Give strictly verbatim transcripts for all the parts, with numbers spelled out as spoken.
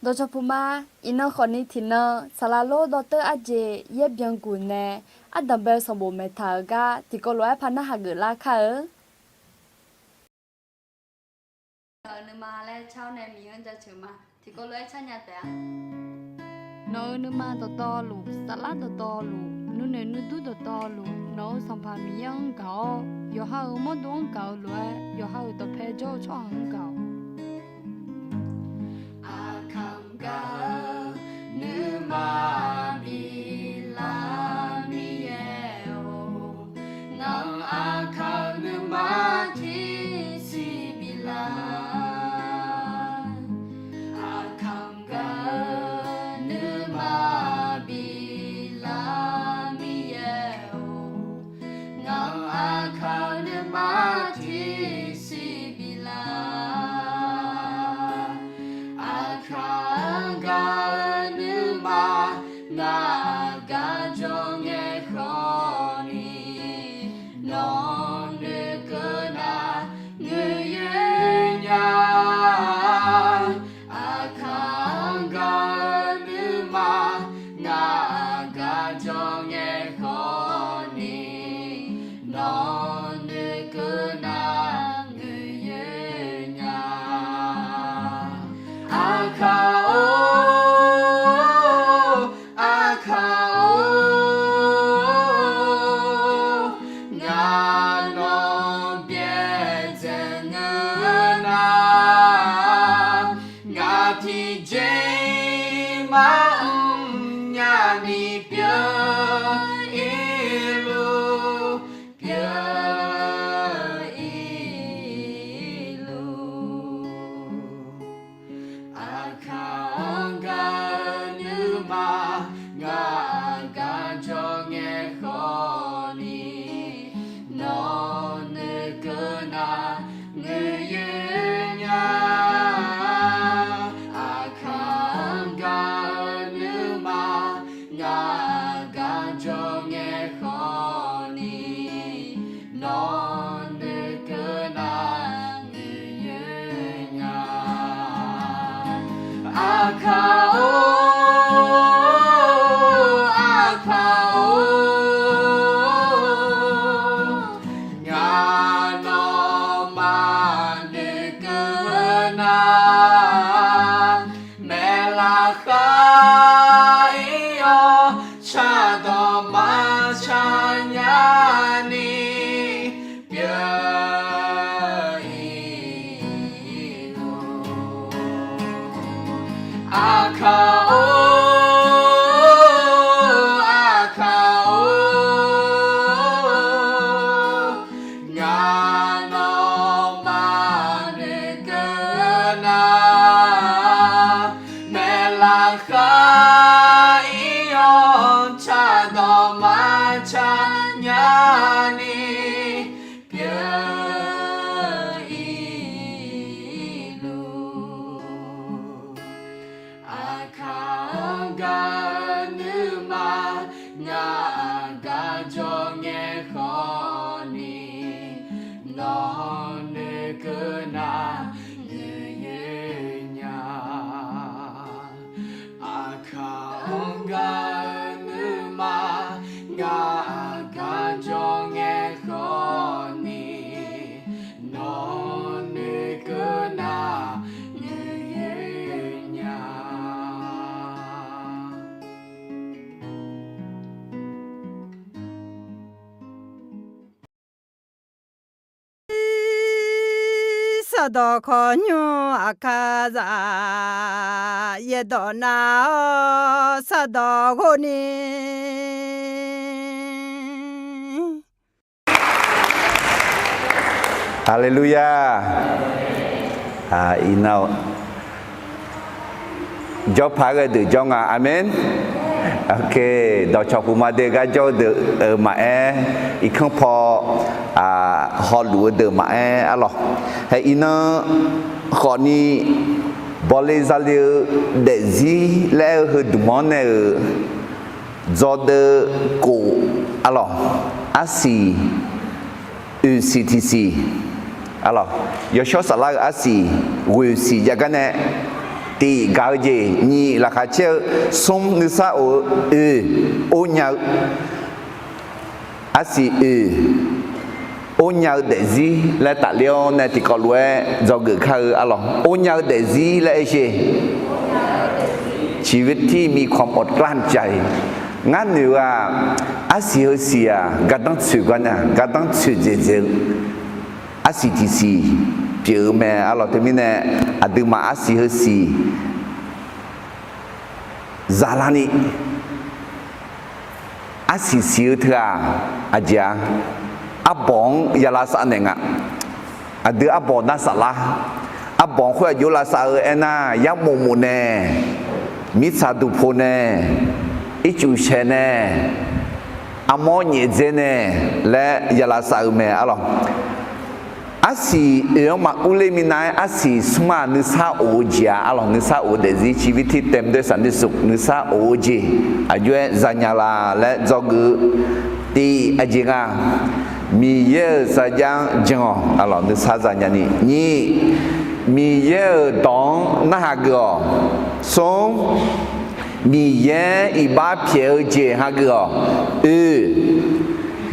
Dawqcawq puq ma, iqnan khawfni tiqnan saqlaq lor dawrteur arjeq yaer byan guq nae ardanq bae-eu sanqbof maeqtaq-euq gar tiqkawv lof-aer par narhaq geuflar kar-eu. Nawq-euq nuima laer car-awr nae Miqyaer-anr jaceuq ma. Tiqkawv lof-aer car nya taef-a. Nawq-euq nuima dawqtawvluf, saflar dawqtawvluf, nuinoeq nuidur dawqtawvluf, nawq-euq Sanqpaq Miqyaer-anr gaq-awr, yawqha-euq mawrdo-anr gaq-eu lof-aer, yawqha-euq dawqpae jawr-eu tsawrhaq-anr gaq-awq. Aqkaq-anr gaq-eu nuima biflaf Miqyaer-or, ngaq-anr aqkaq-eu nuima tiqsiq biflaf. Aqkaq-anr gaq-eu nuima biflaf Miqyaer-or, ngaq-anr aqkaq-eu nuima tiqsiq biflaf. Aqkaq-anr gaq-eu nuima ngaq aqgar jawr ngae khawfni, nawq-anr noeqkeuv nar ngoeqyoer nya. Aqkaq-anr gaq-eu nuima ngaq aqgar jawr ngae khawfni, nawq-anr noeqkeuv nar ngoeqyoer nya. Aqkaq-or, Aqkaq-or, ngaq nawq byaerdzae ngeur nar, ngaq tiqjeq maqmr nyani pyeuf-ir luf, pyeuf-ir luf. Aqkaq-anr gaq-eu nuima ngaq aqgar jawr ngae khawfni, nawq-anr noeqkeuv nar ngoeqyoer nya. Aqkaq-anr gaq-eu nuima ngaq aqgar jawr ngae khawfni, nawq-anr noeqkeuv nar ngoeqyoer nya. Aqkaq-or, Aqkaq-or, ngaq nawmaf noeqkeuv nar, maeqlaf khar-ir-awr cardawq maqcar nyani pyeuf-ir luf. Aqkaq-or, Aqkaq-or, ngaq nawmaf noeqkeuv nar, maeqlaf khar-ir-awr cardawq maqcar nyani pyeuf-ir luf. Aqkaq-anr gaq-eu nuima ngaq aqgar jawr ngae khawfni, nawq-anr noeqkeuv nar ngoeqyoer nya. Aqkaq-anr gaq-eu nuima ngaq aqgar jawr ngae khawfni, nawq-anr noeqkeuv nar ngoeqyoer nya. Sardawq khawqnymr aqkaqzaq yaerdawq nav-awr sardawq ghov ni. Haleluya. Iqnan jawrpaq ghae deuq jawr nga. Aqmeq. Dawqcawq puq ma de gar jawr-eu deuq-euq maqaer, irkanr paw hawluf-eu deuq maqaer arlawq. Hae iqnan khawfni bawle zale-eu daefzir laer-eu heu dmq-anr nae-euq dzawdeuv kof arlawq, arsiq oeqsiq tiqsiq arlawq, yawshawr saflar-eu arsiq ghoeqsiq jav gar nae Tiq, gaq-eu jeq. Nyiq, laqkhaq caer-eu. Smr, nuisar of-eu oe, or nya-eu. Arsiq oe, or nya-eu daefzir laer tafler-awr nae tiqkawv lof-aer dzawgeuf kar-eu arlawq. Or nya-eu daefzir laer aer sher. ชีวิตที่มีความอดกลั้นใจ ngar noeq-eu-aq, arsiq heusiq-aq gardanr tsoeq gar nar gardanr tsoeq dzaeqdzaeq-eu arsiq tiqsiq pyeuf-eu mae arlawq. Teumirnae aqduimaf arsiq heusiq zaqlarni arsiq siq-eu teu-aq, aqjeq-a, arbawq-anr ya lavsav naeq nga. Aqdui arbawq nar saflar, arbawq-anr khoer aqjox lavsav-eu aernar, yarmof mof nae, mirtsaq duqpo nae, ircuf shaeq nae, armawr nyaef dzae nae laer ya lavsav-eu mae arlawq. Arsiq oe-anr maqurler minav-aer arsiq smr-aq nuisar of-eu jeq-a arlawq. Nuisar of-eu daefzir ชีวิตที่เต็มด้วยสันติสุข nuisar of-eu jeq aqjox-aer zanya la laer dzawgeuf-eu. Tiq, aqjeq nga, Miqyaer-euq sarjax-anr jan-awq arlawq, nuisar zanya ni. Nyiq, Miqyaer-euq dawq-anr narhaq geuf-awq. Smr, Miqyaer iqbax pyaeq-eu jeq hageuf-awq. Oe,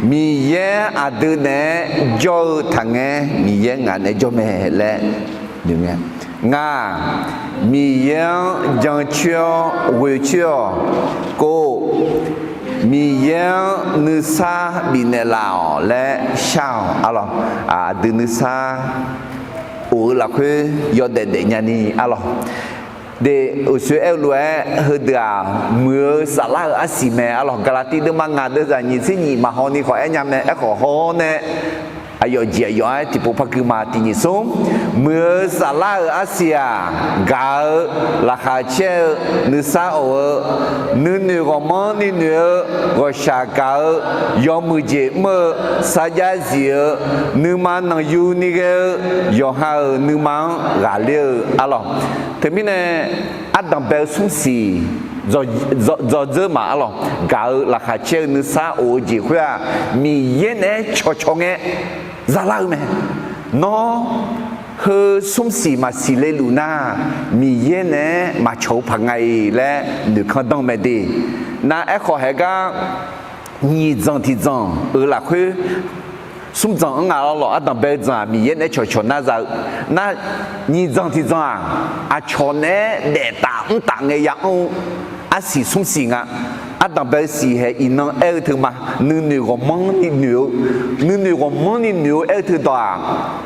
Miqyaer aqdui naeq-aer jawr-eu taqngae, Miqyaer ngaq naeq-aer jawr mae laer noeq ngae. Ngaq, Miqyaer-anr jancoer-awr ghoecoer-awq. Kov, Miqyaer-anr nuisar bifnaeq laf-awq laer shar-awq arlawq. Aqdui nuisar of-eu lafkhoer yawdaef daef nya ni arlawq. De, uqshoe aer-eu lof-aer heudeuq-aq, muiq-eu saflar-euq arsiq mae arlawq. Gaqlaqtiv deuvma ngaq deuvzaq nyiq tser nyiq maqhaw ni khawf aer nya mae. Aerkhawf haw-awr nae aqyawf jeq aqyawf-aer tiqpov par gui ma. Tiq nyiq smr, muiq-eu saflar-euq arsiq-aq, gaq-eu, laqkhaq caer-eu, nuisar of-eu, nuinoeq ghawqmanrni noeq-eu, ghawqshaq gaq-eu, yawmuiq jeq mr-eu, sarjax zif-eu, nuima nanqyu ni ghae-eu, yawqha-euq nuima-anr ghaqler-eu arlawq. Teumirnae ardanq bae-eu smrsiq dzawdzeur ma arlawq. Gaq-eu laqkhaq caer-eu nuisar of-eu jeq khoer-aq, Miqyaer naeq-aer cawqcawq ngae zalar-eu mae. Nawr heu smrsiq maqsiq le luf nar, Miqyaer naeq-aer maqcawq-eu paq nga-iq laer noeqkanr danr mae de. Nar aerkhawf haegar nyiq dzanq tiq dzanq-euq lafkhoer smr dzanq-anr ngaq arlawq. Ardanq bae-eu dzanq-aq Miqyaer naeq-aer cawqcawq nar za-eu nar, nyiq dzanq tiq dzanq-aq, aqcawq naeq-aer daeftaf mrtaf ngae ya anr-eu arsiq smrsiq nga. Ardanq bae-eu siq hae iqnan aer-eu teu ma. Nuinoeq ghawqmanrni noeq-eu, nuinoeq ghawqmanrni noeq-eu aer-eu teu dawq-aq,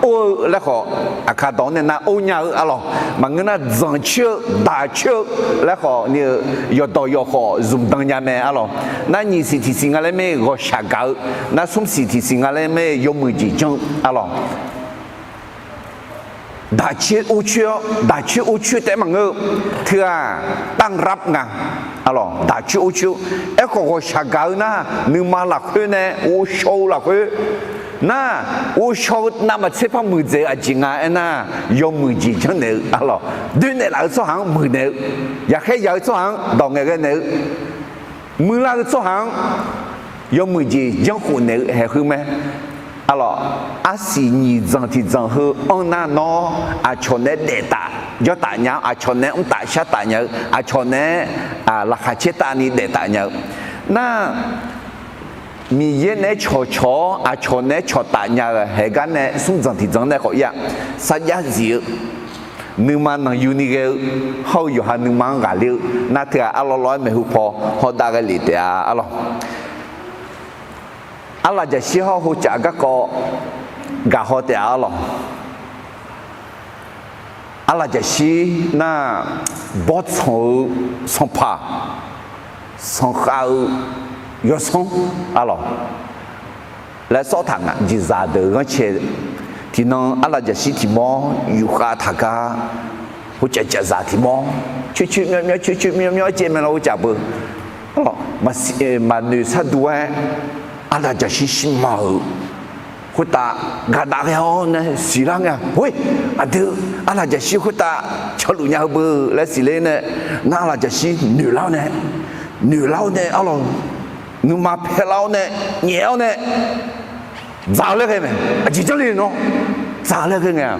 or-eu laer khawf, aqkar dawq-anr nae nar or nya-eu arlawq. Maqngeur nar dzanq coer-eu daq coer-eu laer khawf ni-eu yawqdawq yawqkhawf zmqdan nya mae arlawq. Nar nyiq siq tiq siq nga laer mae ghawqshaq gaq-eu, nar smr siq tiq siq nga laer mae yawmuiq jeq janr-eu arlawq. Daq coer or coer-awr, daq coer or coer taef-aer maqngeur-eu, teu-aq, ต้อนรับ nga. Arlawq, daq coer or coer-eu, aerkhawf ghawqshaq gaq-eu nar, nuima lafkhoer nae ghovshaw-eu lafkhoer nar, ghovshaw-eu navmaqtser par muiqdzaeq-eu aqjeq nga aernar, yawmuiq jeq janrnaeq-eu arlawq. Doernaeq laf-eu tsawrhaq-anr muiqnaeq-eu, yaqkhaer yaq-eu tsawrhaq-anr dawq ngaeqghae naeq-eu, muiqlar-eu tsawrhaq-anr yawmuiq jeq janrkhof naeq-eu haeqheu mae. Arlawq, arsiq nyiq dzanq tiq dzanq heu anr nar nawr, aqcawq naeq-aer daeftaf jawrtaf nya-awr, aqcawq naeq-aer mrtaf shartaf nya-eu, aqcawq naeq-aer laqkhaq caertavni daeftaf nya-eu. Nar, Miqyaer naeq-aer cawqcawq-awr aqcawq naeq-aer cawqtaf nya-eu haeqgar nae smr dzanq tiq dzanq nae khawf ir-a, sarjax zif-eu, nuima nanqyuni ghae-eu, hawr-eu yawqha nuima-anr ghaqler-eu, nar teu-aq arlawr lawr-aer maeqhu paw hawdav ghae lef taef-a arlawq. Arlaf jaqshir hawr-eu hocaf garkawv gaqhaw taef-a arlawq. Arlaf jaqshir nar, bawrtsanq-eu sanqpaq, sanqkhav-eu yawsanr arlawq laer sawr taq nga. Jeqzaq deuq ghanrcae tiqnan arlaf jaqshir tiq mawr yufkhav taq gar, hocaf caf zaq tiq mawr coer coer myawr myawr coer coer myawr myawr-aer caev mae lawr hocaf beu. Maqnoeq sharduq-aer arlaf jaqshir shirma-euq khoertav gaqdaq ghae-awr nae siqlar ngae-a, Hoi, aqdui arlaf jaqshir khoertav canluf nya-eu beu laer siqler nae, nar arlaf jaqshir noeqlar-awr nae, noeqlar-awr nae arlawq, nuima paelar-awr nae, nyaef-awr nae, dzaq-eu laer ghae mae. Aqjeq janrle nawr dzaq-eu laer ghae ngae-a,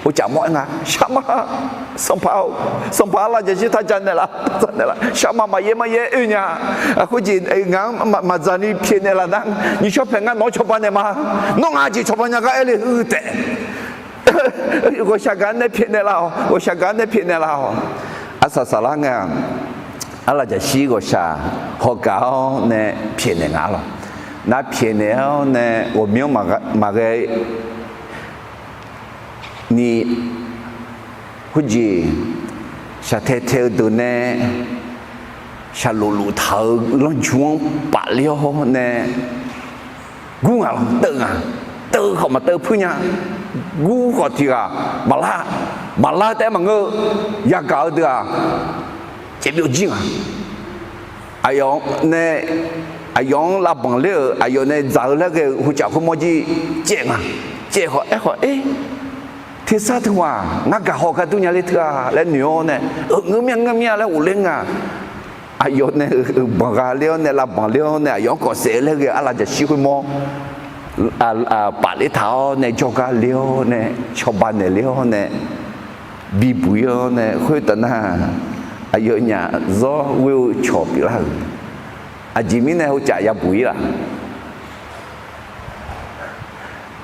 Ovcaf mawr-aer nga, shar ma, sanqpaq-or, sanqpaq arlaf jaqshir taq dzaq naeqlaf, dzaq naeqlaf, shar ma, maqyaer maqyaer oe nya. Khoerjeq ngaq-anr maqdzaq ni pyaeqnaeq laf nar, nyiq shawr paeq ngar nawq-anr cawba naeq ma. Nawr ngaq jeq cawba nya gar aer le-eu taef. Ghawqshaq gaq-anr nae pyaeqnaeq laf-awq, ghawqshaq gaq-anr nae pyaeqnaeq laf-awq. Arsaq saqlar ngae-aq, arlaf jaqshir ghawqshaq hawgaq-awr nae pyaeqnaeq nga-a lawq. Nar pyaeqnaeq-awr nae ghawqmyanr maqghae ni, khoerjeq shaqtae tae-eu deuq nae shaqlof lof taq-euq lanrju-anr pafler-awr nae gur ngaq lawq, teuv ngaq, teuv khawf maqteuv puir nya. Gur khawf tiq ghaq maqlar, maqlar taef-aer maqngeur-eu, yagaq-eu deuq-aq, caev byovjir ngaq. Aqyawf nae, aqyawf-anr lavbanq ler-euq, aqyawf nae dzaq-eu laer ghae-eu hocaf khoermawr jir caev nga. Caev khawf aer khawf, er, tersar teughaq ngar gaqhaw gar dur nya ler teu-a laer noeq-awr nae, ngeur mir-a ngeur mir-a laer ghofler nga. Aqyawf nae banq gha ler-awr nae, lavbanq ler-awr nae, aqyawf-anr kawf saef-eu laer ghae-eu arlaf jaqshir khoermawr pafler taq-awr nae, jawrgar ler-awr nae, cawba naeq ler-awr nae, bibuq-ir-awr nae, khoertav nar, aqyawfnyaf zawr ghoer-eu cawq pyeuflar-euq. Aqjeq mirnae hocaf yabuq-ir laf?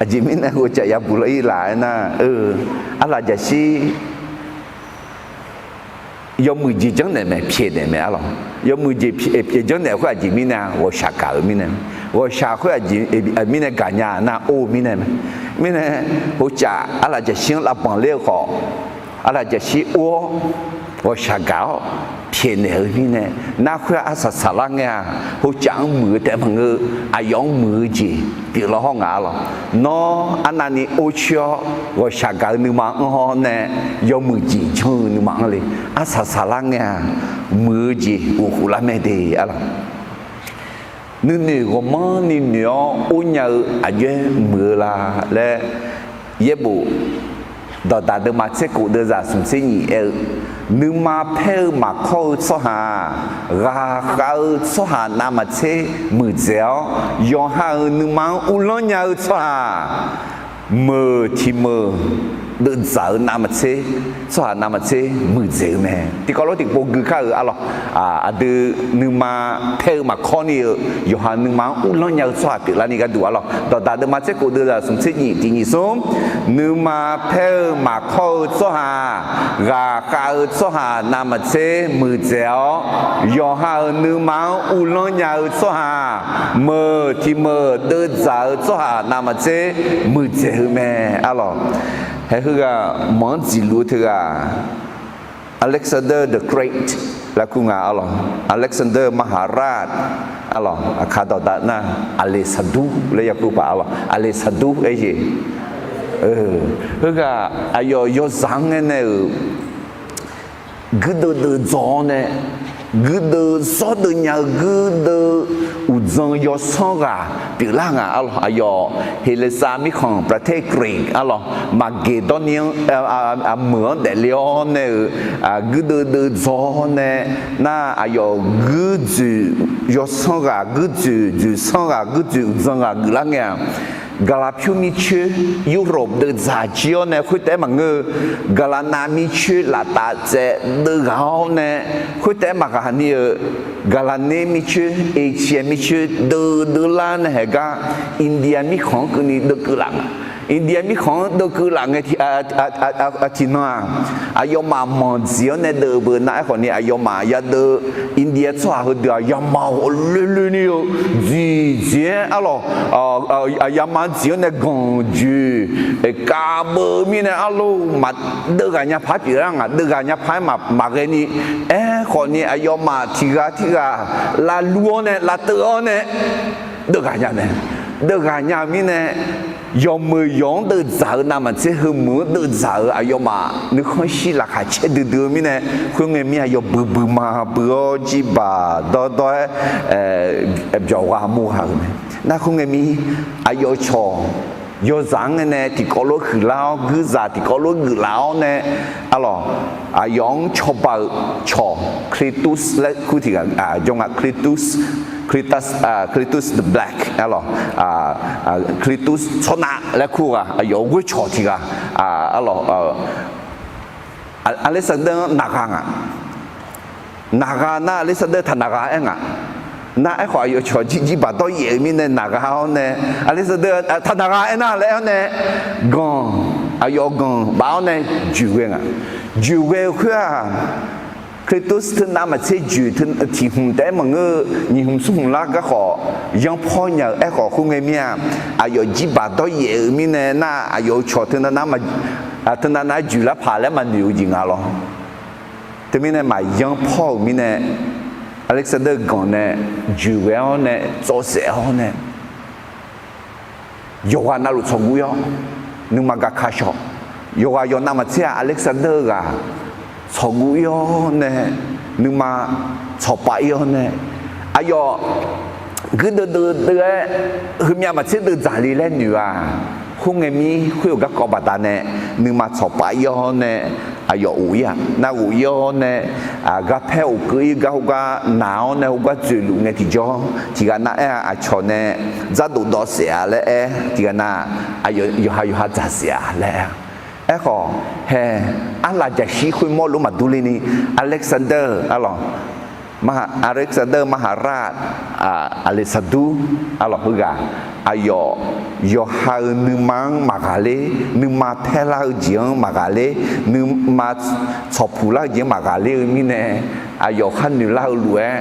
Aqjeq mirnae hocaf yabuq lar-ir laf aernar, arlaf jaqshir yawmuiq jeq janrnaeq mae, pyaeqnaeq mae-a lawq. Yawmuiq jeq pyaeq janrnaeq khoer aqjeq mirnae, ghawqshaq gaq-euq mirnae, ghawqshaq khoer aqjeq mirnae gaqnya nar or-eu mirnae mae. Mirnae, hocaf arlaf jaqshir-anr lavbanq ler-eu khawf, arlaf jaqshir or-awr, ghawqshaq gaq-awr pyaeqnaeq-eu mirnae, nar khoer-aq arsaq saqlar ngae-aq, hocaf-anr muiq-eu taef maqngeur, aqyawf-anr muiq-eu jeq pyeuflar hawr ngaq-a lawq. Nawr arnavni or coer-awr ghawqshaq gaq-eu nuima anr hawr nae, yawmuiq jeq janr-eu nuima anr le. Arsaq saqlar ngae-aq, muiq-eu jeq ghofkhof lar mae de-a lawq. Nuinoeq ghawqmanrni noeq-awr or nya-eu aqjox-aer muiq-eu la laer, yaerbof dawqdaq deuvma tser khof deuvzaq smq tser nyiq aer-eu, nuima paer-eu maqkawr-eu tsawrhaq-aq, ghaqkhav-eu tsawrhaq navmaqtser muiqdzaeq-awr, yawqha-euq nuima-anr uvlanr nya-eu tsawrhaq meuq tiq meuq deuvdzaq-eu navmaqtser, tsawrhaq navmaqtser muiqdzaeq-eu mae. Tiqkawv lof tiqpov gui kar-euq-a lawq. Aqdui nuima paer-eu maqkawr ni-eu, yawqha nuima-anr uvlanr nya-eu tsawrhaq pyeuflarni gharduq-a lawq. Dawqdaq deuvma tser khof deuvzaq smq tser nyiq tiq nyiq smr, nuima paer-eu maqkawr-eu tsawrhaq, ghaqkhav-eu tsawrhaq navmaqtser muiqdzaeq-awr, yawqha-euq nuima-anr uvlanr nya-eu tsawrhaq meuq tiq meuq deuvdzaq-eu tsawrhaq navmaqtser muiqdzaeq-eu mae-a lawq. Hae heughaq manq-anr dziqluf-eu teughaq, Alexander the Great laer kur nga-a lawq. Alexander Maharaj-a lawq. Aqkaq dawqdaq nar, Aqleqsaqdur laer ya kur paq-a lawq. Aqleqsaqdur aer jeq. Heughaq aqyawf yawzaq-anr ngae nae-euq guirdeuv deuv dzaw-awr nae, guirdeuv zawrdeuv nya-eu guirdeuv uqdzan yawsanr ghaq pyeuflar nga-a lawq. Aqyawf Heqleqsav mirkhanq ประเทศกรีก-a lawq, Maqgeqdawrni-anr meuq-anr daefle-awr nae-euq guirdeuv deuv dzaw-awr nae, nar aqyawf guirdzoeq yawsanr ghaq, guirdzoeq dzoeqsanr ghaq, guirdzoeq uqdzan ghaq geuflar ngae-aq, Gaqlaqpyur mircoer, Europe deuv dzaq jir-awr nae khoertaef-aer maqngeur-eu, Gaqlaqnav mircoer laftav tsaev deuv ghaq-awr nae khoertaef-aer maqghaq ni-eu, Gaqlaqner mircoer, Asia mircoer deuv deuvlar nae haeq gar, India mirkhanq-anr keuvni deuvkeuv laf nga. India mirkhanq-anr deuvkeuv laf ngae tiqnan-aq, aqyawfmaf manq dziq-awr nae deuv beu nar-aer khawf ni aqyawfmaf yadeuv, India tsawrhaq heudeuq-aq yamaf ghawqloe loe ni-eu dziq dziq-aer-a lawq, yamaf dziq-awr nae ganq joeq kavbeu mirnae arlor maqdeuv ghaq nya paq-aer pyeuflar nga. Deuv ghaq nya paq-aer maqghae ni, aerkhawf ni aqyawfmaf tiq ghaq tirghaq lavlur-awr nae lavteuv-awr nae deuv ghaq nya mae. Deuv ghaq nya-eu mirnae, yawmeuq yawq-anr deuv dzaq-eu navmaqtser heumuiq-anr deuv dzaq-euq aqyawfmaf nuikhanr shir laqkhaq caer duidui-eu mirnae, khoerngae mir aqyawf buibui ma bui-awr jirbaq dawrdawr-aer byawq gha mur gha-euq mae. Nar khoerngae mir aqyawf cawq yawzaq-anr ngae nae tiqkawv lof huiqlar-awr, guirzaq tiqkawv lof geuflaf-awr nae, a lawq, aqyawf-anr cawba-eu cawq Cletus laer kur tiq ghaq jawr nga. Cletus Cletus, Cletus the Black, arlawq, Cletus tsawrnav laer kur ghaq, aqyawf-euq ghoercawq tiq ghaq, arlawq, Alexander-anr naqgha ngaq. Naqgha nar Alexander taqnaqgha aer ngaq. Nar aerkhawf aqyawf cawq jir jirbaq dawryaef-eu mirnae naqgha-awr nae, Alexander taqnaqgha aernar laer aer-awr nae, ganq, aqyawf ganq baf-awr nae joeqghae ngaq. Joeqghae-eu khoer-aq, Cletus teunav maqtser joeq tiq hmq taef-aer maqngeur-eu, nyiq hmq smr hmq lar garkhawf yanrpawr nya-euq aerkhawf khoerngae mir-a, aqyawf jirbaq dawryaef-eu mirnae nar aqyawf-euq cawq teunav nav joeqlar paq laer maqnoeq-eu jeq nga lawr. Teumirnae maqyanr pawr-euq mirnae, Alexander-eu ganq nae joeqghae-awr nae tsawv saef-awr nae, yawqghaq navluf tsawqguv ir-awr, nuima gaka shawq. Yawqghaq yawqnav maqtser-aq, Alexander-eu ghaq tsawqguv ir-awr nae, nuima tsawqpav ir-awr nae, aqyawf guirdeuv deuvdeuv-aer heumyav maqtser deuv dzaq le laer noeq-aq, khoerngae mir khoer-euq garkawv baqdanae, nuima tsawqpav ir-awr nae, aqyawf of ir-aq, nar of ir-awr nae, garpaer of keuv ir gar heugar naq-awr nae heugar dzoeqluf ngae tiqjawr tiqghaq nav aer-a, aqcawq nae dzardof dawv saef-a laer aer tiqghaq nav, yawqha yawqha dzaq saef-a laer aer-a. Aerkhawf hae, arlaf jaqshir khoermawr lof maqdur ler ni, Alexander, arlawq, Alexander มหาราช Aqleqsaqdur, arlawq, heughaq aqyawf yawqha-euq nuima-anr maqghaq ler, nuima paerlar-eu jeq-anr maqghaq ler, nuima tsawqpuq lar-eu jeq-anr maqghaq ler-eu mirnae, aqyawf khar noeq lar-eu lof-aer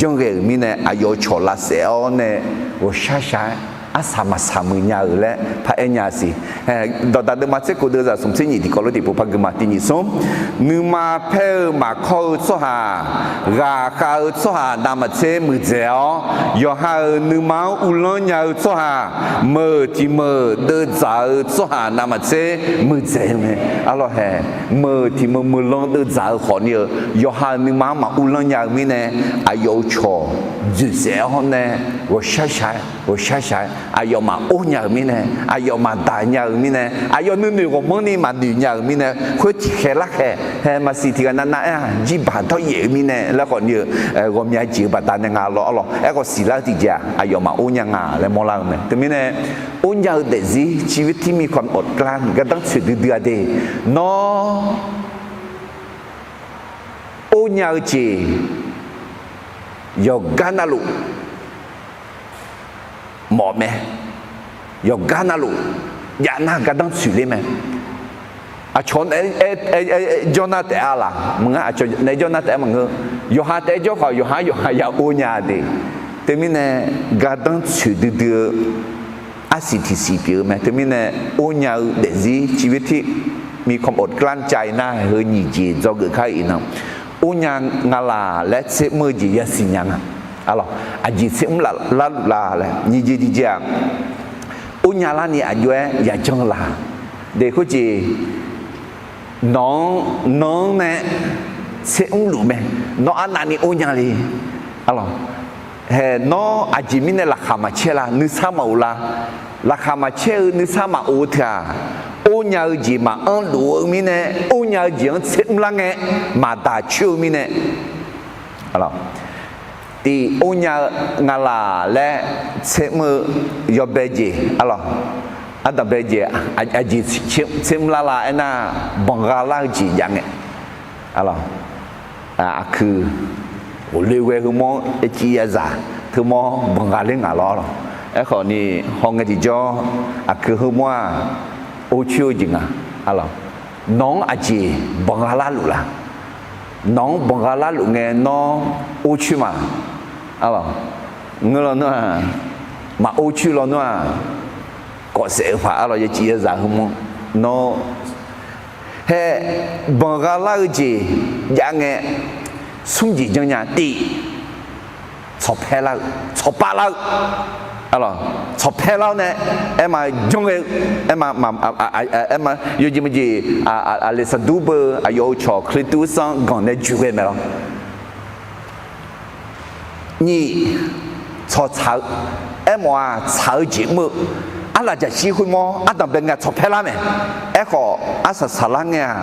janrghae-euq mirnae, aqyawf-euq cawq lavsaef-awr nae ghawqshar shaq-aer arsaq maqsaq muiq nya-euq laer paraer nya-eu siq. Dawqdaq deuvma tser kof deuvzaq smq tser nyiq tiqkawv lof tiqpov par guima tiq nyiq smr. Nuima paer-eu maqkawr-eu tsawrhaq, ghaqkhav-eu tsawrhaq navmaqtser muiqdzaeq-awr, yawqha-euq nuima-anr uvlanr nya-eu tsawrhaq, meuq tiq meuq deuvdzaq-eu tsawrhaq navmaqtser muiqdzaeq-eu mae. Arlawq hae, meuq tiq meuq meuqlan deuvdzaq-eu khawfni-eu yawqha-euq nuima-anr maquvlanr nya-eu mirnae, aqyawf-euq cawq dzoeqsaef-awr nae ghawqshar shaq-aer ghawqshar shaq-aer aqyawf maqor nya-euq mirnae, aqyawf maqdaq nya-euq mirnae, aqyawf nuinoeq ghawqmanrni maqnoeq nya-euq mirnae, khoer tiqkhaeq larkhaeq hae maqsiq tiqghaq navnav aer-aq, jirbaq dawryaef-eu mirnae laer khawfni-eu ghawqmya jeq-eu baqdanae nga lawr, arlawq, aerkhawf siqlar-eu tiqjeq-aq, aqyawf maqor nya nga laer mawrlar-eu mae. Teumirnae, or nya-eu daefzir ชีวิตที่มีความอดกลั้น gardanr tsoeq duidui-a de. Nawr or nya-eu jeq yawqgar navluf mawf mae. Yawqgar navluf jav nar gardanr tsoeq ler mae. Aqcawq naeq-aer jawr nar taef-a laq maqngeur, aqcawq naeq-aer jawr nar taef-aer maqngeur. Yawqha taef-aer jawr khawf yawqha yawqha ya or nya de. Teumirnae gardanr tsoeq duidui-eu arsiq tiqsiq pyeuf-eu mae. Teumirnae or nya-eu daefzir ชีวิตที่มีความอดกลั้นใจ nar heu nyiq jeq dzawgeuf kar-iq nan, or nya nga laq laer tser mr-eu jeq yasiq nya nga. Arlawq, aqjeq tser mr laf larluf la laer nyiq jeq tiqjeq-aq, or nya larni aqjox-aer yajanr la. De khoerjeq, nawq-anr, nan-anr nae tser mrluf mae. Nawr arnavni or nya le. Arlawq, hae nawr aqjeq mirnae laqkhaq maqcaer la, nuisar maqof la. Laqkhaq maqcaer-eu nuisar maqof-eu teu-aq, or nya-eu jeq maqanr luf-eu mirnae, or nya-eu jeq-anr tser mrlar ngae maqdaq coer-eu mirnae, tiq or nya-eu nga laq laer tser mr-eu yawbae jeq, arlawq, ardanqbae jeq, aqjeq tser mrlar la aernar, banqgha lar-eu jeq jav ngae, arlawq, aqkuiq ghofle ghae heumawr-anr yaciv yazaq teumawr banqgha ler ngaq lawr, arlawq. Aerkhawfni hawngae tiqjawr aqkuiq heumawr-aq, or coer-eu jeq nga, arlawq. Nawq-anr aqjeq banqgha larluf la? Nawq-anr banqgha larluf ngae nawr or coer ma, arlawq. Ngeur lawnmr-aq, maq or coer lawnmr-aq, kawf saef-eu paq, arlawq, yaciv yazaq heumawr nawr hae banqgha lar-eu jeq jav ngae, smr jeq janrnya. Tiq, tsawqpaer lar-eu, tsawqpav lar-eu, tsawqpaer lar-awr nae aerma janr ghae-eu, aerma, aerma yawjeq maqjeq, Aqleqsaqdur beu aqyawf-euq cawq Kleqtuv sanr ganq nae joeqghae mae lawr. Nyiq, tsawqtsaq-eu, aermawf-aq tsaq-eu jeq mr-eu, arlaf jaqshir khoermawr ardanqbae ngae tsawqpaer lar mae. Aerkhawf arsaq saqlar ngae-aq,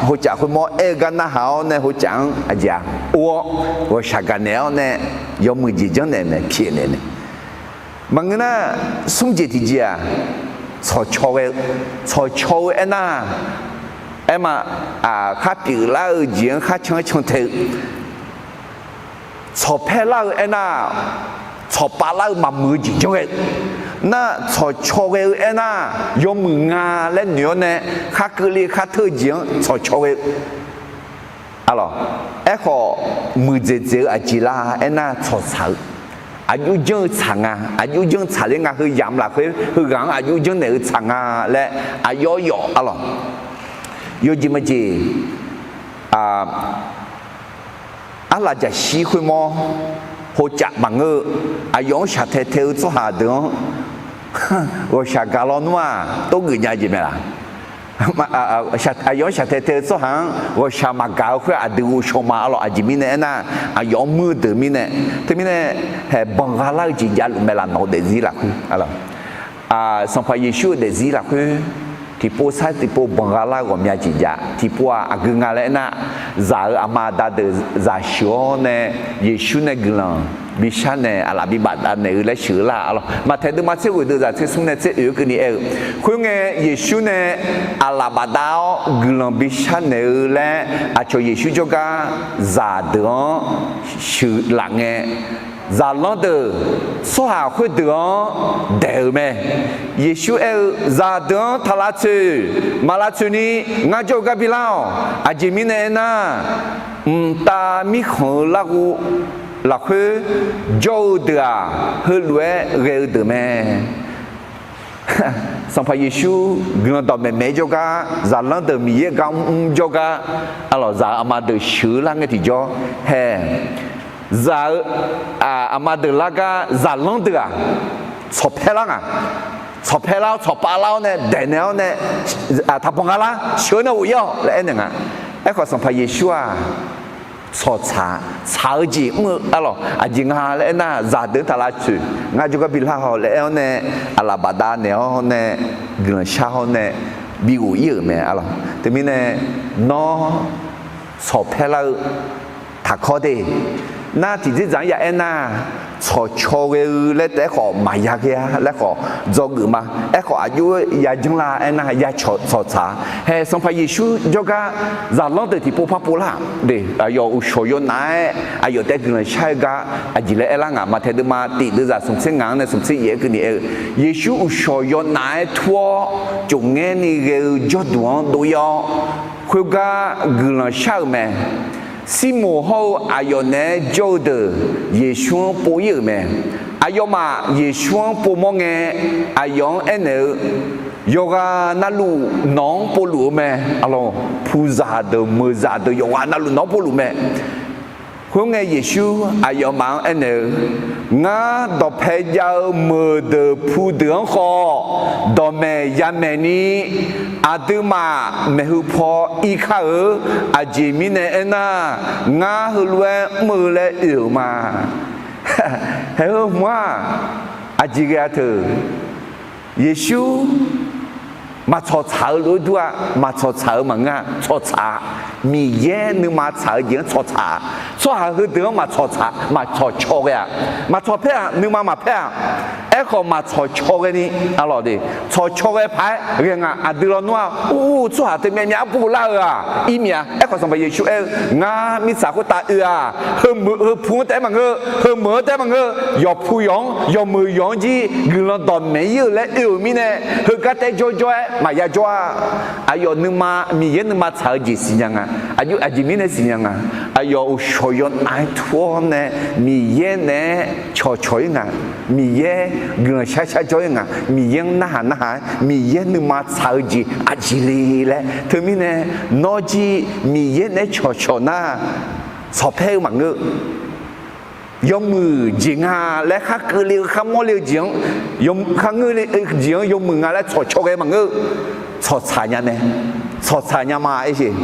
heucaf khoermawr aer-eu gar narhaq-awr nae heucaf-anr aqjeq-aq or-awr ghawqshaq gaqnaeq-awr nae Yawmuiq jeq janrnaeq mae, pyaeqnaeq mae. Maqngeur nar, smr jeq tiqjeq-aq, tsawqcaw ghae-eu, tsawqcaw-eu aernar, aerma, khar pyeuflar-eu jeq-anr khar can-aer cantae-eu, tsawqpaer lar-eu aernar, tsawqpav lar-eu maqmuiq-eu jeq janr ghae-eu. Nar, tsawqcaw ghae-eu aernar, yawmuiq nga laer noeq-awr nae, khar keuvle khar teu-eu jeq-anr tsawqcaw ghae-eu. Arlawq, aerkhawf, muiqdzaeq dzaeq-eu aqjeq lar aernar, tsawqtsaq-eu, aqjox janr-eu tsaq nga, aqjox janr-eu tsaqler nga, heu yamq lafkhoer heughaq-anr aqjox janrnaeq-eu tsaq nga laer aqyawf yawf arlawq. Yawjeq majeq, arlaf jaqshir khoermawr, hocaf maqngeur-eu, aqyawf-anr shaqtae tae-eu tsawrhaq deuq-anr ghawqshaq gaq lawnmr-aq, tov geuf nya jeq mae laq? Aqyawf-anr shaqtae tae-eu tsawrhaq-anr ghawqshaq maqgaq-eu khoer aqdui ghovshaw ma arlawq. Aqjeq mirnae aernar, aqyawf-anr muir-eu deuq mirnae. Teumirnae, haeq banqgha lar-eu jeq javluf mae laf, nawq-eu daefzir lafkhoer. Sanqpaq Yeqsur-euq daefzir lafkhoer, tiqpov sar tiqpov banqgha lar-eu ghawqmya jeq jav. Tiqpov-aq aqgeu nga laer aernar, zaq-euq aqma aqda deuq zaq sheuq-awr nae, Yeqsur nae guiqlanq bi sharnaeq, aqlaf bi bafdav naeq-eu laer sheuq-eu lar arlawq. Maqtaeq deuvma tser ghoeq deuq zaq tser smr nae tser oeq-eu keuvni aer-eu, khoerngae Yeqsur nae aqlaf bafdav-awr guiqlanq bi sharnaeq-eu laer aqcawq Yeqsur jawrgar zaqdeuq-anr sheuqlaf ngae, zaqlanr deuq tsawrhaq khoerdeuq-anr daeq-euq mae. Yeqsur aer-eu, zaqdeuq-anr taq lavtsoeq, maq lavtsoeq ni, ngar jawr-eu gar bi lar-awq. Aqjeq mirnae aernar, mqtav mirkhanq-eu larghov lafkhoer jawr-eu deuq-aq, heulof-aer ghae-eu deuq mae. Sanqpaq Yeqsur guiqlanq dawqmaeq maeq-aer jawrgar, zaqlanr deuq Miqyaer gar mrmr jawrgar, arlawq, zaq-euq aqma deuq sheuq-eu lar ngae tiqjawr hae, zaq-eu aqma deuq lar gar zaqlanr deuq-aq, tsawqpaer lar nga. Tsawqpaer lar-awr tsawqpav lar-awr nae daeqnaeq-awr nae, taqbanq nga lar sheuq-eu nae ghof-ir-awq laer aernaeq nga. Aerkhawf Sanqpaq Yeqsur-aq, tsawqtsaq, tsaq-eu jeq mr-eu arlawq. Aqjeq nga laer aernar, zaqdeuq-anr taq lavtsoeq, ngar jawrgar bi lar-awq laer aer-awr nae, aqlaf bafdav naeq-awr nae, guiqlanq shar-awr nae, bi ghof-ir-euq mae arlawq. Teumirnae, nawr tsawqpaer lar-eu taqkawr de. Nar tiqdzerdzaq-anr ya aernar, tsawqcaw ghae-eu laer taef-aer khawf maqya ghae-a laer khawf dzawgeuf ma. Aerkhawf aqjox-aer yajanr lar aernar, ya tsawqtsaq-a. Hae Sanqpaq Yeqsur jawrgar zaqlanr deuq tiqpov par pov lar de. Aqyawf uqshawq yawnaf-aer aqyawf taef guiqlanq shar-eu gar aqjeq laer aerlar ngaq, Maqtaeq deuvma tiq deuvzaq smqtser ngaq-anr nae smqtser yaef-aer keuvni aer-eu, Yeqsur uqshawq yawnaf-aer tur-awr, cofngaer ni ghae-eu jawrduq-anr dov-ir-awr, khoergar guiqlanq shar-euq mae. Sirmoq hawr-eu aqyawf naeq-aer jawr-eu deuq Yeqsur-anr pov-ir-euq mae. Aqyawfmaf Yeqsur-anr povmawr ngae, aqyawf-anr aernaeq-eu, yawqghaq navluf nawq-anr povluf-eu mae. Arlawq, puqzaq deuq meuqzaq deuq yawqghaq navluf nawq-anr povluf mae. Khoerngae Yeqsur aqyawfmaf-anr aernaeq-eu, ngar dawqpae jav-eu meuqdeuq pudeuq-anr khawf, dawqmaeq yamaeq ni aqduimaf maeqhu paw irkar-eu. Aqjeq mirnae aernar, ngar heulof-aer mr-eu laer oe-euq ma. Haeq heu hmq-aq, aqjeq ghae-a teu. Yeqsur maqtsawq tsaq-eu lof-aer dur-a. Maqtsawq tsaq-eu maqngeur-a, tsawq tsaq-a. Miqyaer nuima tsaq-eu jeq-anr tsawq tsaq-a. Tsawrhaq heudeuq-anr maqtsawq tsaq, maqtsawq caw ghae-a. Maqtsawq paer-aq, nuima maqpaer-aq. Aerkhawf maqtsawq caw ghae ni, arlawq de, tsawq caw ghae paq-aer ghae nga. Aqdui lawnmr-aq, ur, tsawrhaq teumyav myav arpov lar-euq-aq, ir myav. Aerkhawf Sanqpaq Yeqsur aer-eu, ngar mirtsaq khoertav oe-aq, heu pu-anr taef-aer maqngeur, heu meuq-anr taef-aer maqngeur, yawqpu yawq-anr, yawqmeuq yawq-anr jir guiqlanq dawqmaeq ir-euq laer oe-euq mirnae, heugar taef-aer jawrjawr-aer maqya jawr-a. Aqyawf nuima, Miqyaer nuima tsaq-eu jeq siqnya nga. Aqjeq mirnae siqnya nga. Aqyawf uqshawq yawnaf-aer tur-awr nae Miqyaer naeq-aer cawqcawq-ir nga. Miqyaer guiqlanq shar shar jawr-ir nga. Miqyaer-anr narhaq narhaq-aer Miqyaer nuima tsaq-eu jeq aqjeq le laer. Teumirnae nawr jir Miqyaer naeq-aer cawqcawq nar, tsawqpaer-eu maqngeur. Yawmuiq jeq nga laer khar keuvle-eu khar mawrle-eu jeq-anr, khar ngeur-eu jeq-anr yawmuiq nga laer tsawqcaw ghae maqngeur. Tsawqtsaq nya mae. Tsawqtsaq nya ma, aer-eu.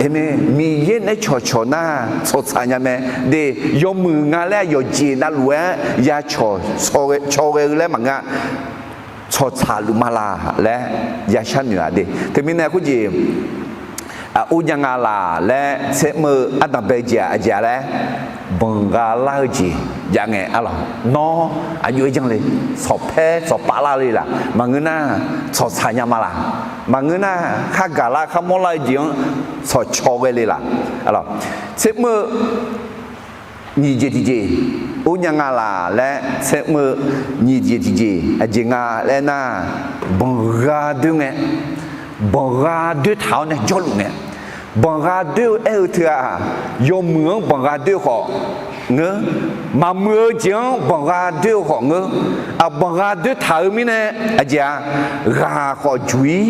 Aqmeq. Miqyaer naeq-aer cawqcawq nar tsawqtsaq nya mae. De, yawmuiq nga laer yawqjeq navluf-aer ya cawq caw ghae-eu laer maqngeur-a. Tsawqtsaq luf ma laq laer ya sharnoeq-a de. Teumirnae khoerjeq Aq, ur nya nga laq laer tser mr-eu ardanq bae jeq-aq aqjeq-a laer, banqgha lar-eu jeq jav ngae arlawq. Nawr aqjox-aer janr le, sawqpaer sawqpav lar le laq, maqngeur nar tsawqtsaq nya ma laq, maqngeur nar khar gaq lar khar mawrlar-eu jeq-anr tsawqcaw ghae le laq. Tser mr-eu nyiq jeq tiqjeq, ur nya nga laq laer tser mr-eu nyiq jeq tiqjeq aqjeq nga laer nar, banqgha doer ngae, banqgha doer taq-awr nae jawrluf ngae, banqgha doer-eu aer-eu teu-aq, yawmuiq-anr banqgha doer-eu khawf ngeur, maqmuiq-eu jeq-anr banqgha doer-eu khawf ngeur, aq, banqgha doer taq-eu mirnae aqjeq-a, ghaq khawf juq-ir,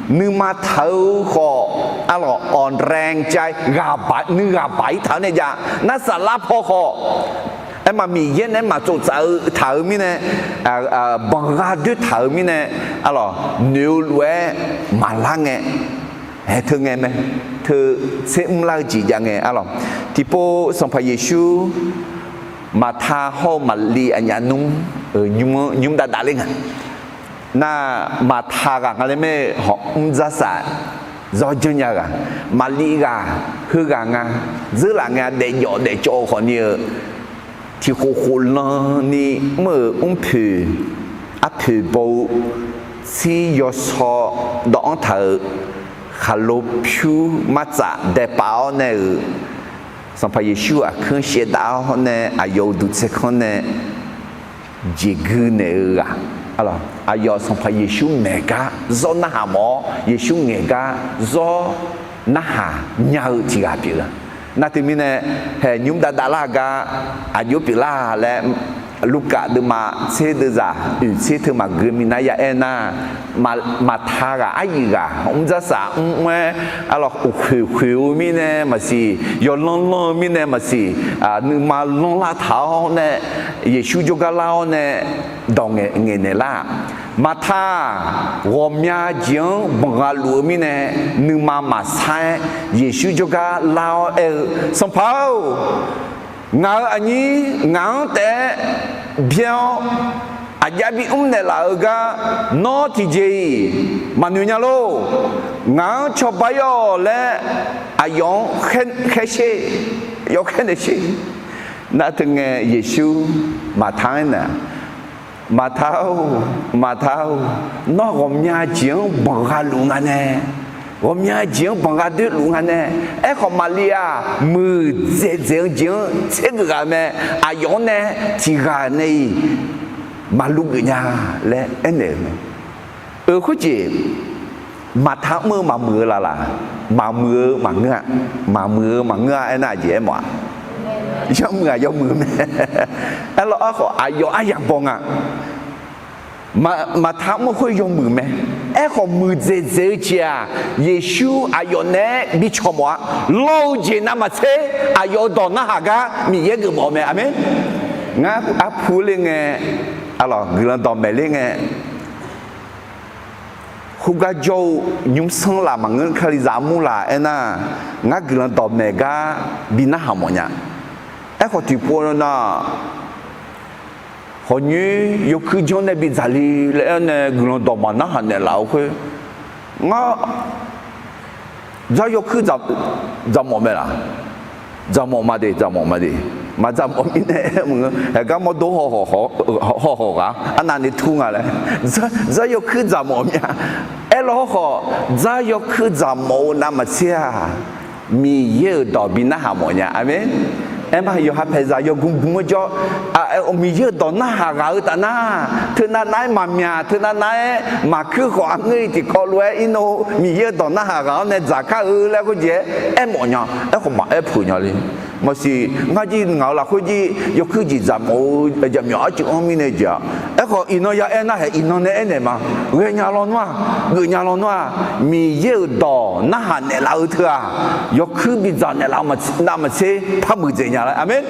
nuima taq-eu khawf arlawq, awqraeng cav-ir, nuighaq baq-ir taq-eu nae jav nar, saflar paw khawf, aerma Miqyaer nae maqtsov tsaf-eu taq-eu mirnae, banqgha doer taq-eu mirnae, arlawq, noeq-eu lof-aer maqlar ngae, haeq teu ngae mae, teu tser mr lar-eu jeq jav ngae arlawq. Tiqpov Sanqpaq Yeqsur Maqta hawr-eu Maqliv aqnyaf nmr-euq nymr-anr nymr dav dav ler nga. Nar, Maqta ghaq nga laer mae, hawq mr dzar saf zawr janrnya ghaq, Maqliv ghaq heughaq nga, dzeurlaf ngae daefjawf daefcawv-eu khawfni-eu, tiqkhof khof lan ni mr-euq mrpoeq arpoeq baw-eu tsir yawsaw dawv-anr taq-euq khaqlo pyur martsaf daepav-awr nae-euq Sanqpaq Yeqsur aqkuir shaevdav-awr nae aqyawf-euq duqtsaer kanr nae jeqgui naeq-eu ghaq, aqyawf Sanqpaq Yeqsur maeq gar zawr narhaq mawf-awr, Yeqsur ngaeq gar zawr narhaq nya-eu tiq ghaq pyeuf-eu. Nar teumirnae, haeq nymr dav dav lar gar aqjox pyeuflar laer, Lurkaf deuvma tser deuvzaq oeq tser teu maqgeu minav ya aer nar, Maqta ghaq aryuif ghaq mr dzar saf mr-aer, arlawq, khoeq khoeq-eu mirnae maqsiq, yawlanr lanr-eu mirnae maqsiq, nuima lanrlar taq-awr nae, Yeqsur jawrgar lar-awr nae dawq ngaeq naeq lar. Maqta-aq, ghawqmya jeq-anr banqgha luf-eu mirnae, nuima maqsar-aer Yeqsur jawrgar lar-awr aer-eu, Sanqpaq-or, ngaq-euq aqnyir ngaq-anr taef-aer byaer-awr, aqjav bimr naeqlaf-eu gar nawr tiqjeq-iq maqnoeq nya lor. Ngaq-anr cawba ir-awq laer aqyawf-anr khaer sher, yawkhaer naeq sher. Nar teu ngae Yeqsur Maqta-anr aernaeq, Maqta-or, Maqta-or, nawr ghawqmya jeq-anr banqgha luf nga nae, ghawqmya jeq-anr banqgha doer luf nga nae, aerkhawf Maqliv-aq muiqdzaeq dzaeq-eu jeq-anr tsergeuf ghaq mae, aqyawf-anr nae tiq ghaq nae-iq maqluv geuf nya laer aernaeq-euq mae. Euq khoerjeq, Maqta mr-eu maqmuiq-eu laf laf? Maqmuiq-eu maqngeur-a. Maqmuiq-eu maqngeur-a aernar aqjeq aermawf-a? Yawmuiq-aq yawmuiq mae. Aerlawr aerkhawf aqyawf aryaq baw nga. Maqta mr-eu khoer yawmuiq mae. Aerkhawf muiqdzaeq dzaeq-eu jeq-aq, Yeqsur aqyawf naeq-aer bi cawq mawf-a. Lawr-eu jeq navmaqtser aqyawf-euq dawq narhaq gar Miqyaer geuf mawf-eu mae. Aqmeq. Ngar arpu ler ngae, arlawq, guiqlanq dawqmaeq ler ngae, khoergar jawr-eu nymrsanr laf maqngeur, kalizaq mur laf aernar, ngar guiqlanq dawqmaeq gar bi narhaq mawf nya. Aerkhawf tiqpov nar, hawq nyoer yawkuir janr nae bidzaq le laer aer nae guiqlanq dawq maqnarhaq naeqlaf-eu khoer, ngar dzar yawkuir dzaqmawf mae laf? Dzaqmawf ma de, dzaqmawf ma de. Maqdzaqmawf mirnae aer maqngeur, haeqgar mawrdo hawhawq ghaq arnavni tur nga laer, dzar yawkuir dzaqmawf mya. Aerlawr hawkhawf dzar yawkuir dzaqmawf-eu navmaqtser-aq, Miqyaer-euq dawq bi narhaq mawf nya. Aqmeq. Aerma yawqha paeqzaq yawgmr gmr-anr jawr, Miqyaer-euq dawq narhaq ghaq-eu taf nar, teunav nav-aer maqmyaq, teunav nav-aer maqkuir khawf, aqngeur-iq tiqkawv lof-aer irnov Miqyaer-euq dawq narhaq ghaq-awr nae dzaqkar-eu laer khoerjeq-aer aermawf nya. Aerkhawf maqaer puq nya le. Maqsiq, ngar jir ngaq-euq lafkhoer jir yawkuir jeq dzaqmawf-eu jaqmyawf arcuiv-anr mirnae jeq-aq, aerkhawf iqnan ya aer nar haeq iqnan nae aernaeq ma. Ghaenya lawnmr-aq, geufnya lawnmr-aq, Miqyaer-euq dawq narhaq naeqlaf-eu teu-aq, yawkuir bidzaq naeqlaf-eu navmaqtser par muiqdzaeq nya laer. Aqmeq.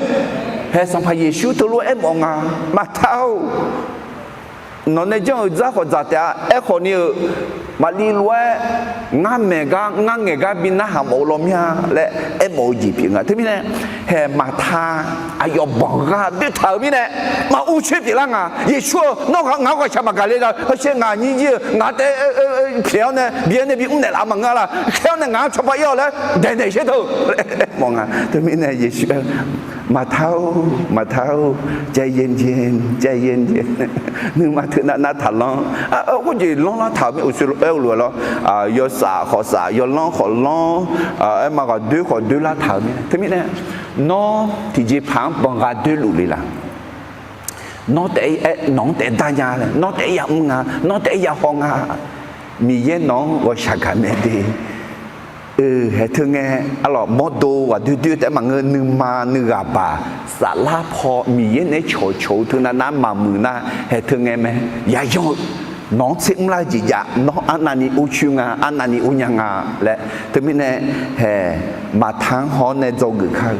Haeq Sanqpaq Yeqsur teulof-aer aermawf nga, Maqta-or, Nawq nae janr-euq dzar khawf dzaq taef-a. Aerkhawf ni-eu, maqli lof-aer ngar maeq gar ngar ngaeq gar bi narhaq mawf-eu law mir-a laer aermawf-eu jeq pyeuf nga. Teumirnae, haeq Maqta aqyawf banq gha doertaq-euq mirnae, maq uvcoer pyeuflar nga. Yeqsur-eu, nawr ngaq-anr ghawqshaq maqgaq le-a. Hawsher ngaq nyir jir-eu ngaq taef pyaeq-awr nae bi-awr nae bi mrnaeq laf maqngeur-a laq. Khaer-awr nae ngaq-anr cawba ir-awq laer daeqnaeq sher teu-eu laer aermawf nga. Teumirnae Yeqsur-anr, Maqta-or, Maqta-or, ใจเย็นๆ, ใจเย็นๆ, nuima teunav nav taqlanr. Khoerjeq lanrlar taq-euq mir, uqshoe aer-eu lof-aer lawr, yawsaf khawf saf, yawlanr khawf lanr, aerma ghaqdoer khawf doerlar taq-euq mirnae. Teumirnae, nawr tiqjeqpaq-anr banq gha doerluf le laq. Nawr taef-aer nawq-anr taef-aer dar nya laer, nawr taef-aer yamr nga, nawr taef-aer yahaw nga. Miqyaer nawq-anr ghawqshaq gaq mae de. Haeq teu ngae, arlawq mawrdo ghaqdoer doer taef-aer maqngeur, nuima nuighaq baq saflar paw Miqyaer naeq-aer cawqcawq-eu teunav nar maqmuiq nar, haeq teu ngae mae. Yayan-eu nawq-anr tser mrlar-eu jeq jav, nawr arnavni uvcoer nga, arnavni uvnya nga laer. Teumirnae, haeq Maqta-anr haw-awr nae dzawgeuf kar-eu,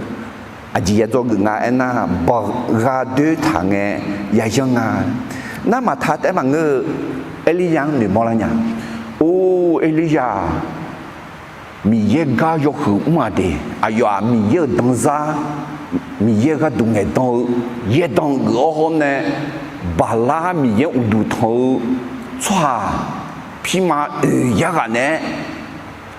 aqjeq ya dzawgeuf nga aernar, banq gha doertaq ngae yayan nga. Nar Maqta taef-aer maqngeur-eu, Erlirya-anr noeqmawr lar nya. Or, Erlirya-aq, Miqyaer gar yawhuiq mr-aq de. Aqyawf-aq Miqyaer-euq danzar, Miqyaer-eu gharduq ngaeqdan-eu yaerdan geuf-awr hawr nae, Baqlar Miqyaer uqduq tanq-eu tsawrhaq pirma oeq yar ghaq naeq-aer,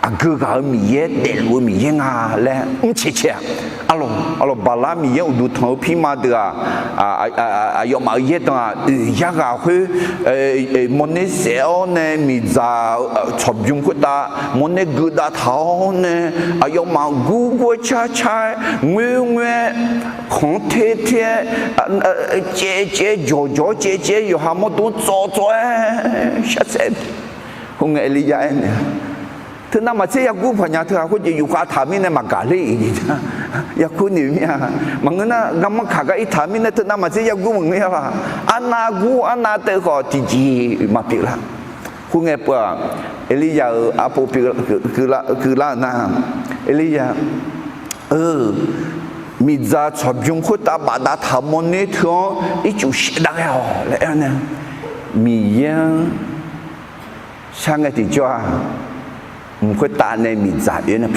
aqgeu ghaq-euq Miqyaer, daefluf-eu Miqyaer nga laer mrcae cae-aq. Arlawq, arlawq, Baqlar Miqyaer uqduq tanq-eu pirma deuq-aq, aqyawfmaf-euq yaerdan-aq oeq yar ghaq khoer mawrner saef-awr nae miqdzaq tsawqbymr khoertav mawrner geudav taq-awr nae, aqyawfmaf gurgur-aer carcar-aer ngoerngoer-aer khanq-anr ter ter-aer caevcaev-aer jawqjawq-aer caevcaev-aer yawqha mawrdo-anr tsawv tsawv-aer sharsaef. Khoerngae Erlirya aernaeq-a, Teunav maqtser yagur paqnya teu-aq, khoerjeq yufkhav taq mirnae maqgaq ler-iq jeq nar, yakur noeq mir-a. Maqngeur nar, garmanr kaq gar irtaq mirnae teunav maqtser yagur maqngeur-a laq. Arnav gur arnav teuv khawf tiqjeq maqpyeuf lar. Khoerngae peuq-aq, Erlirya-euq arpov keuvlar-euq nar, Erlirya-eu, miqdzaq tsawqbymr khoertav bafdav taq-euq mawrner teu-anr ircuf shaevdav ghae-awq laer aer-awr nae, Miqyaer-anr shar ngae tiqjawr-aq, mq khoertav nae miqdzaq oe-awr nae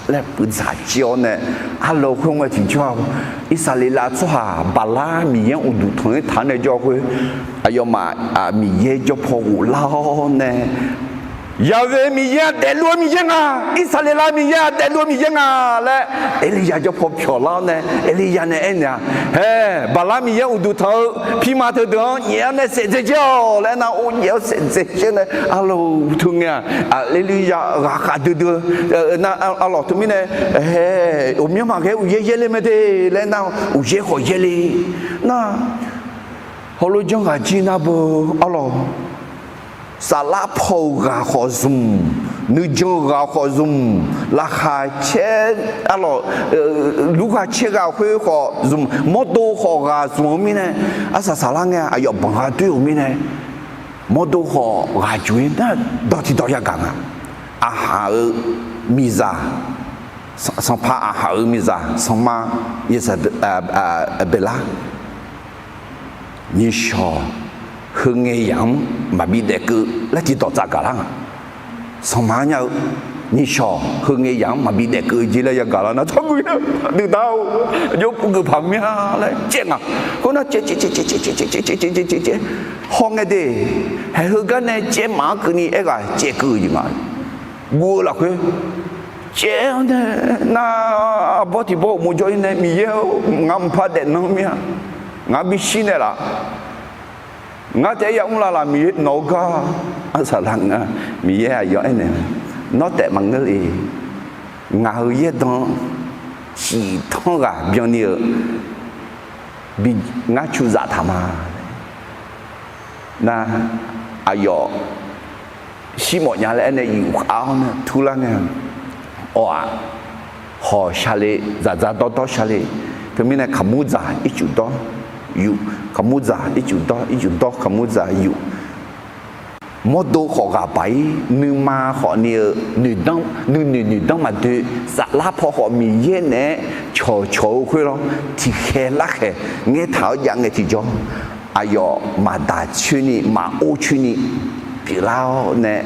laer puivdzaq jir-awr nae, arlawq khoerngae tiqjawr-aq, Irsaqleqlav tsawrhaq Baqlar Miqyaer-anr uqduq tanq-aer taq-awr nae jawr khoer, aqyawfmaf Miqyaer jawr paw ghoflar-awr nae, Yaqghae Miqyaer aqdaef luf-eu Miqyaer nga, Irsaqleqlav Miqyaer aqdaef luf-eu Miqyaer nga laer Erlirya jawr paw pyawq lar-awr nae, Erlirya nae aernaeq-a, Haeq, Baqlar Miqyaer uqduq tanq-eu pirma teudeuq-anr nyaef-awr nae saef dzae jaer-awq laer nar, or nyaef-awr saef dzae jaer nae, arlawq teu ngae-aq, Erlirya ghaqkhav duidui-eu nar, arlawq teumirnae, Haeq, ghawqmyanr maqghae uqyaer yaerle mae de laer nar, uqyaer khawf yaerle nar, hawlof janr ghaq jir nar beu, arlawq, saflar paw-euq ghaq khawf zmq, nuijan-eu ghaq khawf zmq, laqkhaq caer, arlawq, lurghaq caer ghaq khoer khawf zmq, mawrdo khawf ghaq zmq-eu mirnae, arsaq saflar ngae aqyawf banq gha doer-euq mirnae, mawrdo khawf ghaq jox-ir nar, dawq tiqdawq yagaq nga. Aqhaq-euq miqzaq, sanqpaq Aqhaq-euq miqzaq sanqma Yeqsaqbeqlar nyiqshawq heu ngae yamq-anr maqbi daefkeuv laer tiqdawq tsaf gaqlar nga. Sanqma nya-eu nyiqshawq heu ngae yamq-anr maqbi daefkeuv jeq laer yagaq lar nar, tsawrgui-a, duidar-or, aqjox puvgeuf paq mir-a laer caev nga. Khoernar caev caev caev caev caev caev caev caev caev caev caev, hawngae de, haeq heugar nae caev maf-anr keuvni aerghaq caevkeuv-eu jeq nga. Guv-eu lafkhoer caev-awr nae, nar, arbawr tiq bawr uqmov jawr-ir nae, Miqyaer-or, ngaq mqpar daefnan mir-a. Ngaq bishir naeqlaf. Ngar taef-aer yamr lavlaf Miqyaer nawq-eu gar, arsaq lar nga. Miqyaer aqyawf aernaeq, Nawr taef maqngeur le. Ngaq-euq yaerdan ciq tanr ghaq byanni-eu bi ngar cuzaf taq ma. Nar, aqyawf shir mawf nya laer aernae yufkhav-awr nae turlar ngae, awq-aq, hawq shale, dzaqdzaq dawrdawr shale. Teumirnae kaqmur dzaq ircuf dawr yuf, kaqmur dzaq ircuf dawr, ircuf dawr kaqmur dzaq yuf. Mawrdo khawf ghaq baq-ir, nuima khawf ni-eu noeqdanr, nuinoeq noeqdanr maqdoe, saflar paw khawf Miqyaer naeq-aer cawqcawq-eu khoer lawr, tiqkhaeq larkhaeq ngaertaq-awr jav ngae tiqjawr, aqyawf maqdaq coer ni maqor coer ni pyeuflar-awr nae,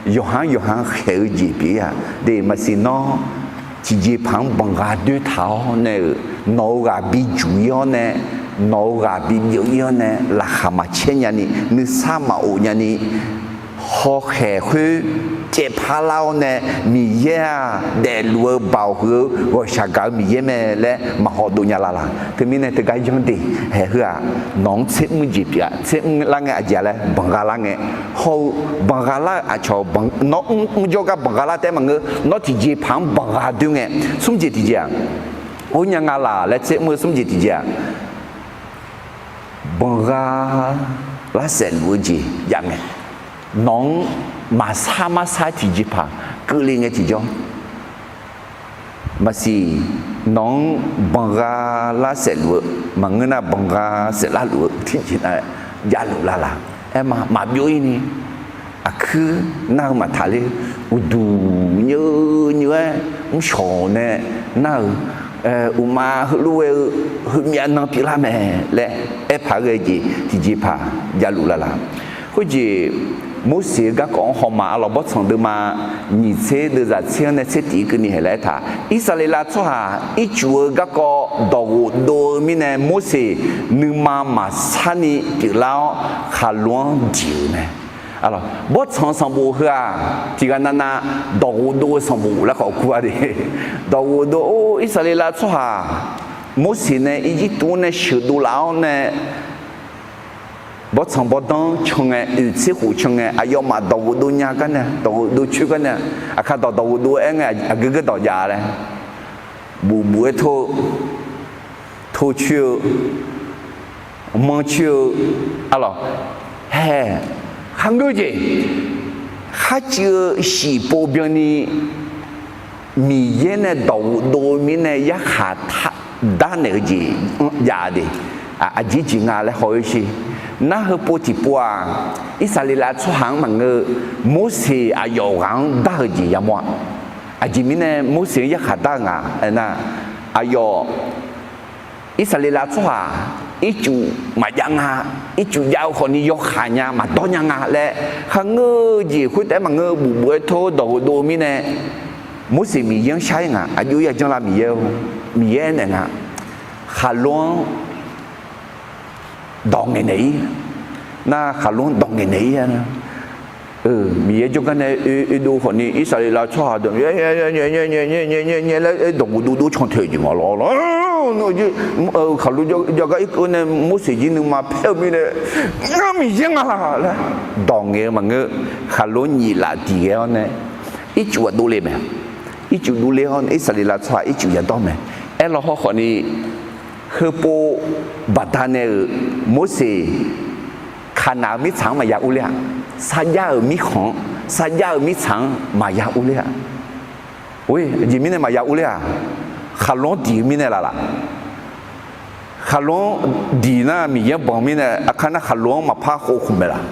yawqha-anr yawqha khaeq-eu jeq pyeuf-ir-aq, de maqsiq nawr tiqjeqpaq-anr banqgha doertaq-awr nae-euq, nawq-euq ghaq bijuq-ir-awr nae, nawq-euq ghaq bibyeuv-ir-awr nae, laqkhaq maqcaer nyani, nuisar maqof nyani, hawkhaeq khoer caevpar lar-awr nae, Miqyaer-aq daefluf-eu baoq huiq-eu ghawqshaq gaq-eu Miqyaer mae laer maqhaw dov nya la laq. Teumirnae teugar yanr de, haeq heu-aq, nawq-anr tser mr jeq pyeuf-a. Tser mr lar ngae aqjeq-a laer banqgha lar ngae, hawr-eu banqgha lar-eu aqcawq, nawr mr jawrgar banqgha lar taef-aer maqngeur, nawr tiqjeqpaq-anr banqgha doer ngae, smr jeq tiqjeq-aq, or nya nga laq laer tser mr-eu smr jeq tiqjeq-aq, banqgha lar saef luf-eu jeq jav ngae, nawq-anr maqsar marsar tiqjeqpaq keuvle ngae tiqjawr, maqsiq nawq-anr banqgha lar saef luf-eu maqngeur nar, banqgha saef lar luf-eu tiqjeq nav javluf la laq. Aerma maqbyov-ir ni, aqkuir nar-eu maqtaq ler, uqduq nyeuv nyeuv-aer mrshawq nae nar-euq, uqma heulof-aer-eu heumyav nan pyeuflar mae laer aerpaq ghae jeq tiqjeqpaq javluf la laq. Khoerjeq Morseq-eu garkawv-anr hawma arlawq, Bawrtsanq deuvma nyiq tser deuvzaq tser-anr nae tser tiq keuvni haeq laer aertaq, Irsaqleqlav tsawrhaq ircuf-eu garkawv dawq ghofdov-eu mirnae Morseq nuima maqsar ni pyeuflar-awr khaqlo-anr diq-euq mae. Bawrtsanq sanqbof heu-aq, tiqghaq navnav dawq ghofdov-eu sanqbof laer khawf kur-a de. Dawq ghofdov, or, Irsaqleqlav tsawrhaq Morseq nae Irjirtuv-anr nae sheuqdov laf-awr nae, bawrtsanq bawrdanr can ngae, oeq tser khof can ngae, aqyawfmaf dawq ghofdov nya gar nae, dawq ghofdov coer gar nae, aqkar dawq dawq ghofdov-aer ngae, aqgeu geur dawq jav laer, buf buf-aer tor-eu, tor coer-eu, manr coer-eu, arlawq, hae, kharngeur jeq, kharcuiv-eu shiqpov byanni Miqyaer nae dawq ghofdov-eu mirnae yarkhaq darnaeq-eu jeq-anr jav de. Aqjeq jeq nga laer haw-eu sher. Nar heupov tiqpov-aq, Irsaqleqlav tsawrhaq-anr maqngeur-eu, Morseq aqyawf ghaq-anr dar-eu jeq yamawr-a. Aqjeq mirnae Morseq-anr yarkhaq dar-eu nga aernar, aqyawf Irsaqleqlav tsawrhaq ircuf maqjav nga, ircuf jav-eu khawfni yawkhav nya maqdawr nya nga laer kharngeur-eu jeq khoertaef-aer maqngeur-eu, buf buf-aer tor-eu dawq ghofdov-eu mirnae, Morseq Miqyaer-anr shar-ir nga. Aqjox yajanr la Miqyaer-or, Miqyaer aernaeq nga, khaqlo-anr dawq ngaeqnaeq-ir. Nar khaqlo-anr dawq ngaeqnaeq-ir-a. Miqyaer jawrgar nae oe, oedov khawfni Irsaqleqlav tsawrhaq dawq nyae nyae laer dawq ghofdov dov can tae-eu jeq nga lawr lawr. Khaqlo jawrgar irkeuv nae Morseq jir nuima paer-eu mirnae, ngar Miqyaer nga laq laer dawq ngaeq-eu maqngeur. Khaqlo-anr nyiq laf diq ghae-awr nae ircuf ghaq dovle mae. Ircuf dovle-awr nae Irsaqleqlav tsawrhaq ircuf yadawr mae. Aerlaw hawr khawfni, heupov baqdanae-euq Morseq Kaqnaq-euq mirtsaq-anr maqya urler-a. Sarjax-euq mirkhanq-anr, sarjax-euq mirtsaq-anr maqya urler-a. Or, aqjeq mirnae maqya urler-aq, khaqlo-anr diq-eu mirnae laf laq. Khaqlo-anr diq nar Miqyaer-anr banq mirnae, aqkar nar khaqlo-anr maqpar khov khmq mae laq.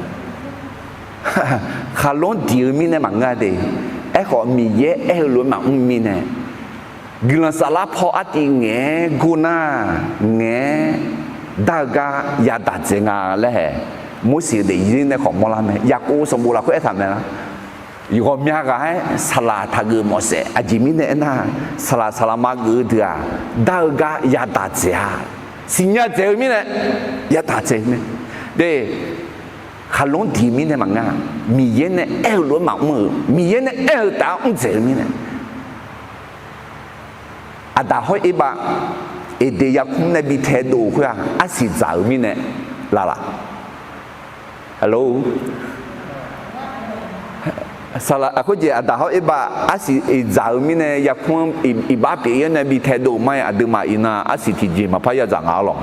Khaqlo-anr diq-eu mirnae maqngeur-a de. Aerkhawf Miqyaer aer-eu lof-aer maqmr mirnae, guiqlanq saflar paw artiv ngaeq-aer gor nar, ngaeq-aer dar-eu gar yadaq dzaeq nga laer hae. Morseq-eu daefzir nae khawf mawrlar mae. Yaqkov sanqbof lafkhoer aertaq mae lar. Ghawqmya ghaq-aer saqlaq taqgeuf mawfsaef. Aqjeq mirnae aernar, saqlaq saqlaq ma geuf-eu deuq-aq, dar-eu gar yadaq dzaeq-a. Siqnya dzaeq-eu mirnae, yadaq dzaeq-eu mae. De, khaqlo-anr diq mirnae maqngeur-a. Miqyaer nae aer-eu lof-aer maqmr-euq, Miqyaer nae aer-eu taf-anr mr dzaeq-eu mirnae. Aqdaq hawr Erbav Eqdeq yarkmr nae bi taedov-euq khoer-aq, arsiq dzaq-euq mirnae laf laq. Alo, saqlaq khoerjeq Aqdaq hawr Erbav arsiq iqdzaq-euq mirnae yarkmr-anr iqbax pyeuf-ir-awr nae bi taedov-euq ma-aer aqduimaf iqnan arsiq tiqjeq maqpar yadzaq nga-awr lawq.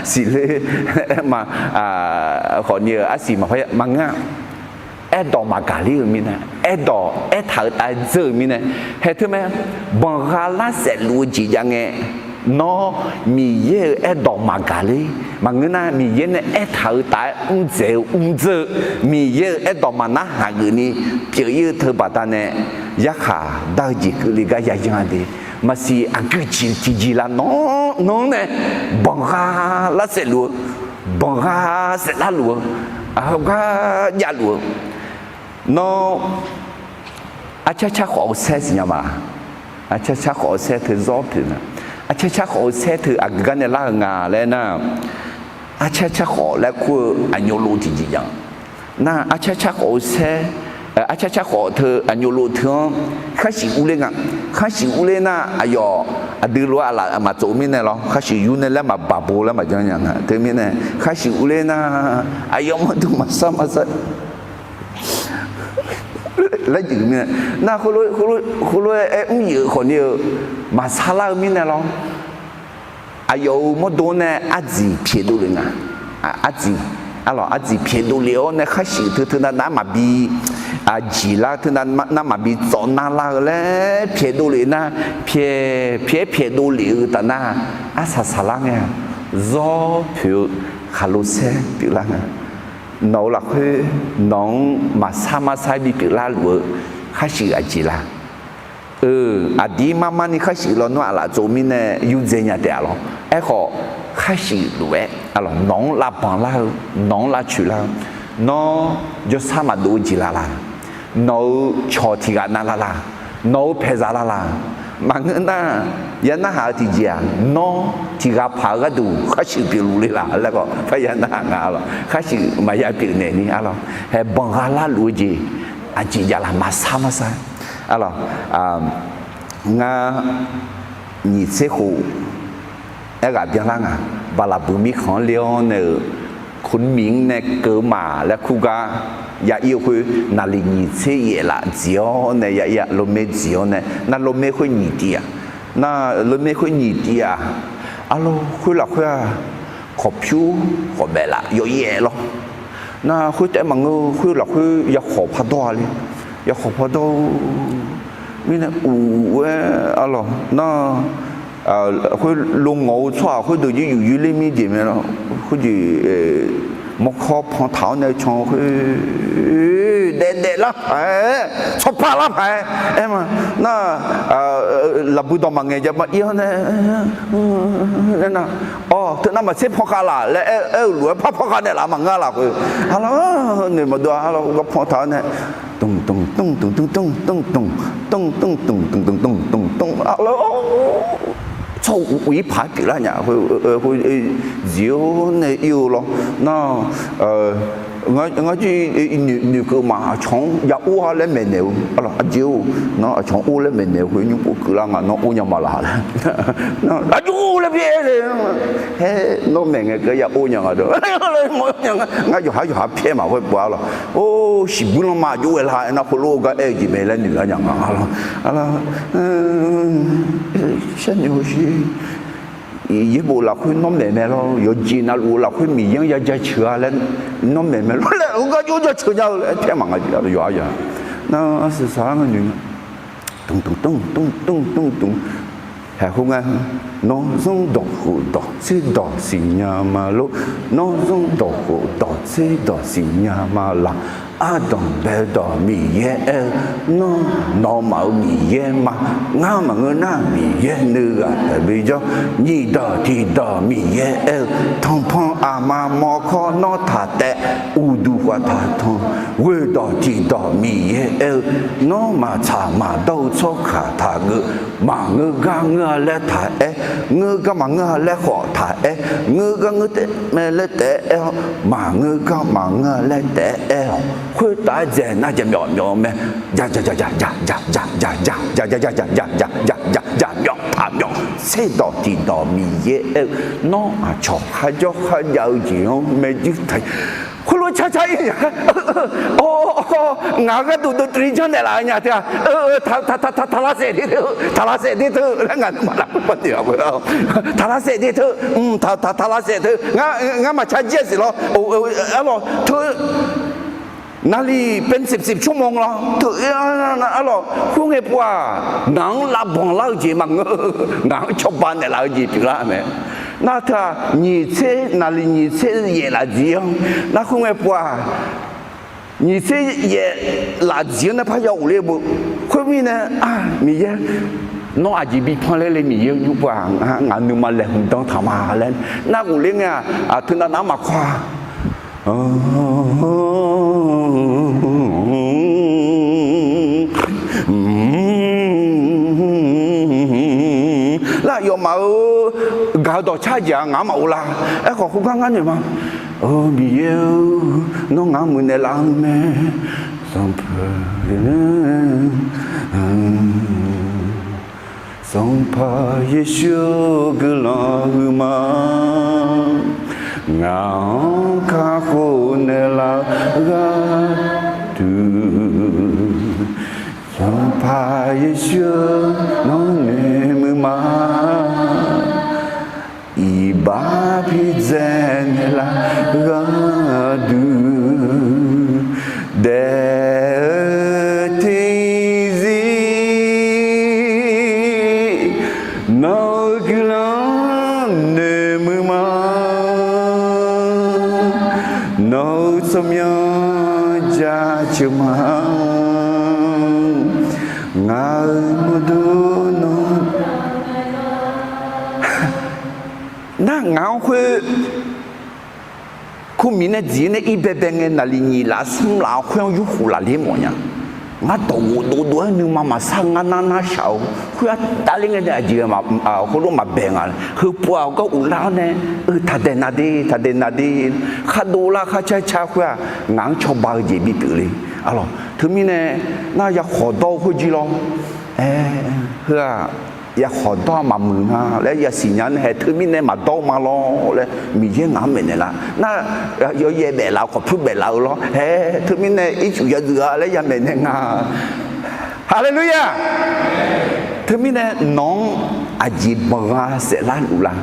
Siqler aerma, khawfni-euq arsiq maqpar maqngeur-a. Aerdawq maqgaq ler-euq mirnae, aerdawq aertaq-euq tav-aer dzeur-euq mirnae, haeq teu mae. Banqgha lar saefluf-eu jeq jav ngae, nawr Miqyaer-euq aerdawq maqgaq ler. Maqngeur nar Miqyaer nae aertaq-euq tav-aer mr dzaeq-eu mr dzeur-eu, Miqyaer-euq aerdawq maqnarhaq geufni pyeuf-ir-eu teu baqdanae, yarkhaq dar-eu jeq keuvle gar yayan-a de. Maqsiq aqgeu jeq tiqjeq laf nawr, nawr nae banqgha lar saefluf-eu banqgha saef larluf-eu, aqgar javluf-eu, nawr, arcar car khawf-eu saer siqnya ma. Arcar car khawf-eu saer teu zawr poeq nga. Arcar car khawf-eu saer teu aqgeu gar nae lar-eu nga laer nar, arcar car khawf laer kur-eu aqnyawluf tiqjeq jav-a. Nar arcar car khawf-eu saer, arcar car khawf teu aqnyawluf teu-anr kharshuif urler nga. Kharshuif urler nar aqyawf aqdui lof-aer aqlaf maqtsov mirnae lawr, kharshuif yur nae laer maqbaq bo laer maqjan nya nga. Teumirnae kharshuif urler nar aqyawf mawrdo maqsar maqsar laer jeq mirnae, nar khoerlof-aer aer mr yif-eu khawf ni-eu maqsar lar-eu mirnae lawr. Aqyawf-euq mawrdo nae ardziq pyaeqdov lef nga. Ardziq, arlawq, ardziq pyaeqdov lef-awr nae kharshuif teu teu nav nav maqbi jeqlar teu nav maqbi tsawf nar lar-eu laer pyaeqdov lef nar, pyaeq pyaeq pyaeqdov lef-eu taf nar, arsaq saqlar ngae-a. Zawr poeq-eu khaqlo saer pyeuflar nga. Nawq-euq lafkhoer nawq-anr maqsar marsar bipyeuf larluf-eu kharshuif aqjeq la? Aqdir marmar ni kharshuif lawnmr aqlaf tsov mirnae yurdzae nya taef-a lawr. Aerkhawf, kharshuif lof-aer nawq-anr lavbanq lar-eu, nawq-anr lavcoeq lar-eu, nawr jawrsar maqdov-eu jeq la la? Nawq-euq cawq tiq ghaq nav la la? Nawq-euq paeqzaq la la? Maqngeur nar, ya narhaq-eu tiqjeq-aq, nawr tiq ghaq paq-eu gharduq kharshuif pyeufluf le la laer khawf, parya narhaq nga lawq. Kharshuif maqya pyeufnaeq ni, arlawq, hae banqgha larluf-eu jeq aqjeq jav la? Maqsar marsar, arlawq. Ngar nyiq tser khof aerghaq byanlar nga. Baqlaqbuiq mirkhanq-anr ler-awr nae-euq, คนหมิง nae keuv-eu ma laer kur gar ya ir-eu khoer, naqliq nyiq tser yaef laf dziq-awr nae ya ir-a, รถเมล์ dziq-awr nae, nar รถเมล์ khoer nyiq tiv-aq, nar รถเมล์ khoer nyiq tiv-aq, arlawq, khoer lafkhoer-aq, khawqpyur khawqbaef laf yawyaef lawr. Nar khoertaef maqngeur, khoer lafkhoer ya khawq pardawr-a le. Ya khawq pardawr-eu mirnae uq-aer, arlawq, nar khoer lo ngawq-eu tsawrhaq khoerdeuq jir yuf yur ler mir jeq mae lawr. Khoerjeq mawrkawr pan taq-awr nae can khoer daef daef lar paq-aer, tsawrpar lar paq-aer aer ma. Nar lafbui dawq maqngaeq jav ma ir-awr nae, nar, awr, teunav maqtser pan khav laf laer aer-eu lof-aer par pan khav naeqlaf maqngeur lafkhoer, arlawq, noeq maqdov-a, arlawq, gar pan taq-awr nae, dmq dmq dmq dmq dmq dmq dmq dmq dmq dmq dmq dmq dmq dmq dmq dmq dmq, arlawq, tsawr uq ir paq-aer pyeuflar nya khoer, khoer dziq-awr nae ir-eu lawr. Nar, ngar jir noeqkeuv ma, aqcawq-anr ya or-a laer maeqnaeq-eu, arlawq, aqjeq-or, nar aqcawq-anr or laer maeqnaeq-eu khoer nymr pov keuvlar nga, nawr or nya ma laq laer, aqjeq or laer byaer le. Haer, nawr maeq ngae keuv ya or nya nga dawq, ngar yawqhar yawqha pyaer ma khoer pov-a lawq. Or, shiqbuir lanma aqjox ghae la aernar, khoerlof-aer gar aer-eu jeq mae laer noeq lar nya nga, arlawq, sharnoeq shi. Yaerbof lafkhoer nawr maeq mae lawr, yawqjeq navluf-eu lafkhoer Miqyaer-anr ya jaceuq-a laer nawr maeq mae lawr laer, heugar jov-aer jaceuq nya-eu laer aer pyaer ma nga jeq, arlawq, yawqhar ya. Nar arsaq saqlar nga noeq nga, dmq dmq dmq dmq dmq dmq dmq, haeq khoerngae, nawr zanrdawq khofdawq tserdawq siqnya ma lor. Nawr zanrdawq khofdawq tserdawq siqnya ma laq. Ardanq baedawq Miqyaer aer-eu, nawr nawmaf-euq Miqyaer ma. Ngar maqngeur nar Miqyaer nuighaq taef bijawr. Nyiq dawq tiq dawq Miqyaer aer-eu, tanqpanq aqma mawrkawr nawr taq taev. Uqduq khawf taq tanq, ghoeq dawq tiq dawq Miqyaer aer-eu, nawr maqtsaq maqdawr-eu tsawrkaq taqgeuf. Maqngeur gar ngeur-a laer taq aer, ngeur gar maqngeur-a laer khawf taq aer, ngeur gar ngeur taef mae laer taef-aer aer-awr, maqngeur gar maqngeur-a laer taef-aer aer-awq. Khoertav-aer dzaeq nar jaqmyawf myawf-eu mae. Jaq jaq jaq jaq jaq jaq jaq jaq jaq jaq jaq jaq jaq jaq jaq jaq jaq jaq jaq myawf taq myawf. Tserdawq tiqdawq Miqyaer aer-eu, nawr aqcawq kharjawr kharjav-eu jeq-anr maerjuir taq. Khoerlof-aer car car ir-a. Awr, ngaq-euq gharduq dovtri janrnaeq laf-eu nya teu-aq, taq lavsaef de teu, taq lavsaef de teu laer ngaq nuima lafkhoer pawnoeq-a. Taq lavsaef de teu, taq lavsaef teu, ngar maqcar jir-a siq lawr. Arlawq teu, naqliq เป็นสิบสิบชั่วโมง lawr teu, arlawq khoerngae pov-aq, ngaq-anr lavbanq lar-eu jeq maqngeur, ngaq-anr cawba naeqlaf-eu jeq pyeuflar mae. Nar teu-aq, nyiq tser, naqliq nyiq tser yaef lafjir-anr, nar khoerngae pov-aq, nyiq tser yaef lafjir-anr nar parya ghofler beu. Khoermirnae, Miqyaer, Nawr aqjeq bi panler le Miqyaer-eu nymr pov-aq, ngaq nuima laeqhmq dan taq ma laer nar ghofler ngae-aq, aqteu nav nav maqkawr-a. Lar aqyawfmaf-euq gaq-eu dawqcar jeq-aq ngaq-anr maqghov lar. Aerkhawf, khoergar ngar noeq ma. Miqyaer-eu, nawr ngaq-anr muiqnaeq laf-eu mae. Sanqpaq, Sanqpaq Yeqsur-eu guiqlanq huiqma, ngaq-anr kakhof naeqlaf-eu gharduq, Sanqpaq Yeqsur-eu nawr noeqmuiq ma. Iqbax pidzae naeqlaf-eu gharduq, daef-eu tiqzir nawq-eu guiqlanq noeqmuiq ma. Nawq-eu tsawrmyanr jaceuq ma. Ngaq-euq mawrdo nawr Nar ngaq-anr khoer, khoermiq nae dziq-ir nae ir baebae ngae naqliq nyiq laf smr laf-awr khoer-anr yurkhof laf ler mawf nya. Ngar dawq ghofdov dov-aer nuima maqsar-eu ngar nar narshaq-eu khoer-anr davler ngae nae aqjeq heulof maqbae nga. Heupov-aq gar uvlar-awr nae, eu taqdaeq nav de, taqdaeq nav de, khardov lar kharcar car khoer-aq ngaq-anr cawba-eu jeq bipyeuf le. Arlawq teumirnae nar yakhawf dawr-eu khoerjir lawr. Aer, heu-aq yakhawf dawr-aq maqmuiq nga laer yasiq nya nae haeq teumirnae maqdawr-eu ma lawr laer Miqyaer ngaq-anr maeqnaeq lar. Nar yawyaev daeflaf-eu khawf pyur daeflaf-eu lawr haeq teumirnae ircuf yadzuif-a laer yamaeq naeq nga. Haleluya! Teumirnae nawq-anr aqjeq banqgha saef larluf la?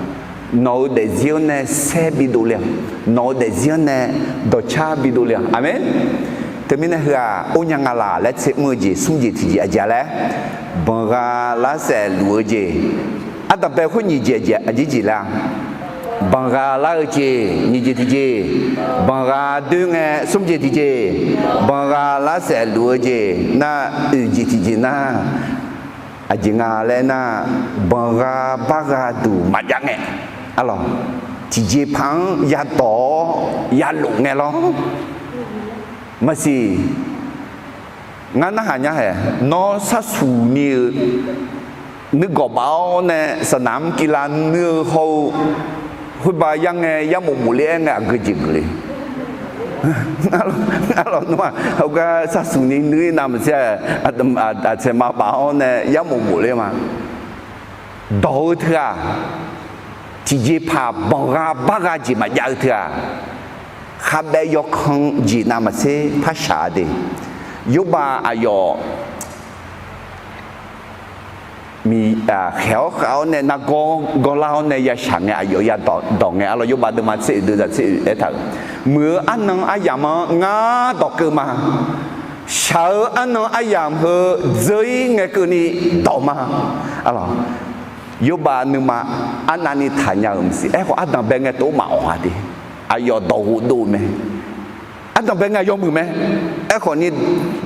Nawq-eu daefzir-anr nae saer bidov le-aq, nawq-eu daefzir-anr nae dawqcar bidov le-aq. Aqmeq. Teumirnae heu-aq or nya nga laq laer tser mr-eu jeq smr jeq tiqjeq aqjeq laer, banqgha lar saef luf-eu jeq. Ardanqbae khoer nyiq jeq aqjeq jeq la? Banqgha lar-eu jeq nyiq jeq tiqjeq, banqgha doer ngae smr jeq tiqjeq, banqgha lar saef luf-eu jeq nar oeq jeq tiqjeq nar, aqjeq nga laer nar, banqgha bargha duq maqjav ngae, arlawq, tiqjeqpaq-anr yadawq-awr yalof ngae lawr. Maqsiq, ngar narhaq nya haeq, nawr sharsuq ni-eu nuigawq baf-awr nae saqnaq-anr kivlav nuir-eu hawr-eu, khoerba yar ngae yarmof mof ler-aer ngae aqgeu jeq geuf le. Ngar lawq nmr-aq heugar sharsuq ni nuir navmaqtser-a, aqtsaeq ma baf-awr nae yarmof mof ler ma. Dawq-eu teu-aq, tiqjeqpaq banqgha bargha jeq maqjav-eu teu-aq, khabaev yawkan jeq navmaqtser par shaq-a de. Yawrbav aqyawf khaeq-awr khav-awr nae nargawr gawrlar-awr nae yashaq ngae aqyawf yadawq dawq ngae arlawq yawrbav deuvma tser oeq deuvzaq tser oeq aertaq-euq, muiq-eu arnan aryamq-anr ngar dawq keuv ma. Shaq-eu arnan aryamq heu dzeur-ir ngae keuvni dawq ma. Arlawq, yawrbav nuima arnavni taqnya-euq maqsiq. Aerkhawf ardanqbae ngae tov maqawq-a de. Aqyawf dawq ghofdov-eu mae. Ardanqbae ngae yawmuiq mae. Aerkhawf ni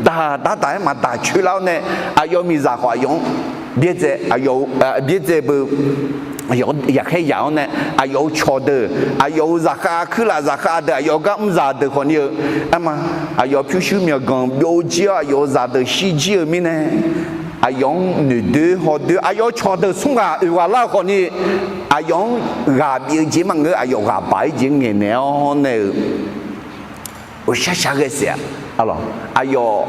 daq dardaq-aer maqdaq coer lar-awr nae, aqyawf miqzaq khawf aqyawf-anr byaerdzae, aqyawf byaerdzae beu, aqyawf yaqkhaer yaq-awr nae, aqyawf-euq cawqdeuq, aqyawf-euq zaqkhav kuirlaf zaqkhav deuq, aqyawf-eu gar mrzaq deuq khawf ni-eu, arma, aqyawf pyurshuir myawqganq byovjir-awr aqyawf-euq zaqdeuq shirjir-eu mirnae, aqyawf-anr noeqdoer hawdoer, aqyawf-euq cawqdeuq smr ghaq oeq ghaq lar-eu khawf ni, aqyawf-anr ghaq bif-eu jeq maqngeur, aqyawf ghaq baq-ir jeq ngaeqnaeq-awr nae-eu, ghawqshaq shaq ghae saef-a. Arlawq, aqyawf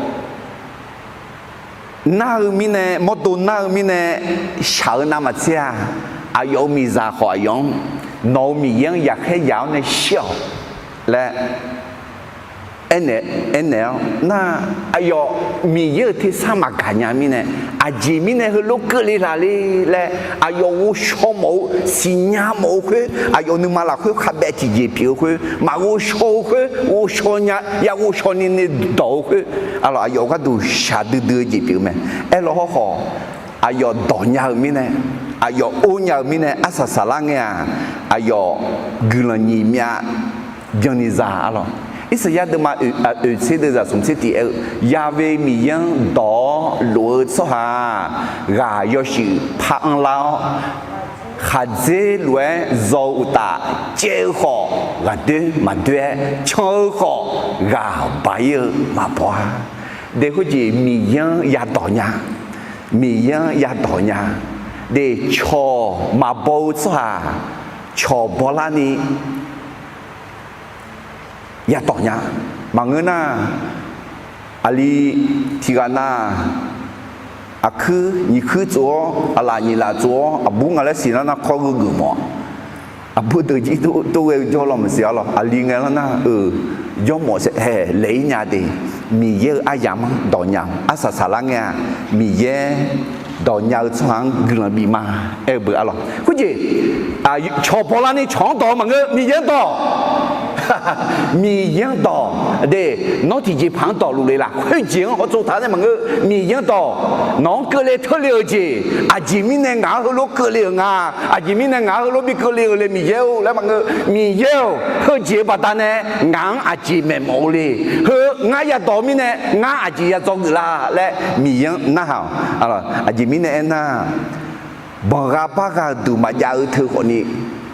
nar-eu mirnae, mawrdo nar-eu mirnae, shaq-eu navmaqtser-a. Aqyawf-euq miqzaq khawf aqyawf-anr, nawq-euq Miqyaer-anr yaqkhaer yaq-awr nae shir-awq laer aernaeq-awr nar, aqyawf Miqyaer-euq tersar maqgaq nya mirnae, aqjeq mirnae heulof keuvle laf le laer, aqyawf ghovshaw mawf-eu siqnya mawf-eu khoer, aqyawf nuima lafkhoer khabaev tiqjeq pyeuf-eu khoer, maqghovshaw-eu khoer ghovshaw nya, ya ghovshaw ni ni dawq-eu khoer, arlawq aqyawf gharduq shaqdui dui-eu jeq pyeuf-eu mae. Aerlawr hawrkhawf, aqyawf dawq nya-eu mirnae, aqyawf or nya-eu mirnae arsaq saqlar ngae-aq, aqyawf guiqlanq nyiq myav byanni za arlawq. Irsaqyar deuvma oeq, oeq tser deuvzaq smq tser tiq aer-eu, Ya'we Miqyaer-anr dawq-awr lof-eu tsawrhaq-aq, ghaq yawshuif par anrlar-awr, khaqdzer lof-aer zaw-eu uqtaf, caev-eu khawf ghaqdoer maqdoer-aer, can-eu khawf ghaq ba-ir-eu maqbaw-a. De khoerjeq Miqyaer-anr yadawq nya, Miqyaer-anr yadawq nya. De cawq maqbaw-eu tsawrhaq cawq bawlarni yadawq nya. Maqngeur nar, aqli tiqghaq nar, aqkuir nyiq kuir tsof-awr, aqlaf nyiq laf tsof-awr, aqbur nga laer siqlar nar kawr gheu geufmawf-a. Aqbur deuq jir tov ghae-eu jawr law maqsiq-a lawq. Aqli ngae lar nar-euq jawrmawf saef haeq laeq-ir nya de. Miqyaer-euq aryamq-anr dawq nya-awq. Arsaq saqlar ngae-aq, Miqyaer dawq nya-eu tsawrhaq-anr guiqlanq bif ma aer-eu beu-a lawq. Khoerjeq cawq bawlarni cawq-anr dawq-eu maqngeur, Miqyaer-anr dawq. Miqyaer-anr dawq de. Nawr tiqjeqpaq-anr dawqluf le laf? Khoerjeq-anr hawtsov taq nae maqngeur, Miqyaer-anr dawq. Nawq-anr keuvle teurle-euq jeq aqjeq mirnae ngaq-anr heulof keuvle-euq nga. Aqjeq mirnae ngaq-anr heulof bi keuvle-eu le Miqyaer-or laer maqngeur, Miqyaer-or, heujeq-eu baqdanae ngaq-anr aqjeq maeqmawf-eu le. Heu ngar yadawq-eu mirnae ngar aqjeq ya dzawgeuf la laer Miqyaer-anr narhaq-awq. Aqjeq mirnae aernar, banqgha bargha-eu duq maqjav-eu teu khawfni,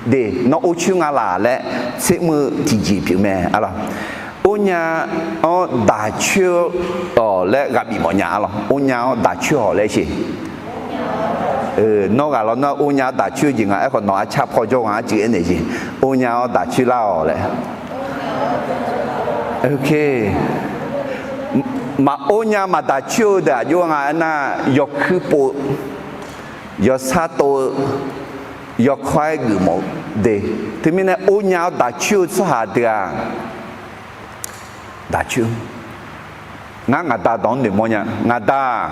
de, nawr or coer nga laq laer tsermr-eu tiqjeq pyeuf mae. Or nya-awr daq coer-awq laer ghaq bif mawf nya-a lawq. Or nya-awr daq coer-awq laer sher. Nawr ghaq law nar or nya-awr daq coer-eu jeq nga. Aerkhawf nawq arcar paw jawr gha arcuiv aernaeq jeq, or nya-awr daq coer lar-awq laer. Maq or nya maq daq coer-eu deuq aqjox nga aernar, yawkuir pov-eu, yawsar tov-eu, yawkawr-aer geufmawf-eu de. Teumirnae or nya-awr daq coer-eu tsawrhaq deuq-aq, daq coer. Ngar ngaq da dawq-anr noeqmawr nya. Ngaq da-aq,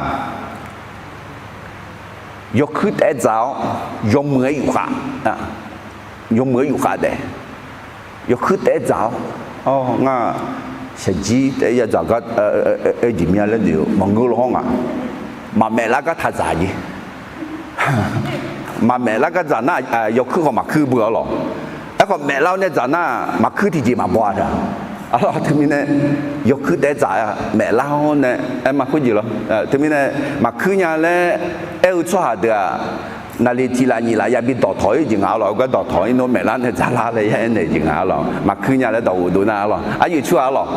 yawkuir taef-aer dzaq-awr yawmuiq-aer yufkhav, yawmuiq-aer yufkhav taef, yawkuir taef-aer dzaq-awr, ngar shaqjir taef-aer yadzaq gar, aer jeq mir-a laer noeq-eu maqngeur law hawr ngaq. Maqmaef lar gar taq dzaq jeq. Maqmaef lar gar dzaq nar, yawkuir khawf maqkuir beu-a lawq. Aerkhawf maef lar-awr nae dzaq nar maqkuir tiqjeq maqbaw-a taq. Arlawr teumirnae yawkuir taef-aer dzaq maef lar-awr nae aer ma khoerjeq lawr. Teumirnae maqkuir nya laer aer-eu tsawrhaq deuq-aq, naqli tiq laf nyiq laf yabi dawqtawq-ir jeq nga-a lawq. Heugar dawqtawq-ir nawr maef lar nae dzaq lar laer ya aernaeq jeq nga-a lawq. Maqkuir nya laer dawq ghofdov nar-a lawq. Aryoeq tsur-a lawq.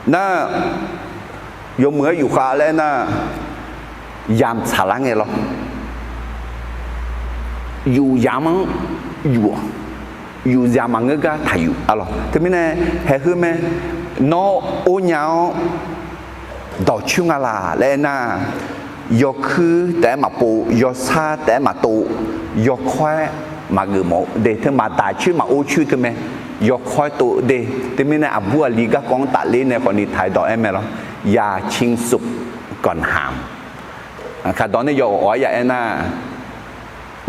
Nar, yawmuiq-aer yufkhav laer nar, yamq tsaqlar ngae lawr. Yuf yamq-anr yuf, yuf yamq maqngeur gar taq yuf-a lawq. Teumirnae haeq heu mae, nawr or nya-awr dawqcoer nga laq laer aernar, yawkuir taef-aer maqpov, yawsar taef-aer maqtov, yawkawr-aer maqgeuf mawf-eu de. Teu maqdaq coer maqor coer teu mae, yawkawr-aer tov de. Teumirnae aqbur aqli garkawv-anr tafler nae khawfni taq-aer dawq aer mae lawr. อย่าชิงสุขก่อนหาม Kaqdawq nae yawawf-awr ya aernar,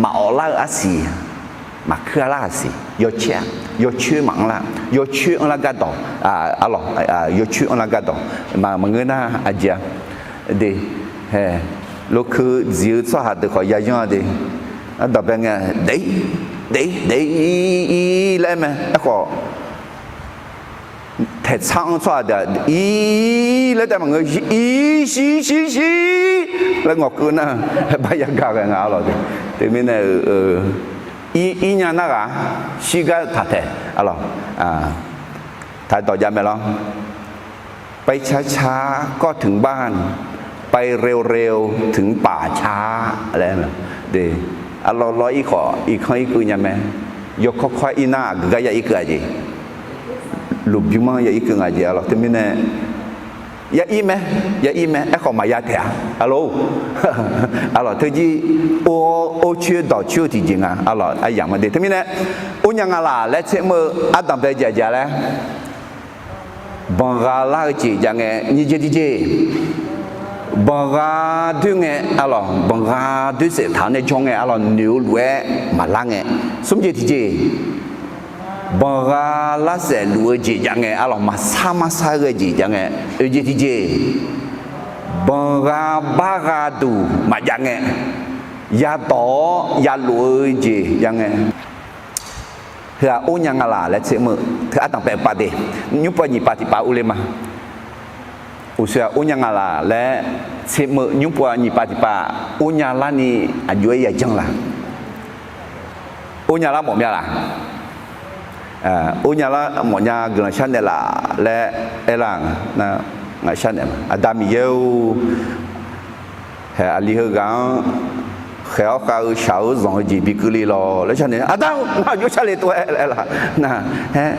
maqawf lar-eu arsiq, maqkuir-a lar-aq siq, yawcoer-a, yawcoer maqanr lar, yawcoer anrlar gardawq, arlawq, yawcoer anrlar gardawq, maqngeur nar aqjeq-a de. Hae, lokeu dziq-eu tsawrhaq deuq khawf yayanr-a de. Ardawq bae ngae, daef-ir, daef-ir, daef-ir laer aer mae. Aerkhawf, taeqtsar-anr tsawrhaq deuq-aq, ir laer taef maqngeur, ir shir shir shir laer ngawqkeuv nar, bar yagaq ghae nga arlawq de. Teumirnae-eu, ir, ir nya nar ghaq, shirgar taq taeq arlawq. Taq dawq jav mae lawr. ไปช้าๆ ก็ถึงบ้าน ไปเร็วๆ ถึงป่าช้า laer, arlawq lawr ir khawf irkanr irkeuv nya mae. Yawkawr kawr-aer ir nar aqgeu gar ya irkeuv-a jeq. Lmqbymr-anr ya irkeuv nga jeq arlawq. Teumirnae ya ir mae, ya ir mae, aerkhawf maqya taeq-a arlawq. Arlawq teujir or, or coer dawq coer-eu tiqjeq nga arlawq. Aryamq-anr de teumirnae or nya nga laq laer tser mr-eu ardanq bae jaqjaq laer, banqgha lar-eu jeq jav ngae nyiq jeq tiqjeq, banqgha doer ngae arlawq, banqgha doer saef taq-awr nae jawr ngae arlawq, noeq-eu lof-aer maqlar ngae. Smr jeq tiqjeq, banqgha lar saef luf-eu jeq jav ngae arlawq, maqsar marsar ghae jeq jav ngae. Oeq jeq tiqjeq, banqgha bargha duq maqjav ngae, yadawq-awr yalof-eu jeq jav ngae. Heu-aq or nya nga laq laer tser meuq teu ardanq paef pav de, nymr pov nyiq pav tiq pav urler ma. Uqshoe-aq or nya nga laq laer tser meuq nymr pov nyiq pav tiq pav or nya larni aqjox-aer yajanr la? Or nya lar mawf mya laq? Or nya lar mawf nya guiqlanq sharnaeq laf laer aer lar nga, sharnaeq ma. Aqda Miqyaer-or, haeq aqli heughaq-anr khaeq-awr khav-eu shaq-eu zanq-eu jeq bi keuvle lawq laer sharnaeq. Aqda-or, ngar aqjox sharle tov-aer laer aer lar nar, aer,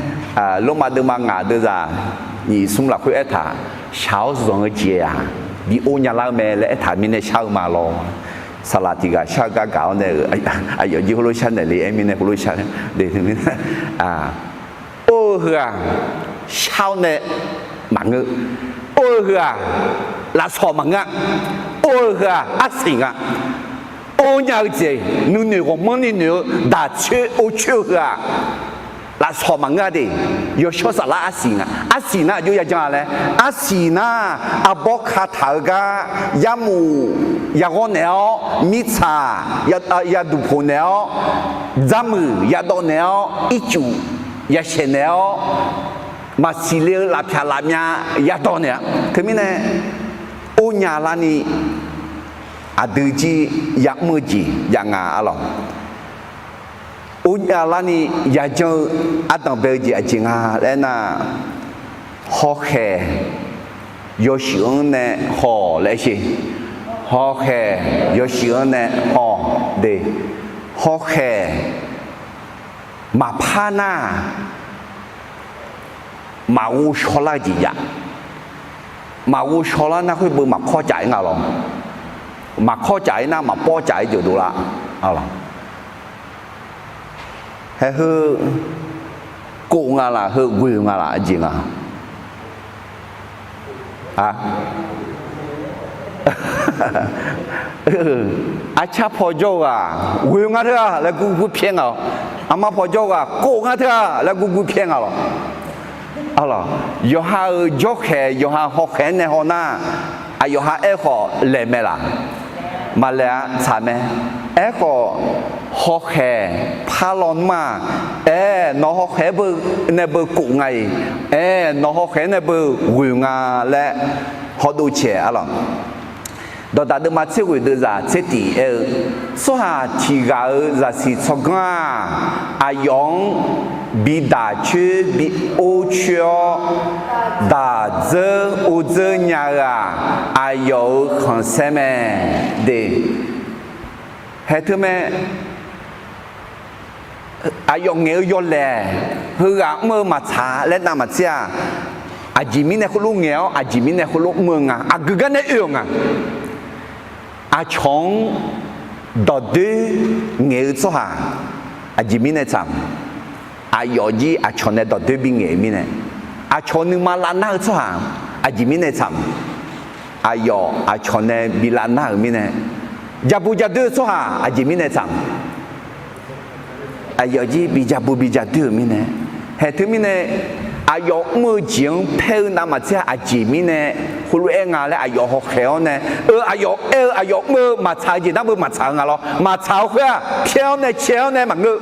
Lormav deuvma ngaq deuvzaq nyiq smr lafkhoer aertaq, shaq-awr zanq-eu jeq-aq bi or nya lar-eu mae laer aertaq mirnae shar-eu ma lawr. Saqlaq tiq ghaq shar-eu gar gaq-awr nae-euq aqyawf jir heulof sharnaeq le aer mirnae heulof shar de. Or-eu heu-aq shar-awr nae maqngeur. Or-eu heu-aq lafsawq maqngeur-a. Or-eu heu-aq arsiq nga. Or nya-eu jeq nuinoeq ghawqmanrni noeq-eu daq coer or coer-eu heu-aq lafsawq maqngeur-a de. Yawshawr saflar arsiq nga. Arsiq nar aqjox yajanr-a laer, arsiq nar arbawr kataq-eu gar yarmuf yaghawr naeq-awr, mirtsaq yaduq poq naeq-awr, dzarmuiq yadawv naeq-awr, ircuf yashaeq naeq-awr, maqsiq le-eu lafpyaq lafmya yadawv naeq-a. Teumirnae or nya larni aqdui jir yamr-eu jeq jav nga-a lawq. Or nya larni yajanr-eu ardanq bae-eu jeq aqjeq nga laer nar, hawkhaeq yawshuif-anr nae haw laer sher. Hawkhaeq yawshuif-anr nae haw de. Hawkhaeq maqpar nar-aq, maqghov shaw lar-eu jeq jav. Maqghov shaw lar nar khoer beu maqkawr caf-ir nga lawq. Maqkawr caf-ir nar maqpawr caf-ir jawqdov lar-a lawq. Haeq heu kov nga laf, heu ghoe-eu nga laf, aqjeq nga. Arcar paw jawr-eu ghaq ghoe-eu nga teu-aq laer gurgur pyaer nga-awq. Armar paw jawr-eu ghaq kov nga teu-aq laer gurgur pyaer nga lawq. Yawqha-euq jawrkhaeq yawqha hawkhaeq-anr nae haw nar, aqyawf ha aerkhawf laeq mae laf? Maqlaeq-a, tsaq mae. Aerkhawf hawkhaeq par lawnmr-aq, aer, nawq hawkhaeq-anr beu nae beu kov nga-iq, aer, nawq hawkhaeq-anr nae beu ghoe nga laer hawdov caeq-a lawq. Dawqdaq deuvma tser ghoeq deuvzaq tser tiq aer-eu, tsawrhaq tiq ghaq-euq zaqsiq tsawrganr-aq, aqyawf-anr bi daq coer bi or coer-awr, daq dzeur or dzeur nya-eu-aq, aqyawf-euq khanqsaer mae de. Haeq teu mae. Aqyawf ngaeq-eu yawlaeq heughaq mr-eu maqtsaq laer navmaqtser-aq, aqjeq mirnae khoerlof ngaeq-awr aqjeq mirnae khoerlof mr-eu nga. Aqgeu gar nae oe-euq nga. Aqcawq-anr dawqdoer ngaeq-eu tsawrhaq aqjeq mirnae tsaq-eu? Aqyawf jir aqcawq nae dawqdoer bingaeq-eu mirnae. Aqcawq nuima lavnar-eu tsawrhaq aqjeq mirnae tsaq-eu? Aqyawf aqcawq nae bi lavnar-euq mirnae. Jaqbu jadoer-eu tsawrhaq aqjeq mirnae tsaq-eu? Aqyawf jir bi jaqbu bi jadoer-euq mirnae. Haeq teumirnae aqyawf mr-eu jeq-anr paer-eu navmaqtser-aq aqjeq mirnae heulof-aer nga laer aqyawf hawkhaeq-awr nae, eu, aqyawf aer-eu aqyawf mr-eu maqtsaq-eu jeq nar beu maqtsaq-eu nga lawr. Maqtsaq-eu khoer-aq pyaer-awr nae cae-awr nae maqngeur-eu.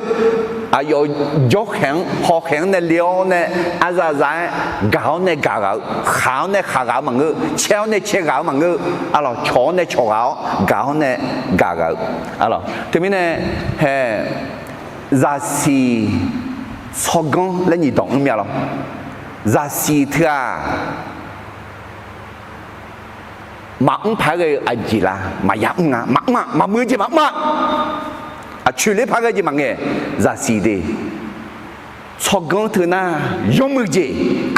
Aqyawf jawrkhaeq-anr hawkhaeq-anr nae le-awr nae arzaqzaq-aer gaq-awr nae gaq ghaq-eu, khaq-awr nae khaq ghaq-eu maqngeur, cae-awr nae cae ghaq-eu maqngeur, arlawq, cawq-awr nae cawq ghaq-awr gaq-awr nae gaq ghaq-eu, arlawq. Teumirnae haeq zaqsiq tsawrganr laer nyiq dawq mr mya lawr. Zaqsiq teu-aq maqmr paq-aer ghae-eu aqjeq la? Maqya mr nga. Maqmr-aq, maqmuiq-eu jeq maqmr-aq, aqcoeq ler paq-aer ghae jeq maqngae. Zaqsiq de tsawrganr teu nar yawmuiq jeq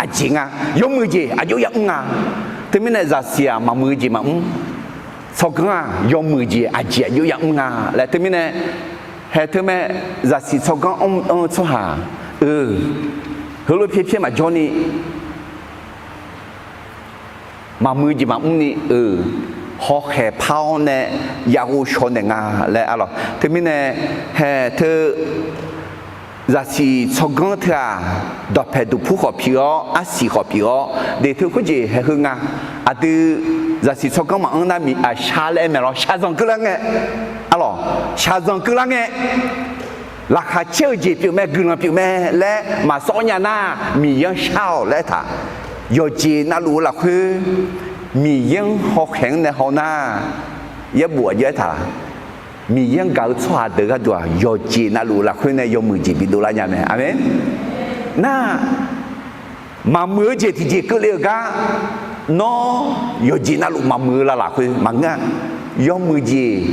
aqjeq nga. Yawmuiq jeq aqjox ya mr nga. Teumirnae zaqsiq-aq maqmuiq-eu jeq maqmr. Tsawrganr-aq yawmuiq jeq aqjeq aqjox ya mr nga laer teumirnae haeq teu mae. Zaqsiq tsawrganr anr-eu tsawrhaq-eu heulof pyaer pyaer maqjawr ni maqmuiq jeq maqmr ni-eu hawkhaeq par-awr nae yaghov shaw naeq nga laer arlawq. Teumirnae haeq teu zaqsiq tsawrganr teu-aq dawqpaeq duqpur khawf pyeuf-awr arsiq khawf pyeuf-awr de teu khoerjeq haeq heu nga. Aqdui zaqsiq tsawrganr maqanr nar miq aqshar laer aer mae lawr. Shaqzanq keuvlar ngae, arlawq, shaqzanq keuvlar ngae Laqkhaq caer-eu jeq pyeuf mae, guiqlanq pyeuf mae laer maqsawr nya nar, Miqyaer-anr shar-awq laer aertaq. Yawqjeq navluf-eu lafkhoer Miqyaer-anr hawkhaeq-anr nae haw nar, yaerbof aqjox aertaq, Miqyaer-anr gaq-eu tsawrhaq deuq gharduq-aq, yawqjeq navluf-eu lafkhoer nae yawmuiq jeq bidov lar nya mae. Aqmeq. Nar, maqmuiq-eu jeq tiqjeq keuvle-euq gar, nawr yawqjeq navluf maqmuiq-eu lavlaf khoer maqngeur-a. Yawmuiq jeq,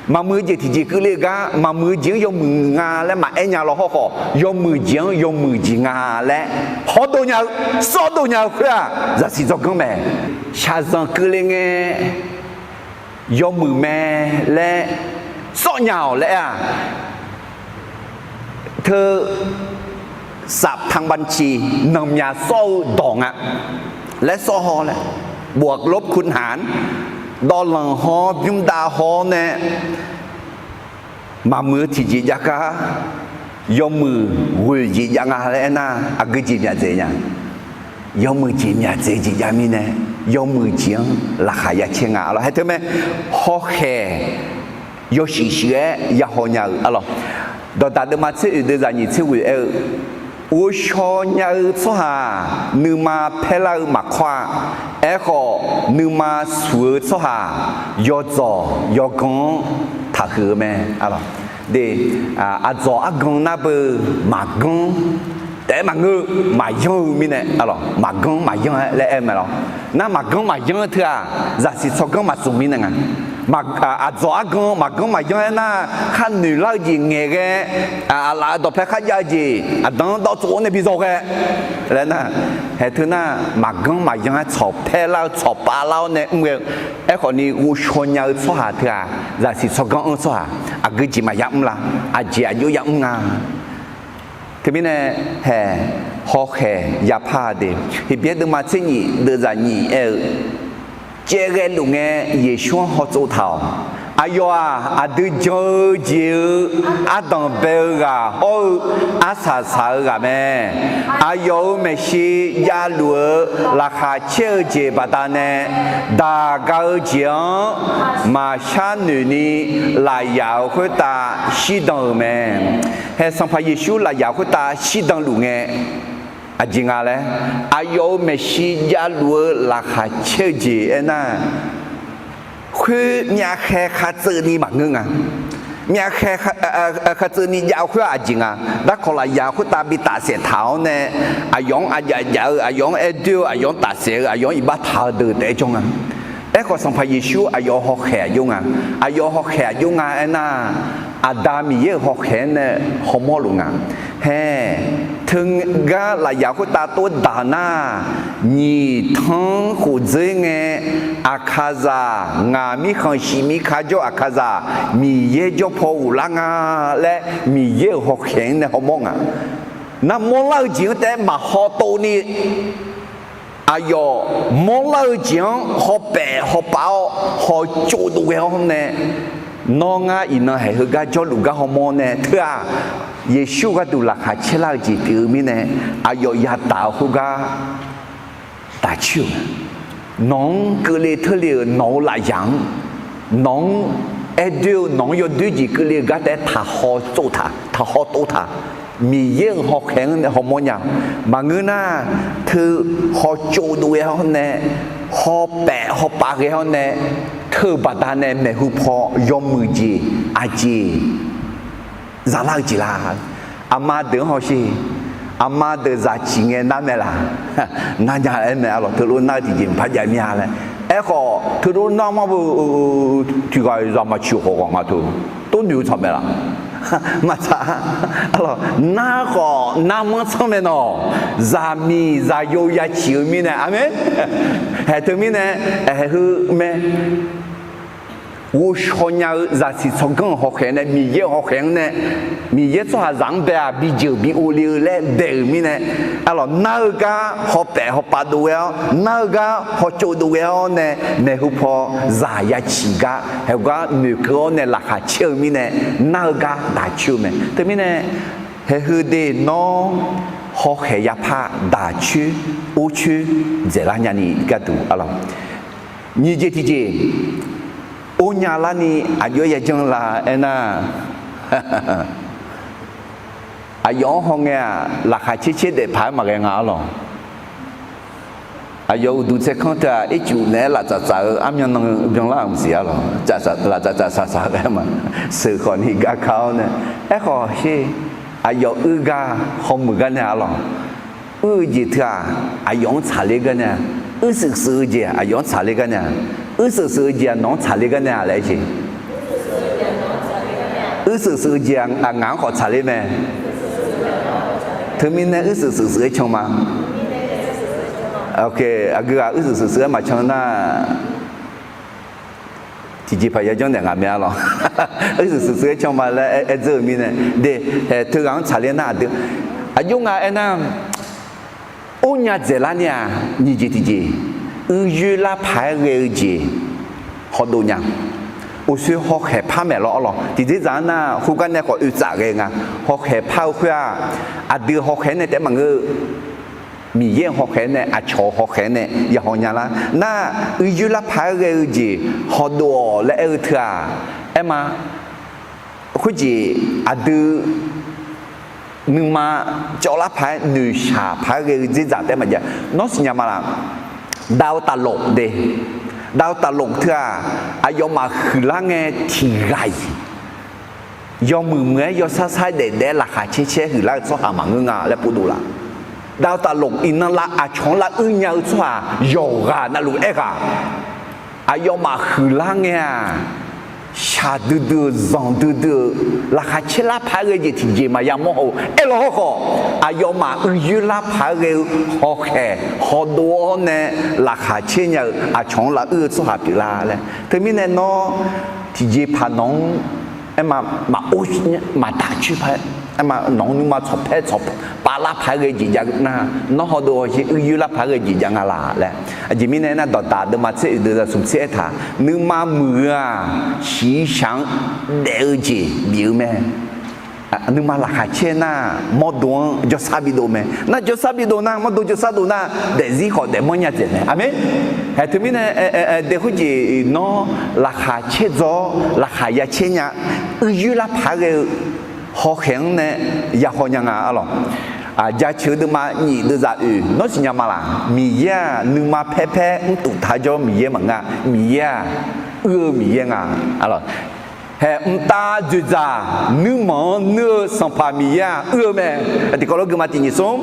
maqmuiq-eu jeq tiqjeq keuvle-eu gar, maqmuiq-eu jeq-anr yawmuiq nga laer maqaer nya law hawrkhawf, yawmuiq jeq-anr yawmuiq jeq nga laer hawdov nya-eu, sawrdov nya-eu khoer-aq, zaqsiq tsawrganr mae. Shaqzanq keuvle ngae yawmuiq mae laer sawr nya-awq laer aer-aq, teu สำคัญ ciq nanqmyaq sawr-eu dawq nga laer sawr haw laer, บวกลบคูณหาร dawvlanq haw-awr bymrdav haw-awr nae maqmuiq-eu tiqjeq jav gar, yawmuiq ghoeq jeq jav nga laer aernar, aqgeu jeq myaqdzaeq nya. Yawmuiq jeq myaqdzaeq jeq jav mirnae, yawmuiq jeq-anr laqkhaq ya caer nga lawr. Haer teu mae, hawkhaeq yawshuif shuif-aer ya haw nya-euq arlawq. Dawqdaq deuvma tser oeq deuv zaq nyiq tser ghoeq aer-eu, ghovshaw nya-eu tsawrhaq nuima paerlar-eu maqkawr-a. Aerkhawf, nuima suq-eu tsawrhaq yawdzawq yawgan-anr taqhuiq-eu mae. De, aqdzawq argan nar beu maqganr taef-aer maqngeur, maqyanr-eu mirnae, maqganr maqyanr-aer laer aer mae lawr. Nar maqganr maqyanr-eu teu-aq, zaqsiq tsawrganr maqtsmq mirnae nga. Aqdzawq argan maqganr maqyanr-aer nar, khar noeq lar-eu jeq ngaeqghae, aqlaf-euq dawqpae kharjav-eu jeq aqda-anr dawv tsov-awr nae bi zawghae laer nar, haer teu nar, maqganr maqyanr-aer tsawq paerlar-eu tsawq pavlar-awr nae mr ghae-eu. Aerkhawf ni ghovshaw nya-eu tsawrhaq teu-aq, zaqsiq tsawrganr anr tsawrhaq aqgeu jeq maqya mr la? Aqjeq aqjox ya mr nga. Teumirnae, haeq, hawkhaeq yapar-a de. Heqbyaer deuvma tser nyiq deuv zaq nyiq aer-eu, caevghae luf ngae Yeqsur-anr hawtsov taq-awq. Aqyawf-aq, aqdui jan-eu jeq-eu ardanq bae-eu ghaq hawr-eu arsaq saq-eu ghaq mae. Aqyawf-euq maeqshi javluf-eu laqkhaq caer-eu jeq baqdanae, daq ga-eu jeq-anr maqshar noeq ni lafyaq-euq khoertav shirdan-euq mae. Haer Sanqpaq Yeqsur lafyaq khoertav shirdan luf ngae, aqjeq nga laer, aqyawf-euq maeqshi javluf-eu laqkhaq caer-eu jeq aernar, khoer myavkhae khartseuv ni maqngeur nga. Myavkhae khartseuv ni jav-eu khoer-aq aqjeq nga. Darkawq lafyaq khoertav bi tafsaef taq-awr nae, aqyawf-anr aqjaf jaf-eu, aqyawf-anr aer doer-eu, aqyawf-anr tafsaef-eu, aqyawf-anr iqbax taq-eu deuq taef-aer jawr nga. Aerkhawf Sanqpaq Yeqsur aqyawf-euq hawkhaeq aqjox nga. Aqyawf-euq hawkhaeq aqjox nga aernar, Aqda Miqyaer-euq hawkhaeq-anr nae hawmawr luf nga. Haer, teugar lafyaq khoertav tov daq nar, nyiq tanr khof dzeur ngae, aqkaqzaq ngaq mirkhanq shiq mirka jawr aqkaqzaq Miqyaer jawr paw ghoflar nga laer Miqyaer-euq hawkhaeq-anr nae hawmawr nga. Nar mawrlar-eu jeq-anr taef-aer maqhaw tov ni, aqyawf mawrlar-eu jeq-anr hawpaef hawpav-awr hawtsov dov ghae-awr nae, nawr ngar iqnan haeq heugar jawrluf gar hawmawr nae teu-aq, Yeqsur gharduq laqkhaq caerlar-eu jeq pyeuf-eu mirnae, aqyawf yadaq-eu khoergar daq coer-euq. Nawq-anr keuvle teurle-euq nawq-euq lafyaq-anr, nawq-anr aer doer-eu nawq-anr yawdoer jeq keuvle-eu gar taef-aer taqhaw tsov taq, taqhaw tov taq. Miqyaer-euq hawkhaeq-anr nae hawmawr nya. Maqngeur nar, teu hawtsov dov ghae-awr nae, hawpaef hawpav ghae-awr nae, teu-euq baqdanae maeqhu paw yawmuiq jeq aqjeq zalar-eu jeq la? Aqma deuq-anr hawsher. Aqma deuq zaq ciq ngae nar mae laq? Nar nya aer mae. Arlawq, teulof nar-eu tiqjeq maqpar jav mir-a laer. Aerkhawf teulof nar mar beu, tiqghaq zaq maqciq khawf ghawq nga teu, tov noeq-eu tsaq mae laq? Maqtsaq. Arlawq, nar khawf nar manr tsanr mae nawq. Zaqmiq zaqyo ya ciq-eu mirnae, aqmeq. Haeq teumirnae, haeq heu mae. Ghovshaw nya-eu zaqsiq tsawrganr-euq hawkhaeq nae, Miqyaer-euq hawkhaeq-anr nae, Miqyaer tsawrhaqzaq-anr bae-aq bijeuq bi uvle-eu laer bae-euq mirnae, arlawq, nar-eu gar hawpaef hawpav dov ghae-awr, nar-eu gar hawtsov dov ghae-awr nae, maeqhu paw zaq ya ciq gar haeq gar noeqkeuv-awr nae laqkhaq caer-eu mirnae, nar-eu gar daq coer-eu mae. Teumirnae, haeq heu de nawr hawkhaeq yapar daq coer, or coer dzaeqlar nyani gharduq, arlawq, nyiq jeq tiqjeq or nya larni aqjox-aer yajanr la aernar, Aqyawf-anr hawngae-aq, laqkhaq caer caer daef paq-aer maqghae nga arlawq. Aqyawf uqduq tsaerkanr teu-aq, ircuf naeq-aer laftsaf tsaf-eu armyan nan byanlar-euq maqsiq arlawq. Laftsaf tsaf saq-eu aer ma. Sheuq khawf ni gar ka-awr nae, aerkhawf sher, aqyawf uir gar hawmuiq gar nae arlawq. Uir-eu jeq teu-aq, aqyawf-anr tsaqler gar nae-a. Uir shuif shuif-eu jeq-aq, aqyawf-anr tsaqler gar nae-a. Uir shuif shuif-eu jeq-aq, nawq-anr tsaqler gar nae-a laer aer jeq. Uir shuif shuif-eu jeq-aq, ngaq-anr khawf tsaqler mae. Teumirnae uir shuif shuif shuif-aer can ma. Aqgeu ghaq uir shuif shuif shuif-aer maqcan nar, tiqjeq paq yajanr naeq nga mae arlawq. Uir shuif shuif shuif-aer can ma laer aer dzeur-euq mirnae, de, teughaq-anr tsaqler nar aqdui, aqjox nga aernar, or nya dzaeqlar ni-aq, nyiq jeq tiqjeq, uir yoer lar paq-aer ghae-eu jeq hawdov nya. Uqshoe hawkhaeq par maeq lawr arlawq. Tiqdzer dzaq-anr nar, khoergar nae khawf oe tsaf ghae nga. Hawkhaeq par-eu khoer-aq, aqdui hawkhaeq nae taef maqngeur-eu, Miqyaer-euq hawkhaeq nae, aqcawq-euq hawkhaeq nae yahaw nya lar. Nar, uir yoer lar paq-aer ghae-eu jeq hawdov-awq laer aer-eu teu-aq, aer ma. Khoerjeq aqdui nuima cawvlar paq-aer noeqshaq paq-aer ghae-eu dzerdzaq taef maqjav. Nawr siqnya ma laq? Dawq taqlof de. Dawq taqlof teu-aq, aqyawfmaf huiqlar ngae tiqghaq-iq yawmuiq muiq-aer yawsar sar-aer daef daef-aer laqkhaq caer caer huiqlar-eu tsawrhaq maqngeur nga laer povdov laf. Dawq taqlof iqnan lav aqcawq-anr lav uir nya-eu tsawrhaq yawqghaq navluf aerghaq, aqyawfmaf huiqlar ngae-aq, shaqdui dui-euq zanqdui dui-euq laqkhaq caer lar paq-aer ghae jeq tiqjeq maqya mawr haw-eu aerlaw hawrkhawf, aqyawfmaf uir yoer lar paq-aer ghae-eu hawkhaeq hawdov-awr nae laqkhaq caer nya-eu aqcawq-anr lav uir-eu tsawrhaq pyeuflar laer. Teumirnae nawr tiqjeqpaq nawq-anr aer ma, maqor maqdaq coer paq-aer, aer ma, nawq-anr nuima tsawqpaer tsawqpav lar paq-aer ghae jeq jav nar, nawr hawdov hawsher uir yoer lar paq-aer ghae jeq jav nga laq laer. Aqjeq mirnae aernar, Dawqdaq deuvma tser oeq deuq zaqsmq tser aertaq, nuima muiq-eu-aq, shiqshaq-anr daef-eu jeq bif-eu mae. Nuima laqkhaq caer nar, mawrdo-anr jawrsar bidov mae. Nar jawrsar bidov nar, mawrdo jawrsar dov nar, daefzir khawf daefmanr nya dzaeq mae. Aqmeq. Haeq teumirnae, dae khoerjeq nawr laqkhaq caer dzaw-awr laqkhaq ya caer nya, uir yoer lar paq-aer ghae-eu hawkhaeq-anr nae yahaw nya nga arlawq. Jaceuq-eu deuvma nyif deuq zaq oeq nawr siqnya ma laq? Miqyaer-aq nuima paer paer mrtuf taq jawr Miqyaer maqngeur-a. Miqyaer-aq uir-eu Miqyaer nga arlawq. Haeq mqtav dzoeqdzaq nuirmanq-anr nuir-eu Sanqpaq Miqyaer-aq uir-eu mae. Tiqkawv lof guima tiq nyiq smr,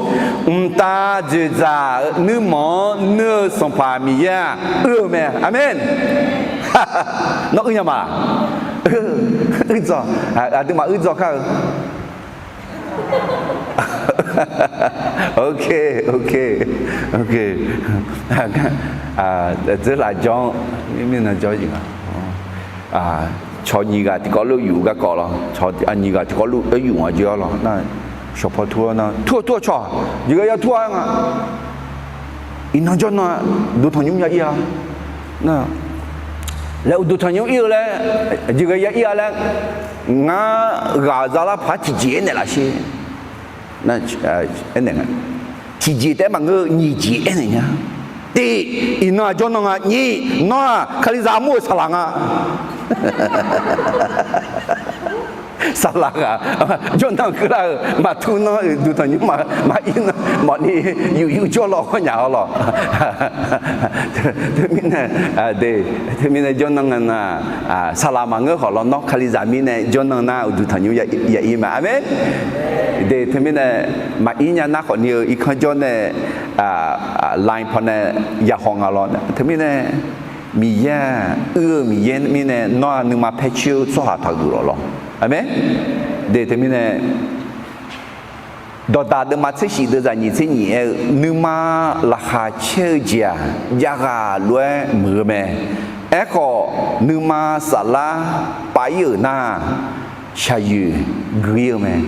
mqtav dzoeqdzaq nuirmanq-anr nuir-eu Sanqpaq Miqyaer-aq uir-eu mae. Aqmeq. Nawr uir nya ma? Uir dzaw. Aqduimaf uir dzaw kar-eu. Ok, ok, ok. Dzeurlaf jawr-anr mirnan jawr-eu jeq nga. Cawq nyiq ghaq tiqkawv lof yuf garkawv lawr. Cawq nyiq ghaq tiqkawv lof yuf nga jir-awr lawr nar, shawqpaw tur-awr nar, tur-awr tur-awr cawq, jeqghae ya tur-a nga. Iqnan jawr nan-aq, uqduq tanqnymr ya ir-a. Nar, laer uqduq tanqnymr ir-eu laer, jeqghae ya ir-a laer, ngar ghaq zalar paq-aer tiqjeq aernaeq laf sher. Aernaeq nga. Tiqjeq taef-aer maqngeur-eu nyiq jeq aernaeq nya. Tiq, iqnan-aq jawr nan nga. Nyiq, nawr-aq Kalizaq armur-euq saqlaq nga. Saqlaq ghaq jawr nan keuvlar-euq maqtur nan, uqduq tanqnymr maqir nan mawfni yuf yuf jawr law hawr nya-awr lawq. Teumirnae, teumirnae jawr nan nga nar, saqlaq maqngeur khawf lawr nawr Kalizaq mirnae jawr nan nar uqduq tanqnymr ya ir ma. Aqmeq. De teumirnae maqir nya nar khawfni-eu irkanr jawr nae line pawnae yahaw nga lawr. Teumirnae Miqyaer-aq uir-eu Miqyaer mirnae nawr-aq nuima paer coer-eu tsawrhaq taqguq lawq lawr. Aqmeq. De teumirnae Dawqdaq deuvma tser shif deuv zaq nyiq tser nyiq aer-eu, nuima laqkhaq caer-eu jeq-aq, javghaq lof-aer muiq-eu mae. Aerkhawf, nuima saflar pav ir-euq nar, shaqyoeq gui ir-eu mae.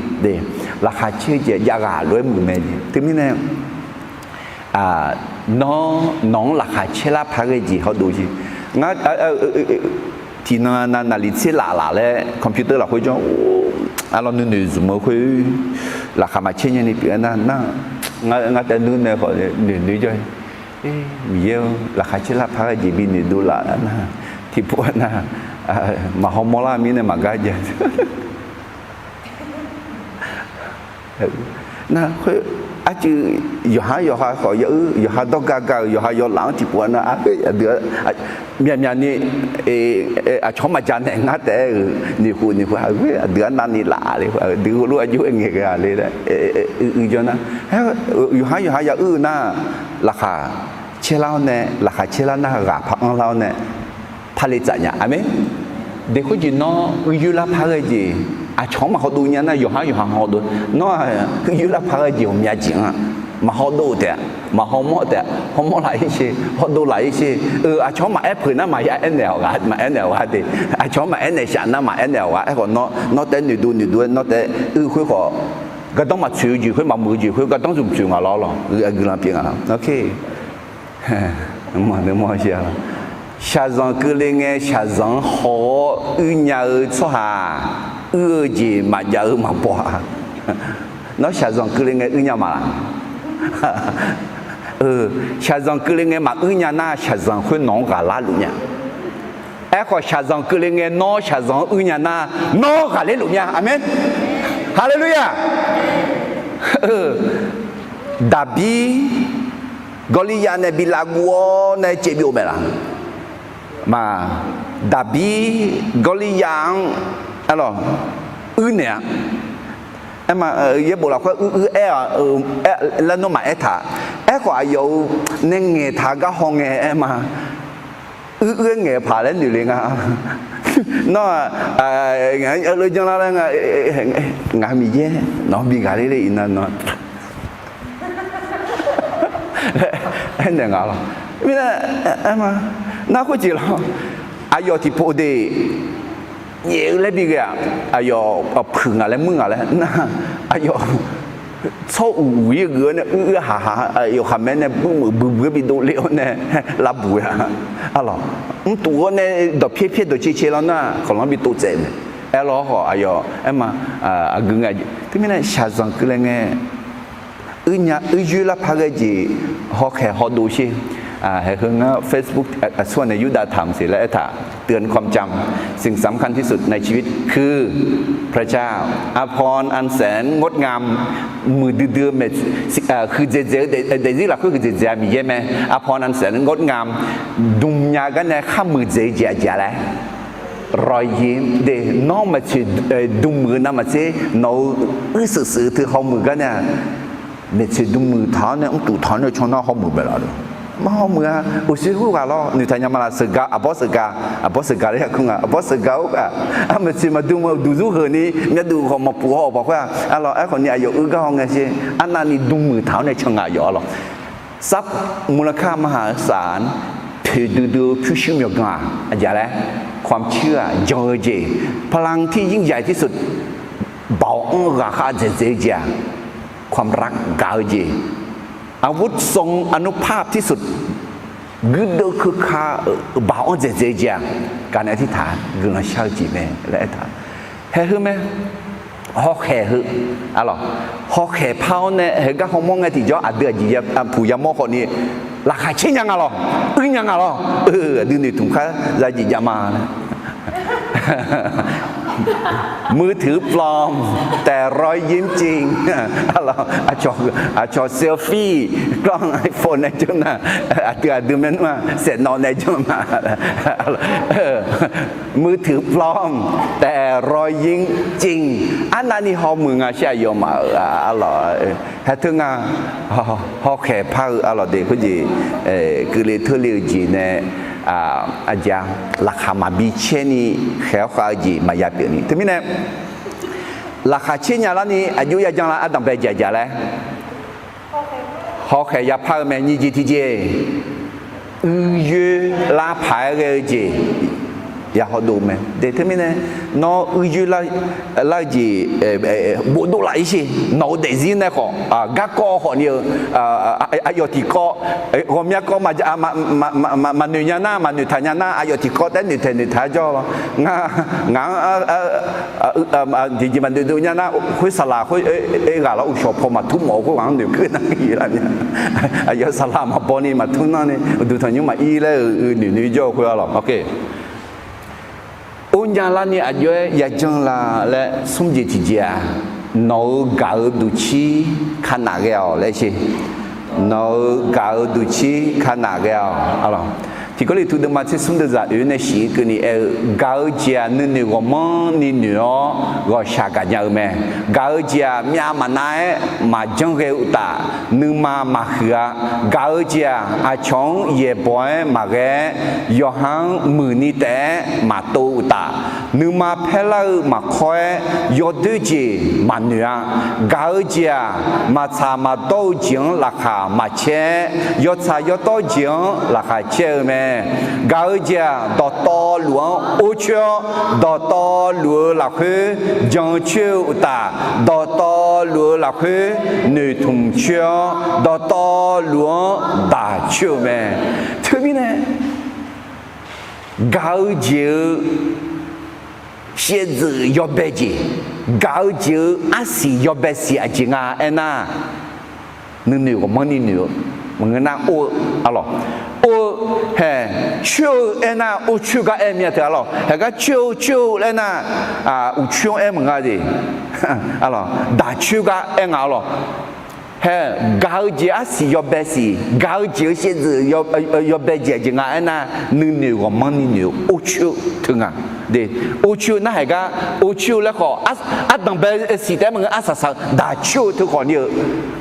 Laqkhaq caer-eu jeq javghaq lof-aer muiq mae. Teumirnae nawr nawq-anr laqkhaq caer lar paq-aer ghae jeq hawdov jeq. Ngar tiqnan nav naqliq tser laf laf laer computer lafkhoer jawr, arlawr nuinoeq zmq-eu khoer, laqkhaq maqcaer nyani pyeuf-aer nar, ngar taef nuir nae khawf noeq noeq jawr. Miqyaer-or, laqkhaq caer lar paq-aer ghae jeq binoeq dovlaf nar, tiqpov-aer nar, maqhaw mawrlar mirnae maqgar ja. Nar khoer arcuiv yawqha yawqha khawf ya uir, yawqha dawrga ga-euq yawqha yawlaf-anr tiqpov-a nar, arpoeq aqdui-a myaqmyaq ni aqcawq-anr maqja naeq ngar taef-aer-euq noeqkhof noeqkhof aqdui-anr navni laf le, aqdui heulof-aer aqjox-aer ngaeqghae le laer uiq jawr nar, yawqha yawqha ya uir-eu nar, laqkhaq caerlar-awr nae, laqkhaq caerlar nar ghaq par anrlar-awr nae, par le tsaf nya. Aqmeq. Deq khoerjeq nawr uir yoerlar par ghae jeq, aqcawq-anr maqhaw dov nya nar, yawqha yawqha haw dov. Nawr-aq uir yoerlar par ghae jeq ghawqmya jeq-anr-aq, maqhaw dov-eu taef-a, maqhaw mawr taef-a, hawmawr laf-ir sher, hawdov laf-ir sher. Eu, aqcawq-anr maqaer peuq nar maqya aernaeq-awq ghaq, maqaer naeq-awq ghaq de. Aqcawq-anr maqaer naeq shaf nar maqaer naeq-awq ghaq. Aerkhawf nawr, nawr taef noeqdov noeqdov-aer nawr taef uir khoer khawf, gardanr maqtsoeq-eu jeq khoer maqmuiq-eu jeq khoer gardanr zmq tsoeq ngaq lawr lawq. Guiqlanq pyeuf ngaq lawq. Shaqzanq keuvle ngae shaqzanq-anr haw-awr uir nya-eu tsawrhaq, uir-eu jeq maqjav-eu maqbaw-a. Nawr shaqzanq keuvle ngae uir nya ma laq? Shaqzanq keuvle ngae maquir nya nar, shaqzanq khoer nawq-anr ghaqlar luf nya. Aerkhawf, shaqzanq keuvle ngae nawr shaqzanq-anr uir nya nar, nawr ghaqler luf nya. Aqmeq. Haleluya! Daqbir Gawrliryav nae bi lavguv-awr nae caev byov mae laq? Maq, Daqbir Gawrliryav-anr arlawq uir naeq-a. Aerma, yaerbof lafkhoer uir uir aer-aq, laer nawr maqaer taq. Aerkhawf aqyawf-euq nae ngaeqtaq gar haw ngae aerma, uir uir-aer ngaeq-eu paq laer noeq le nga. Nawr-aq, leu janrlar laer nga, ngaq Miqyaer nawq-anr bi ghaqler le iqnan nawr aernaeq ngaq lawq. Mirnae aerma, nar khoerjeq lawr, aqyawf tiqpov de nyaef-eu laer bi ghae-aq, aqyawf puiq ngaq laer muir ngaq laer nar, aqyawf tsawr uq uq-ir geuf-awr nae uir uir haq haq, aqyawf khaqmae nae buir meuq buibui-aer bi dovle-awr nae lavbuq-a. Arlawq, mrtuf-awr nae dawqpyaer pyaer dawqcae cae lawr nar, kawqlanr bi tov tsaev mae. Aerlawr khawf aqyawf aerma, aqgeu ngae, teumirnae shaqzanq keuvle ngae uir nya uir yoer lar par ghae jeq hawkhaeq hawdov sher. Haeqheu ngar Facebook aqsur-aq nae ยุคดาถาม siq laer aertaq เตือนความจำ สิ่งสำคัญที่สุดในชีวิตคือ พระเจ้า อภรณ์อันแสนงดงาม muiqdui dui-eu mae, huiqdzaeq dzaeq-eu daefzir lafkhoer huiqdzaeq dzaeq-a Miqyaer mae. อภรณ์อันแสนงดงาม dm nya gar nae khar muiqdzaeq-eu jeq aqjeq-a laer รอยยิ้ม de, nawr maeqtsoeq dm muiq-eu navmaqtser nawq-euq uir seuq seuq-eu teu hawmuiq gar nae-aq, maeqtsoeq dm muiq taq-awr nae mrtuf taq-awr nae caw nar hawmuiq bae laf-a. Mar hawmuiq-a. Uqshoe khoerghaq lawr noeqtaq nya ma laf? Sheuqga, aqbawr sheuqga, aqbawr sheuqga laer yaqkar nga, aqbawr sheuqga-or ghaq, aqmaeq tsoeq maqdm-eu duqzur heuq ni myavduq khawf maqpuq haw-awq paq khoer-aq, arlawq, aerkhawf ni aqyawf uir gar haw ngae sher, arnavni dm muiq taq-awr nae caw nga yawf-a lawq. Sar murlar kar maqhaq-eu saf-anr poeqdui dui-eu pyurshuir myawqganq-aq aqjeq laer, ความเชื่อ-aq jan-eu jeq, พลังที่ยิ่งใหญ่ที่สุด baoq-anr ghaqkhav dzaeqdzaeq-eu jeq-aq, ความรัก gaq-eu jeq, อาวุธทรงอานุภาพที่สุด guirdeuv keuka-euq baoq-anr dzaeqdzaeq-eu jeq-aq, gaq nae tirtaq guiqlanq shar-eu jeq mae laer aertaq. Haeqheu mae, hawkhaeq heu, arlawq, hawkhaeq par-awr nae heugar hawmawr ngae tiqjawr aqdui aqjeq puq yamawr khawfni laqkhaq caer nya nga lawq, uir nya nga lawq. Aqdui noeqtmq khar zajeq jav ma laer มือถือปลอม แต่รอยยิ้มจริง arlawq, aqcawq selfie กล้อง iPhone nae jawr nar, aqdui aqdui maernmr-aq saeqnawv nae jawr ma. มือถือปลอม แต่รอยยิ้มจริง arnavni hawmuiq nga shir aqyawf maf-euq, arlawq, haer teu nga, hawkhaeq par-eu arlawq de khoerjeq, keuvle teurle-eu jeq nae, aqjeq-a, laqkhaq maqbi caer ni khaeq-awr khav-eu jeq maqya pyeuf ni. Teumirnae laqkhaq caer nya larni aqjox yajan lar ardanq bae jaq jaq laer hawkhaeq yapar-eu mae. Nyiq jeq tiqjeq, uir yoer lar paq-aer ghae-eu jeq ya hawdov mae. De teumirnae nawr uir yoer lar-eu jeq bofdov laf-ir sher. Nawq-eu daefzir nae khawf garkawv khawfni-eu aqyawf tiqkawv, ghawqmya kawv maqnoeq nya nar, maqnoeq taq nya nar, aqyawf tiqkawv taef noeqtaeq noeqtaq-aer jawr-awr, ngar, ngaq-anr jeqjeq maqnoeq dov nya nar, khoer saqlaq khoer ghaq lawr uqshawq paw maqtur mawf-eu khoerghaq-anr noeqkeuv nar, aqyawf saqlaq maqbaw ni maqtur nar ni uqduq tanqnymr maqir laer-euq noeq noeq jawr-eu khoer-a lawq. Or nya larni aqjox-aer yajan la laer smr jeq tiqjeq-aq, Nawq-euq gaq-eu duqcir kanaf ghae-awq laer sher. Nawq-euq gaq-eu duqcir kanaf ghae-awq. Tiqkawv Leqtuv deuvma tser smr deuvzaq oeq nae shif-ir keuvni aer-eu, gaq-eu jeq-aq nuinoeq ghawqmanrni noeq-awr ghawqshaq gaqnya-eu mae. Gaq-eu jeq-aq myav maqnav-aer maqjanr ghae-eu uqtaf, nuima maqhuiq-a. Gaq-eu jeq-aq aqcawq-anr yaeqbawq-aer maqghae-aer, yawqha-anr muiqni taef-aer maqtov-eu uqtaf, nuima paerlar-eu maqkawr-aer yawdoer jeq maqnoeq-a. Gaq-eu jeq-aq maqtsaq maqdawr-eu jeq-anr laqkhaq maqcaer-aer, yawtsaq yawdawr jeq-anr laqkhaq caer-eu mae. Gaq-eu jeq-aq dawqtawvluf-anr or coer-awr, dawqtawvluf-eu lafkhoer jan coer-eu uqtaf, dawqtawvluf-eu lafkhoer noeqtmq coer-awr, dawqtawvluf-anr daq coer-eu mae. Teumirnae gaq-eu jeq-eu shaevdzeuf yawbae jeq, gaq-eu jeq-eu arsiq yawbae siq aqjeq nga aernar, nuinoeq ghawqmanrni noeq-eu maqngeur nar or-eu, arlawq, or-eu, hae, coer-eu aernar or coer gar aer mir-a teu arlawq. Haegar coer-eu coer-eu laer nar, uqcoer-anr aer maqnga de, arlawq, daq coer gar aer nga arlawq. Hae, gaq-eu jeq arsiq yawbae siq, gaq-eu jeq-eu shaevdzeuf yawbae jeq aqjeq nga aernar, nuinoeq ghawqmanrni noeq-eu or coer-eu teu nga. De, or coer-eu nar haegar or coer-eu laer khawf, ardanqbae siq taef-aer maqngeur, arsaq saq-eu daq coer-eu teu khawf ni-eu,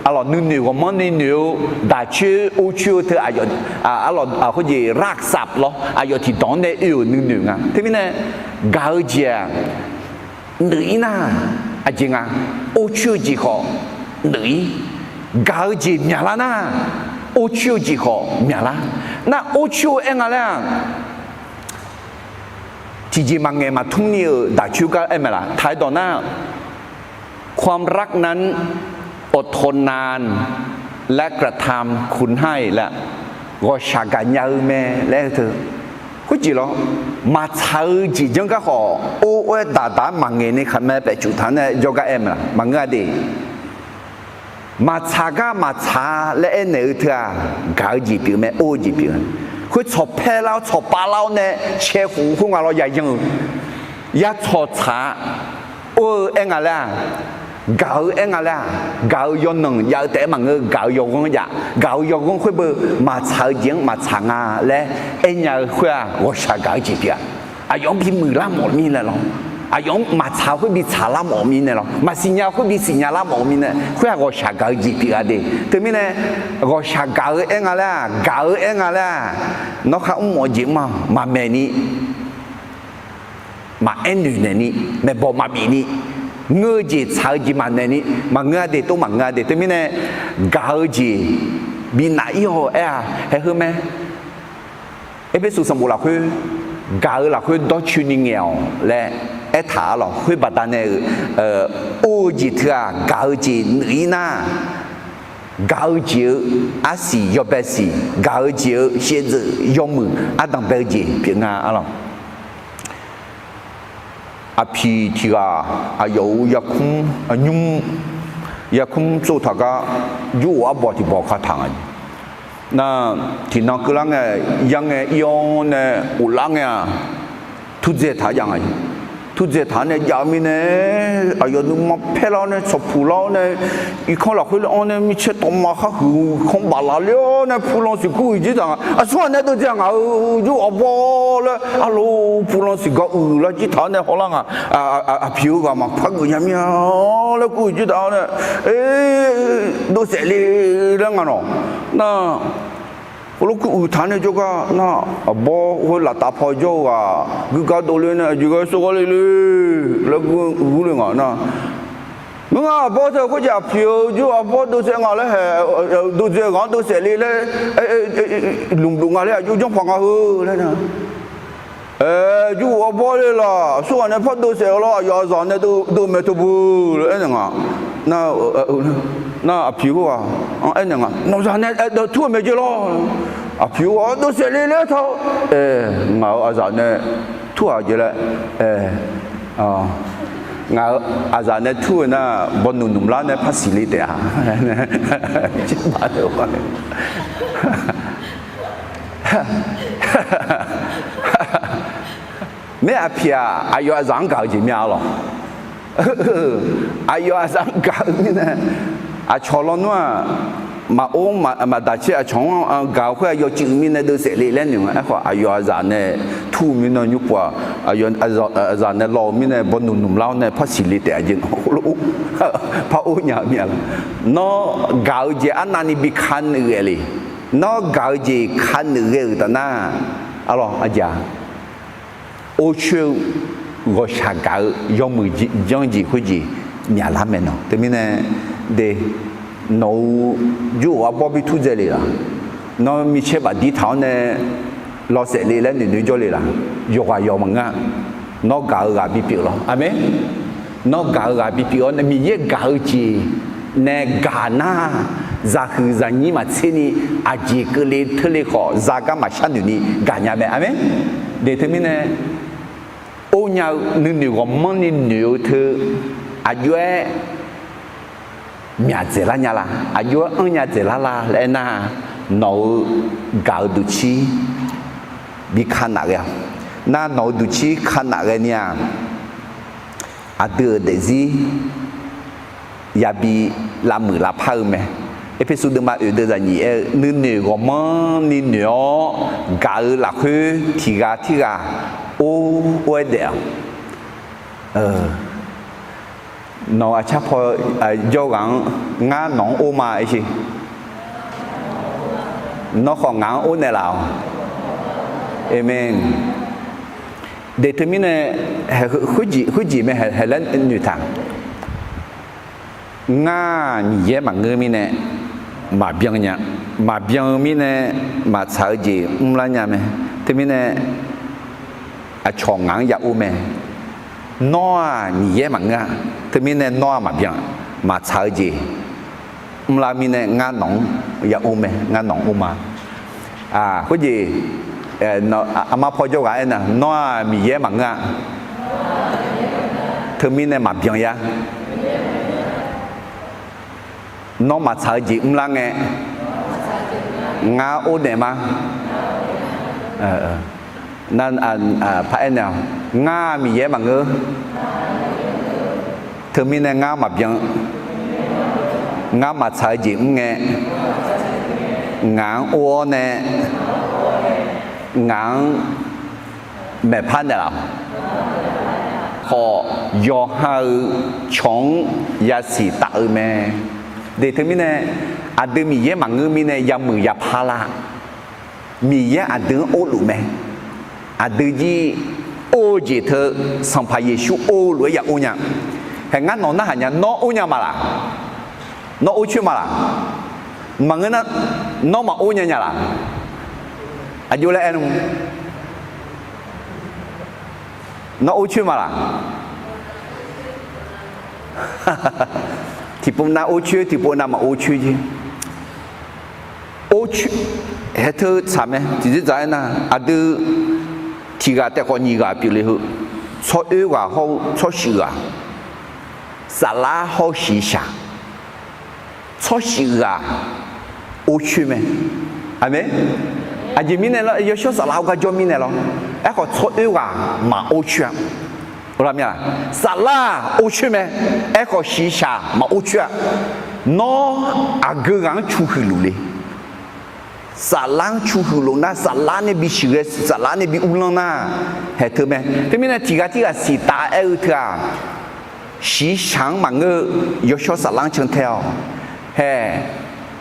arlawq, nuinoeq ghawqmanrni noeq-eu daq coer or coer-eu teu, arlawq, khoerjeq raqsaf lawr, aqyawf tiqdawq-anr nae oe-euq nuinoeq nga. Teumirnae gaq-eu jeq-aq nuif-ir nar, aqjeq nga, or coer-eu jeq khawf nuif-ir. Gaq-eu jeq myaqlar nar, or coer-eu jeq khawf myaqlar. Nar or coer-eu aer nga laer-aq, tiqjeq maqngaeq maqtmr ni-euq daq coer gar aer mae laf. Taq-aer dawq nar, ความรักนั้นอดทนนาน และกระทำคุณให้ laer, ghawqshaq gaqnya-eu mae laer teu. Khoerjeq lawr, maqtsaq-eu jeq janr gar khawf or or-aer daq daq-aer maqngaeq ni khaqmae paefcuf taq-anr nae jawrgar aer mae laf. Maqngeur-a de. Maqtsaq gar maqtsaq-a laer aernaeq-eu teu-aq, gaq-eu jeq pyeuf mae, or-eu jeq pyeuf-a. Khoer tsawqpae lar-awr tsawqpav lar-awr nae cae khof khoer nga lawr yayan-eu, ya tsawqtsaq-a. Or-eu aer nga laer-aq, gaq-eu aer nga laer-aq, gaq-eu yawnanq jav-eu taef-aer maqngeur, gaq-eu yawghanr jav, gaq-eu yawghanr khoer beu maqtsaq-eu jeq-anr maqtsaq nga laer aernya-eu khoer-aq, ghawqshaq gaq-eu jeq pyeuf-a. Aqyawf-anr bimuiq lar mawf mirnae lawr, aqyawf-anr maqtsaq khoer bitsaq lar mawf mirnae lawr, maqsiqnya khoer bisiqnya lar mawf mirnae, khoer-aq ghawqshaq gaq-eu jeq pyeuf-a de. Teumirnae, ghawqshaq gaq-eu aer nga laer-aq, gaq-eu aer nga laer-aq, nawr khar mr mawf-eu jeq mr-a, maqmaeq ni, maqaer noeq naeq ni, maeqbawq maqbif ni, ngeur-eu jeq tsaq-eu jeq maqnaeq ni, maqngeur-a de, tov maqngeur-a de. Teumirnae, gaq-eu jeq binaf-ir-awq aer-a, haeq heu mae. Erpersu sanqbof lafkhoer, gaq-eu lafkhoer dawrcoeni ngaeq-awq laer aertaq-a lawq. Khoer baqdanae-euq or-eu jeq teu-aq, gaq-eu jeq nuif-ir nar, gaq-eu jeq-eu arsiq yawbae siq, gaq-eu jeq-eu shaevdzeuf yawmuiq ardanqbae-eu jeq pyeuf nga-a lawq. Aqpiq tiq ghaq aqyawf-euq yarkmr nymr, yarkmr tsov taq gar, jur of arbawq tiq bawq kataq nga. Nar, tiqnan keuvlar ngae, yar ngae ir-awr nae ghoflar ngae-aq, turdzae taq-aer jav nga. Turdzae taq-aer nae jav mirnae, aqyawf nuima paerlar-awr nae tsawqpuq lar-awr nae, irkanr lafkhoer le-anr nae micaer tawqma khar huiq kanr baflaf ler-awr nae pulan siqkur uiq jir taq nga. Aqsur ghaq nae dovdzae ngaq-euq jur of arbawr laer, arlo, pulan siqgar uiq lar jir taq-awr nae hawlar nga. Aqpiq-eu ghaq maqpar geuf nya mir-a laer kur uiq jir taq-awr nae, dovsaef le laer nga nawq. Nar, heulof kur uiq taq nae jawrgar nar, arbawr khoer laftav paw jawr-eu ghaq guiqgar dovler nae aqjeq ghae sawrgar le le laer gur le nga nar, ngeur nga arbawr teu khoerjeq aqpiq-eu jur arbawr dovsaef nga laer hae, dovdzae ghaq-anr dovsaef le laer, lmqluf nga laer aqjox janrpaq nga heu laer nar, jur of arbawr le laf, aqsur ghaq nae par dovsaef-eu lawr, aqyawf aqzaq nae dov maeq teu beu laer aernaeq nga. Nar, aqpiq khoerghaq-anr aernaeq nga, nawqzaq nae aerdawq tur-eu maeq jeq lawr. Aqpiq khoerghaq dovsaef le laer taq-awr, ngaq-euq aqzaq nae tur-aq jeq laer, ngaq-euq aqzaq nae tur-eu nar, bawnoeq nmq lar nae par siqle taef-a. Maer aqpiq-aq, aqyawf aqzaq-anr gaq-eu jeq myav-a lawq. Aqyawf aqzaf-anr gaq-eu mirnae, aqcawq lawnmr-aq, maqor maqdaq caer aqcawq-anr gaq-eu khoer aqyawf cuiv-eu mirnae deuvsaef le laer noeq nga. Aerkhawf aqyawf aqzaf nae tur-eu mirnae nymrpov-aq, aqyawf aqzaf nae law-eu mirnae bawnoeq noeq lar-awr nae par siqle taef-a jeq nawq khoerlof par or nya-eu mir-a laq. Nawr gaq-eu jeq arnavni bi kanaeq ghae le. Nawr gaq-eu jeq kanaeq ghae-euq taf nar, arlawr aqjeq-a, orcoer-eu ghawqshaq gaq-eu yawmuiq janr jeq khoerjeq myaqlar mae nawq. Teumirnae de, nawq-euq jawr-euq arbawr bi turdzae le laq. Nawr micaer bafdir taq-awr nae lawsaef le laer noeqnoeq jawr le laq. Yawqghaq yawq maqngeur-a. Nawr gaq-eu ghaq bipyeuf lawr. Aqmeq. Nawr gaq-eu ghaq bipyeuf-awr nae Miqyaer gaq-eu jeq nae gaq nar, zaqhuiq zaqnyir maqtser ni, aqjeq keuvle teurle khawf zagar maqshar noeq ni gaqnya mae. Aqmeq. De teumirnae, or nya-eu nuinoeq ghawqmanrni noeq-eu teu, aqjox-aer myaq dzaeqlar nya la, aqjox-aer anrnya dzaeqlar la laer aernar, nawq-euq gaq-eu duqcir bi kanaf ghae-a. Nar nawq-euq duqcir kanaf ghae ni-aq, aqdui-euq daefzir yabi lavmuiq lavpar-eu mae. Erpersu deuvma oeq deuv zaqnyiq aer-eu, nuinoeq ghawqmanrni noeq-awr gaq-eu lafkhoer tiq ghaq tirghaq or or-aer daef-awq. Nawq aqcar paw jawr ghaq-anr, ngar nawq-anr or ma aer sher. Nawr khawf ngaq-anr or naeqlaf-awq. Aqmeq. De teumirnae, khoerjeq mae hae laer noeqtaq. Ngar Miqyaer maqngeur mirnae maqbyan nya, maqbyan-eu mirnae maqtsaq-eu jeq mrlar nya mae. Teumirnae aqcawq ngaq-anr ya or mae. Nawr-aq Miqyaer maqngeur-a. Teumirnae nawr-aq maqbyan, maqtsaq-eu jeq mrlar mirnae ngar nawq-anr ya or mae, ngar nawq-anr or ma. Khoerjeq, aqma paw jawr ghaq aernar, nawr-aq Miqyaer maqngeur-a. Teumirnae maqbyan yar. Nawr maqtsaq-eu jeq mrlar ngae, ngar or naeq ma. Par aernaeq-awq, ngar Miqyaer maqngeur. Teumirnae ngar maqbyan. Ngar maqtsaq-eu jeq mr ngae, ngaq-anr or-awr nae, ngaq-anr maeqpar naeqlaf-awq. Khawf, yawqha-euq cawq-anr yasiq taf-eu mae. De teumirnae, aqdui Miqyaer maqngeur mirnae yamuiq yapar lar. Miqyaer aqdui-anr orluf mae. Aqdui jir or-eu jeq teu Sanqpaq Yeqsur or-eu lof-aer ya or nya. Hae ngar nawq narhaq nya, nawr or nya ma laq? Nawr or coer ma laq? Maqngeur nar, nawr maqor nya nya laq? Aqjox laer aer nu. Nawr or coer ma laq? Tiqpov nav or coer, tiqpov nav maqor coer jeq. Or coer, hae teu tsaq mae. Tiqjeq dzaq aernar, aqdui tiq ghaq taef khawf nyiq ghaq pyeufle heu, tsawroer ghaq hawr-eu tsawrshuif ghaq, saflar hawr-eu shiqshaq, tsawrshuif ghaq or coer mae. Aqmeq. Aqjeq mirnae lawr, yawshawr saflar-awr gar jawr mirnae lawr. Aerkhawf tsawroer ghaq maqor coer-a. Saflar-aq or coer mae. Aerkhawf shiqshaq maqor coer-a. Nawr aqgeu ghaq-anr cu huiq luf le. Saflar-anr cu huiq luf nar, saflar nae bi shuiq ghae, saflar nae bi uvlanr nar, hae teu mae. Teumirnae tiq ghaq tirghaq siqtaf aer-eu teu-aq, shiqshaq-anr maqngeur-eu, yawshawr saflar-anr cantae-awq. Hae,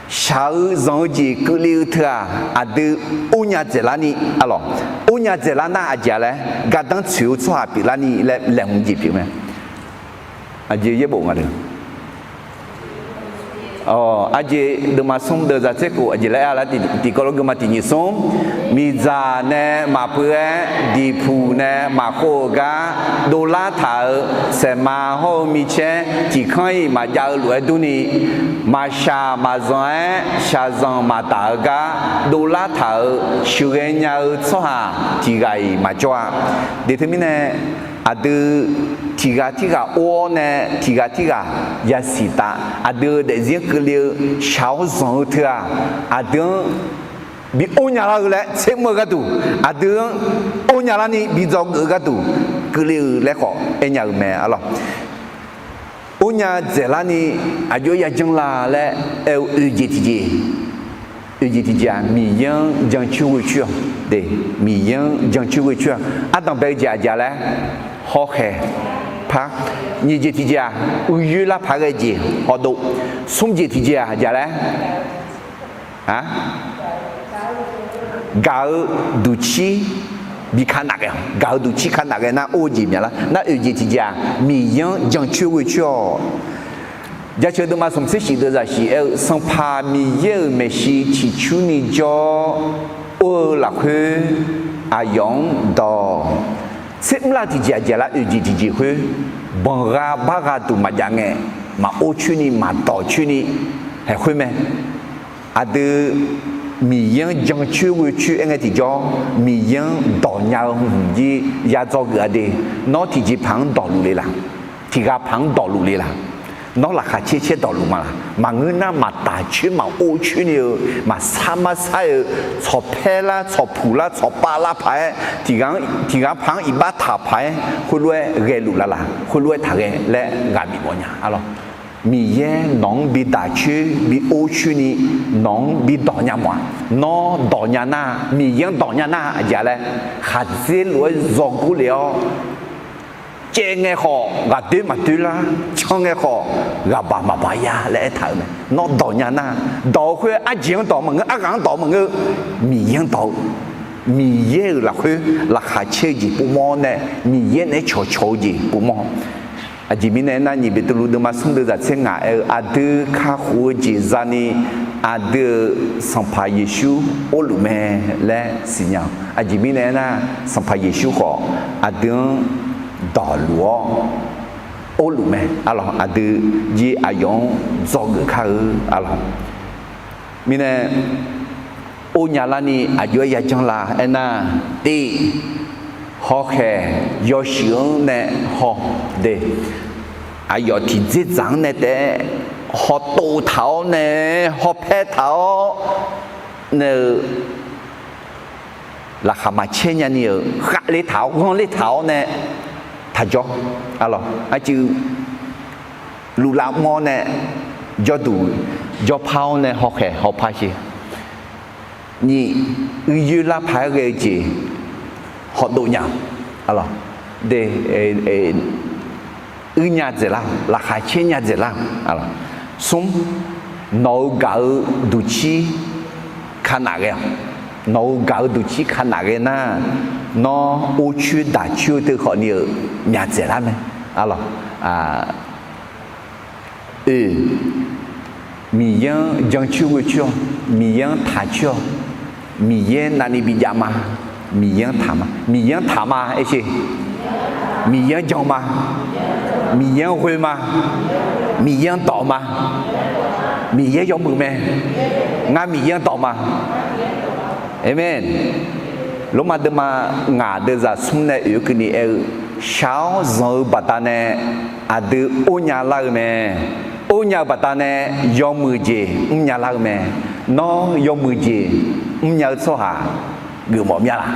shaq-eu zanq-eu jeq keuvle-eu teu-aq, aqdui or nya dzaeqlar ni, arlawq, or nya dzaeqlar nar aqjeq-a laer, gardanr tsoeq-eu tsawrhaq pyeuflar ni laer laeqhmq jeq pyeuf mae. Aqjeq yaerbof nga le. Aqjeq deuvma smr deuv zaq tser khof aqjeq laer-a lar, tiqkawv lof geufma tiq nyiq smr. Miqdzaq nae maqpui-aer, diqpuq nae maqkhov-eu gar dovlar taq-euq saeqma hawr-eu micaer tiq kanr-iq maqjav-eu lof-aer durni, maqshaq maqzanq-aer shaqzanq maqdaq-eu gar dovlar taq-euq sheuqghae nya-eu tsawrhaq tiq ghaq-iq maqjawr-a. De teumirnae, aqdui tiq ghaq tirghaq or-awr nae tiq ghaq tirghaq yasiq taf, aqdui-euq daefzir keuvle-eu shaq-awr zanq-eu teu-aq, aqdui-anr bi or nya lar-eu laer tsermr-eu gharduq, aqdui-anr or nya larni bi dzawgeuf-eu gharduq keuvle-eu laer khawf aer nya-eu mae, arlawq. Ornya dzaeqlar ni aqjox-aer yajanr la laer aer-eu oeq jeq tiqjeq, oeq jeq tiqjeq-aq, Miqyaer-anr jancoer ghoecoer-awq de. Miqyaer-anr jancoer ghoecoer-awq. Ardanq bae-eu jeq aqjeq laer hawkhaeq par. Nyiq jeq tiqjeq-aq, uiyoer lar paq-aer ghae jeq hawdov. Smr jeq tiqjeq-aq aqjeq laer gaq-eu duqcir bi ka naf ghae-awq. Gaq-eu duqcir ka naf ghae nar or-eu jeq myaqlar. Nar oeq jeq tiqjeq-aq, Miqyaer-anr jancoer ghoecoer-awq. Jaceuq deuvma smq tser shif deuv zaqsiq aer-eu, Sanqpaq Miqyaer-euq maeqshi ciqcurni jawr or-eu lafkhoer aqyawf-anr dawq. Tser mrlar tiqjeq aqjeq lar oeq jeq tiqjeq khoer, banqgha bargha duq maqjav ngae, maqor coer ni maqdawq coer ni haeq khoer mae. Aqdui Miqyaer-anr jancoer ghoecoer aer ngae tiqjawr, Miqyaer-anr dawq nya-eu hmq jir ya dzawgeuf-a de. Nawr tiqjeqpaq-anr dawqluf le laq? Tiqghaq paq-anr dawqluf le laq? Nawr laqkhaq caer caer dawqluf ma laq? Maqngeur nar maqtaq coer maqor coer ni-eu, maqsar marsar-eu, tsawqpaer lar tsawqpuq lar tsawqpav lar paq-aer, tiqghaq paq-anr iqbax taq paq-aer khoerlof-aer ghaeluf laf laq? Khoerlof-aer taqghae laer ghaq bif mawfnya arlawq. Miqyaer nawq-anr bi daq coer bi or coer ni nawq-anr bi dawq nya mawf-aq, nawr dawq nya nar, Miqyaer-anr dawq nya nar aqjeq laer khaqdzer lof-aer zawgor le-awr, caev ngae khawf ghaqdoer maqdoer lar, can ngae khawf ghaqbaq maqbaq ya laer aertaq-euq mae. Nawr dawq nya nar, dawq-eu khoer arjeq-anr dawq maqngeur, arghaq-anr dawq maqngeur, Miqyaer-anr dawq-eu, Miqyaer-euq lafkhoer laqkhaq caer-eu jeq povmawr nae, Miqyaer naeq-aer cawqcawq-eu jeq povmawr. Aqjeq mirnae aernar, nyiq Beqtuvluv deuvma smr deuv zaq tser ngaq aer-eu, aqdui kakhof-eu jeq zani aqdui-euq Sanqpaq Yeqsur orluf mae laer siqnya-awq. Aqjeq mirnae aernar, Sanqpaq Yeqsur khawf aqdui-anr dawqluf-awr orluf mae arlawq. Aqdui jir aqyawf-anr dzawgeuf kar-eu arlawq. Mirnae, or nya larni aqjox-aer yajanr la aernar, tiq, hawkhaeq yawshuif-anr nae haw de. Aqyawf tiqdzerdzaq-anr nae taef-aer hawtov taq-awr nae, hawpaer taq-awr nae-eu, laqkhaq maqcaer nyani-euq khavler taq-awr ghanrler taq-awr nae taqjawr. Arlawq, arcuiv luflav mr-awr nae jawrduq jawrpar-awr nae hawkhaeq hawpar sher. Nyiq, uiyoer lar paq-aer ghae-eu jeq hawdov nya-awq. Arlawq, de, uir nya dzaeqlar, laqkhaq caer nya dzaeqlar. Smr, nawq-euq gaq-eu duqcir kanaf ghae-awq. Nawq-euq gaq-eu duqcir kanaf ghae nar, nawr or coer daq coer-eu teu khawfni-euq myaq dzaeqlar mae. Arlawq, oe, Miqyaer-anr jancoer ghoecoer-awq. Miqyaer-anr taqcoer-awq. Miqyaer navni bijav ma. Miqyaer-anr taq ma. Miqyaer-anr taq ma, aer sher. Miqyaer-anr jan ma. Miqyaer-anr ghoe ma. Miqyaer-anr dawq ma. Miqyaer yawmuiq mae. Ngar Miqyaer-anr dawq ma. Aqmeq. Lormav deuvma ngaq deuvzaq smr nae oeq-eu keuvni aer-eu, shaq-awr zanq-eu baqdanae aqdui or nya lar-eu mae. Or nya-eu baqdanae yawmuiq jeq mrnya lar-eu mae. Nawr yawmuiq jeq mrnya-eu tsawrhaq geufmawf mya laq?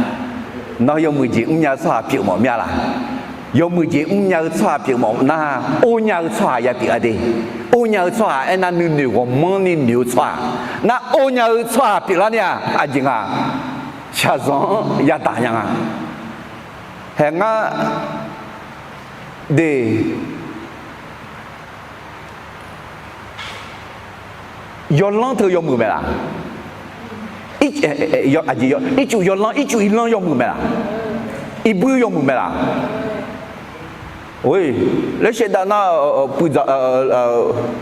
Nawr yawmuiq jeq mrnya-eu tsawrhaq pyeufmawf mya laq? Yawmuiq jeq mrnya-eu tsawrhaq pyeufmawf nar, or nya-eu tsawrhaq ya pyeuf-a de. Or nya-eu tsawrhaq aernar nuinoeq ghawqmanrni noeq-eu tsawrhaq. Nar or nya-eu tsawrhaq pyeuflar ni-aq, aqjeq nga, shaqzanq-anr yadaq nya nga. Haeq ngar de, yawlanr teu yawmuiq mae laq? Aqjeq, ircuf yawlanr, ircuf irlanr yawmuiq mae laq? Irbui yawmuiq mae laq? Oe, laer shaevdav nar, puidzaq,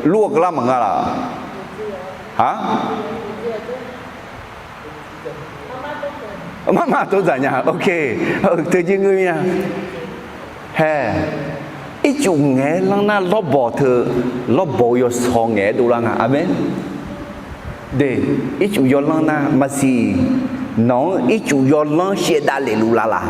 lur-eu keuvlar maqnga laq? Aq, marmar tov dzaq nya, ok, teujir ngeur mir-a. Hae, ircuf ngaeq-aer lanr nar lawrbawq teu, lawrbawq-eu yawsaw ngaeq-aer dovlar nga. Aqmeq. De, ircuf yawlanr nar maqsiq, nawq-anr ircuf yawlanr shaevdav lef luf laf laq?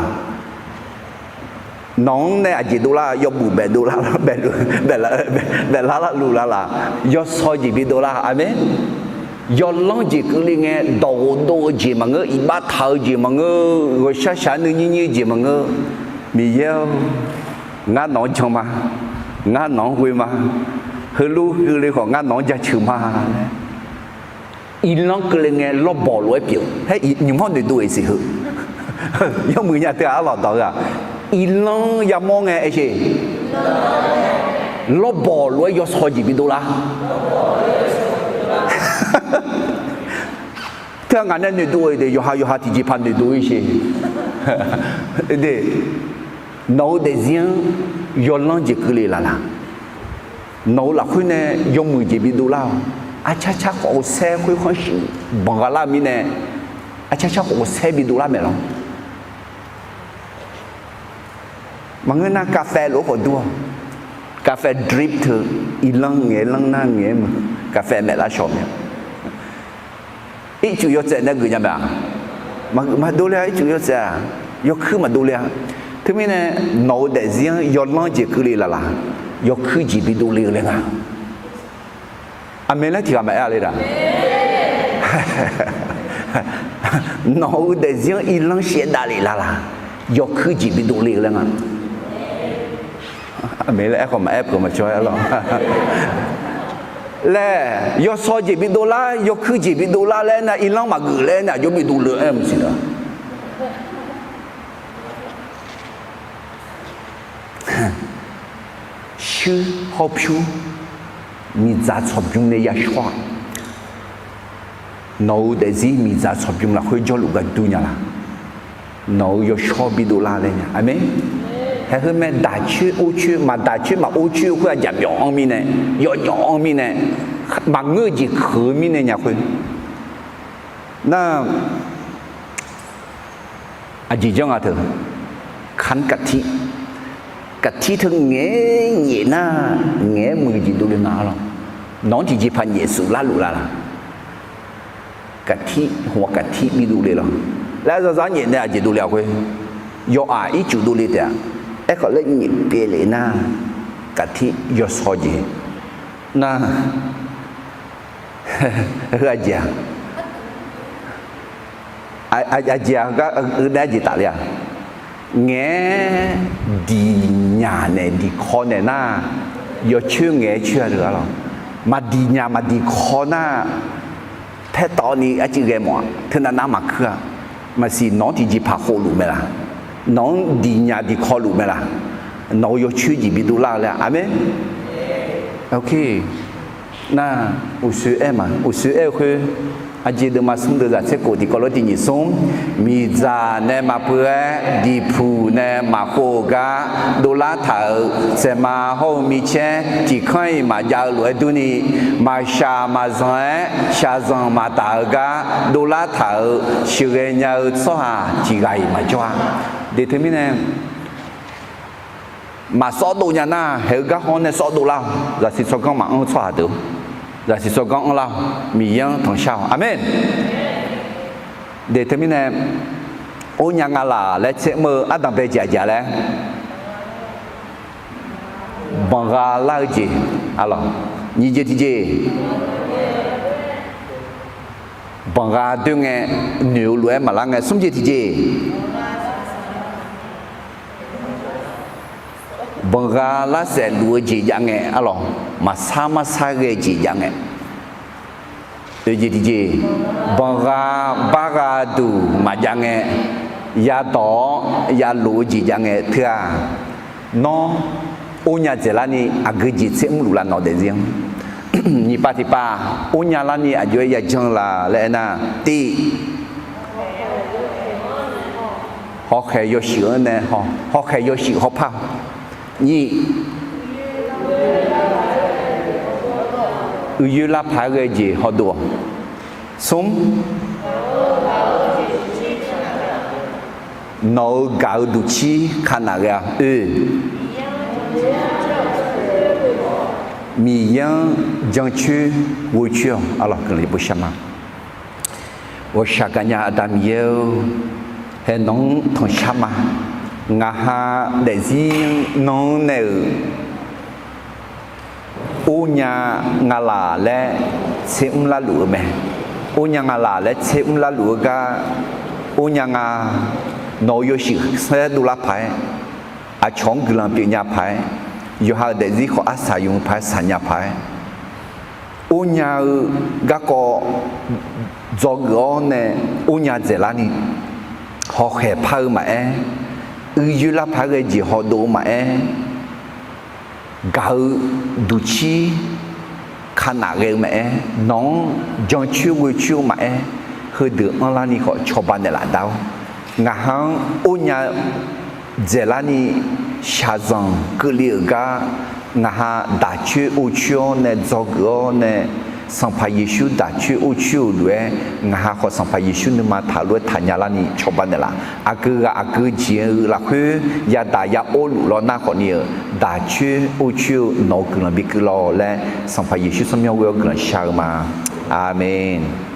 Nawq-anr nae aqjeq dovlar, yawbuf baef dovlar, baef lar luf laf laq? Yawsaw jeq bi dovlar. Aqmeq. Yawlanr jeq keuvle ngae, dawqghof dov-eu jeq maqngeur, iqbax taq-eu jeq maqngeur, ghawqshaq shaq nuinyir nyir-eu jeq maqngeur. Miqyaer-or, ngar nawq-anr jan ma. Ngar nawq-anr ghoe ma. Heulof keuvle khawf ngar nawq-anr jaceuq ma laer. Irlanr keuvle ngae lawrbawq lof-aer pyeuf-eu. Haer nymq-anr noeqdov-iq siq heu. Yawmuiq nya teu-aq arlawq dawq-eu-aq, irlanr yamawr ngae aer sheq. Lawrbawq lof-aer yawsaw jeq bidov lar. Teu-aq ngaq nae noeqdov-eu de, yawqha yawqha tiqjeqpaq noeqdov-ir sheq. De, nawq-eu daefzir-anr yawlanr jeq keuvle laf laq. Nawq-eu lafkhoer nae yawmuiq jeq bidov lar-awq. Arcar car khawf-eu saer khoerkhanr shuif banq gha lar-eu mirnae, arcar car khawf-eu saer bidov lar maeq lawr. Maqngeur nar กาแฟ lof-aer khawf dur-awq. กาแฟ drip teu, irlanr ngaeq-aer lanr nar ngaeq-aer meuq, กาแฟ maeq lar shawq mae. Ircuf yawtsaev nae geuf nya mae-aq? Maqgeuf, maqdov le-a. Ircuf yawtsaev-aq, yawkuir maqdov le-a. Teumirnae nawq-eu daefzir-anr yawlanr jeq keuvle laf laq, yawkuir jeq bidov le-eu laer nga. Aqmeq laer tiqghaq maqaer-a le-aq? Nawq-eu daefzir-anr irlanr shaev davlef laf laq, yawkuir jeq bidov le-eu laer nga. Aqmeq laer aerkhawf maqaer peuq maqcawq-aer lawr. Laer yawsaw jeq bidov lar, yawkuir jeq bidov lar laer nar irlanr maqgeuf laer nar aqjox bidov le-eu aer maqsiq da. Shuir hawr pyur miqdzaq tsawqbymr nae yashawr-aq, nawq-eu daefzir miqdzaq tsawqbymr lafkhoer jawrluf gar dur nya laq? Nawq-eu yawshawr bidov lar laer nya. Aqmeq. Haeq heu mae, daq coer or coer, maqdaq coer maqor coer-eu khoer-aq jaqmyawf anr mirnae, yawjawf anr mirnae, maqngeur-eu jeq keuq-eu mirnae nya khoer. Nar, aqjeq janr nga teu, ขันกะทิ, กะทิ teu ngaeq-aer nyaef nar, ngaeq-aer muiq jeq dovle nga lawr. Nawq-anr tiqjeqpaq nyaef suf larluf la laq? กะทิ, หัวกะทิ bidov le lawr. Laer zaza nyaef nae aqjeq dovle-aq khoer, yawqghaq ircuf dovle taef-a. Aerkhawf laer nyaef pyeuf lef nar, กะทิ yawsaw jeq nar, heu aqjeq-aq, aqjeq-aq, heu gar heu nae aqjeq tafle-a. Ngaeq-aer diqnyaq nae diqkawv naeq nar, yawcoer ngaeq-aer coer-a le-a lawr. Maqdiqnyaq maqdiqkawv nar, paertawvni arcuiv ghae mawf-a. Teunav nav maqkuir-a. Maqsiq nawq-anr tiqjeqpaq khofluf mae laq? Nawq-anr diqnyaq diqkawv luf mae laq? Nawq-eu yawcoer jeq bidov lar-eu laer-a. Aqmeq. Nar, uqshoe aer ma, uqshoe aer-eu khoer, aqjeq deuvma smr deuvzaq tser khof tiqkawv lof tiq nyiq smr, miqdzaq nae maqpeu-aer diqpuq nae maqkhov-eu gar dovlar taq-euq saeqma hawr-eu micaer tiq kanr-iq maqjav-eu lof-aer durni, maqshaq maqzanq-aer shaqzanq maqtaf-eu gar dovlar taq-euq sheuqghae nya-eu tsawrhaq tiq ghaq-iq maqjawr-a. De teumirnae, maqsawr dov nya nar, haeq-eu garkawv-anr nae sawr dov lar-awq. Zaqsiq tsawrganr maqanr-eu tsawrhaq deuq, zaqsiq tsawrganr anrlar-awq. Miqyaer-anr tanqshar-awq. Aqmeq. De teumirnae, ornya nga laq laer tser mr-eu ardanqbae jeq aqjeq laer, banqgha lar-eu jeq, aqlawq, nyiq jeq tiqjeq, banqgha doer ngae, noeq-eu lof-aer maqlar ngae, smr jeq tiqjeq, banqgha lar saef luf-eu jeq jav ngae, aqlawq, maqsar marsar ghae jeq jav ngae, oeq jeq tiqjeq, banqgha bargha duq maqjav ngae, yadawq-awr yalof-eu jeq jav ngae teu-aq, nawr ornya dzaeqlarni aqgeu jeq tser mrluf la nawq daefzir-anr. Nyiq pav tiq pav, ornya larni aqjox-aer yajanr la laer aernar, tiv, hawkhaeq yawshuif-anr nae, hawkhaeq yawshuif hawpar. Nyiq, uiqyoer lar paq-aer ghae jeq hawdov-awq. Smr, nawq-euq gaq-eu duqcir kanaf ghae-a. Oe, Miqyaer-anr jancoer ghovcoer-awq. Aqlawq, guiqlanq bishar ma. Ghawqshaq gaqnya Aqda Miqyaer-or, hae nawq-anr tanqshar ma. Ngaqha daefzir nan-anr nae-euq ornya nga laq laer tser mr larluf-eu mae. Ornya nga laq laer tser mr larluf-eu gar, ornya nga, nawq-euq yawshuif saer dovlar paq-aer, aqcawq-anr guiqlanq pyeufnya paq-aer, yawqha-euq daefzir khawf arsaq yuf paq-aer saqnya paq-aer, ornya-eu garkawv dzawgeuf-awr nae ornya dzaeqlarni, hawkhaeq par-eu maqaer, uiqyoer lar paq-aer ghae jeq hawdov-eu maqaer, gaq-eu duqcir kanaf ghae-eu maqaer, nawq-anr jancoer ghoecoer-eu maqaer, heudeuq anrlarni khawf cawba naeqlaf dar-awr, ngaqha-anr ornya dzaeqlarni shaqzanq keuvle-euq gar, ngaqha daqcoer orcoer-awr nae dzawgeuf-awr nae, Sanqpaq Yeqsur daqcoer orcoer-euq lof-aer, ngaqha khawf Sanqpaq Yeqsur nuima taq lof-aer taqnya larni cawba naeqlaf. Aqgeu ghaq aqgeu jeq-eu lafkhoer yadaq ya or luf lawr nar khawfni-euq, daqcoer orcoer-eu nawq-eu guiqlanq bikeuv lawr laer, Sanqpaq Yeqsur tsawrmyanr ghoe-awr guiqlanq shar-eu ma. Aqmeq.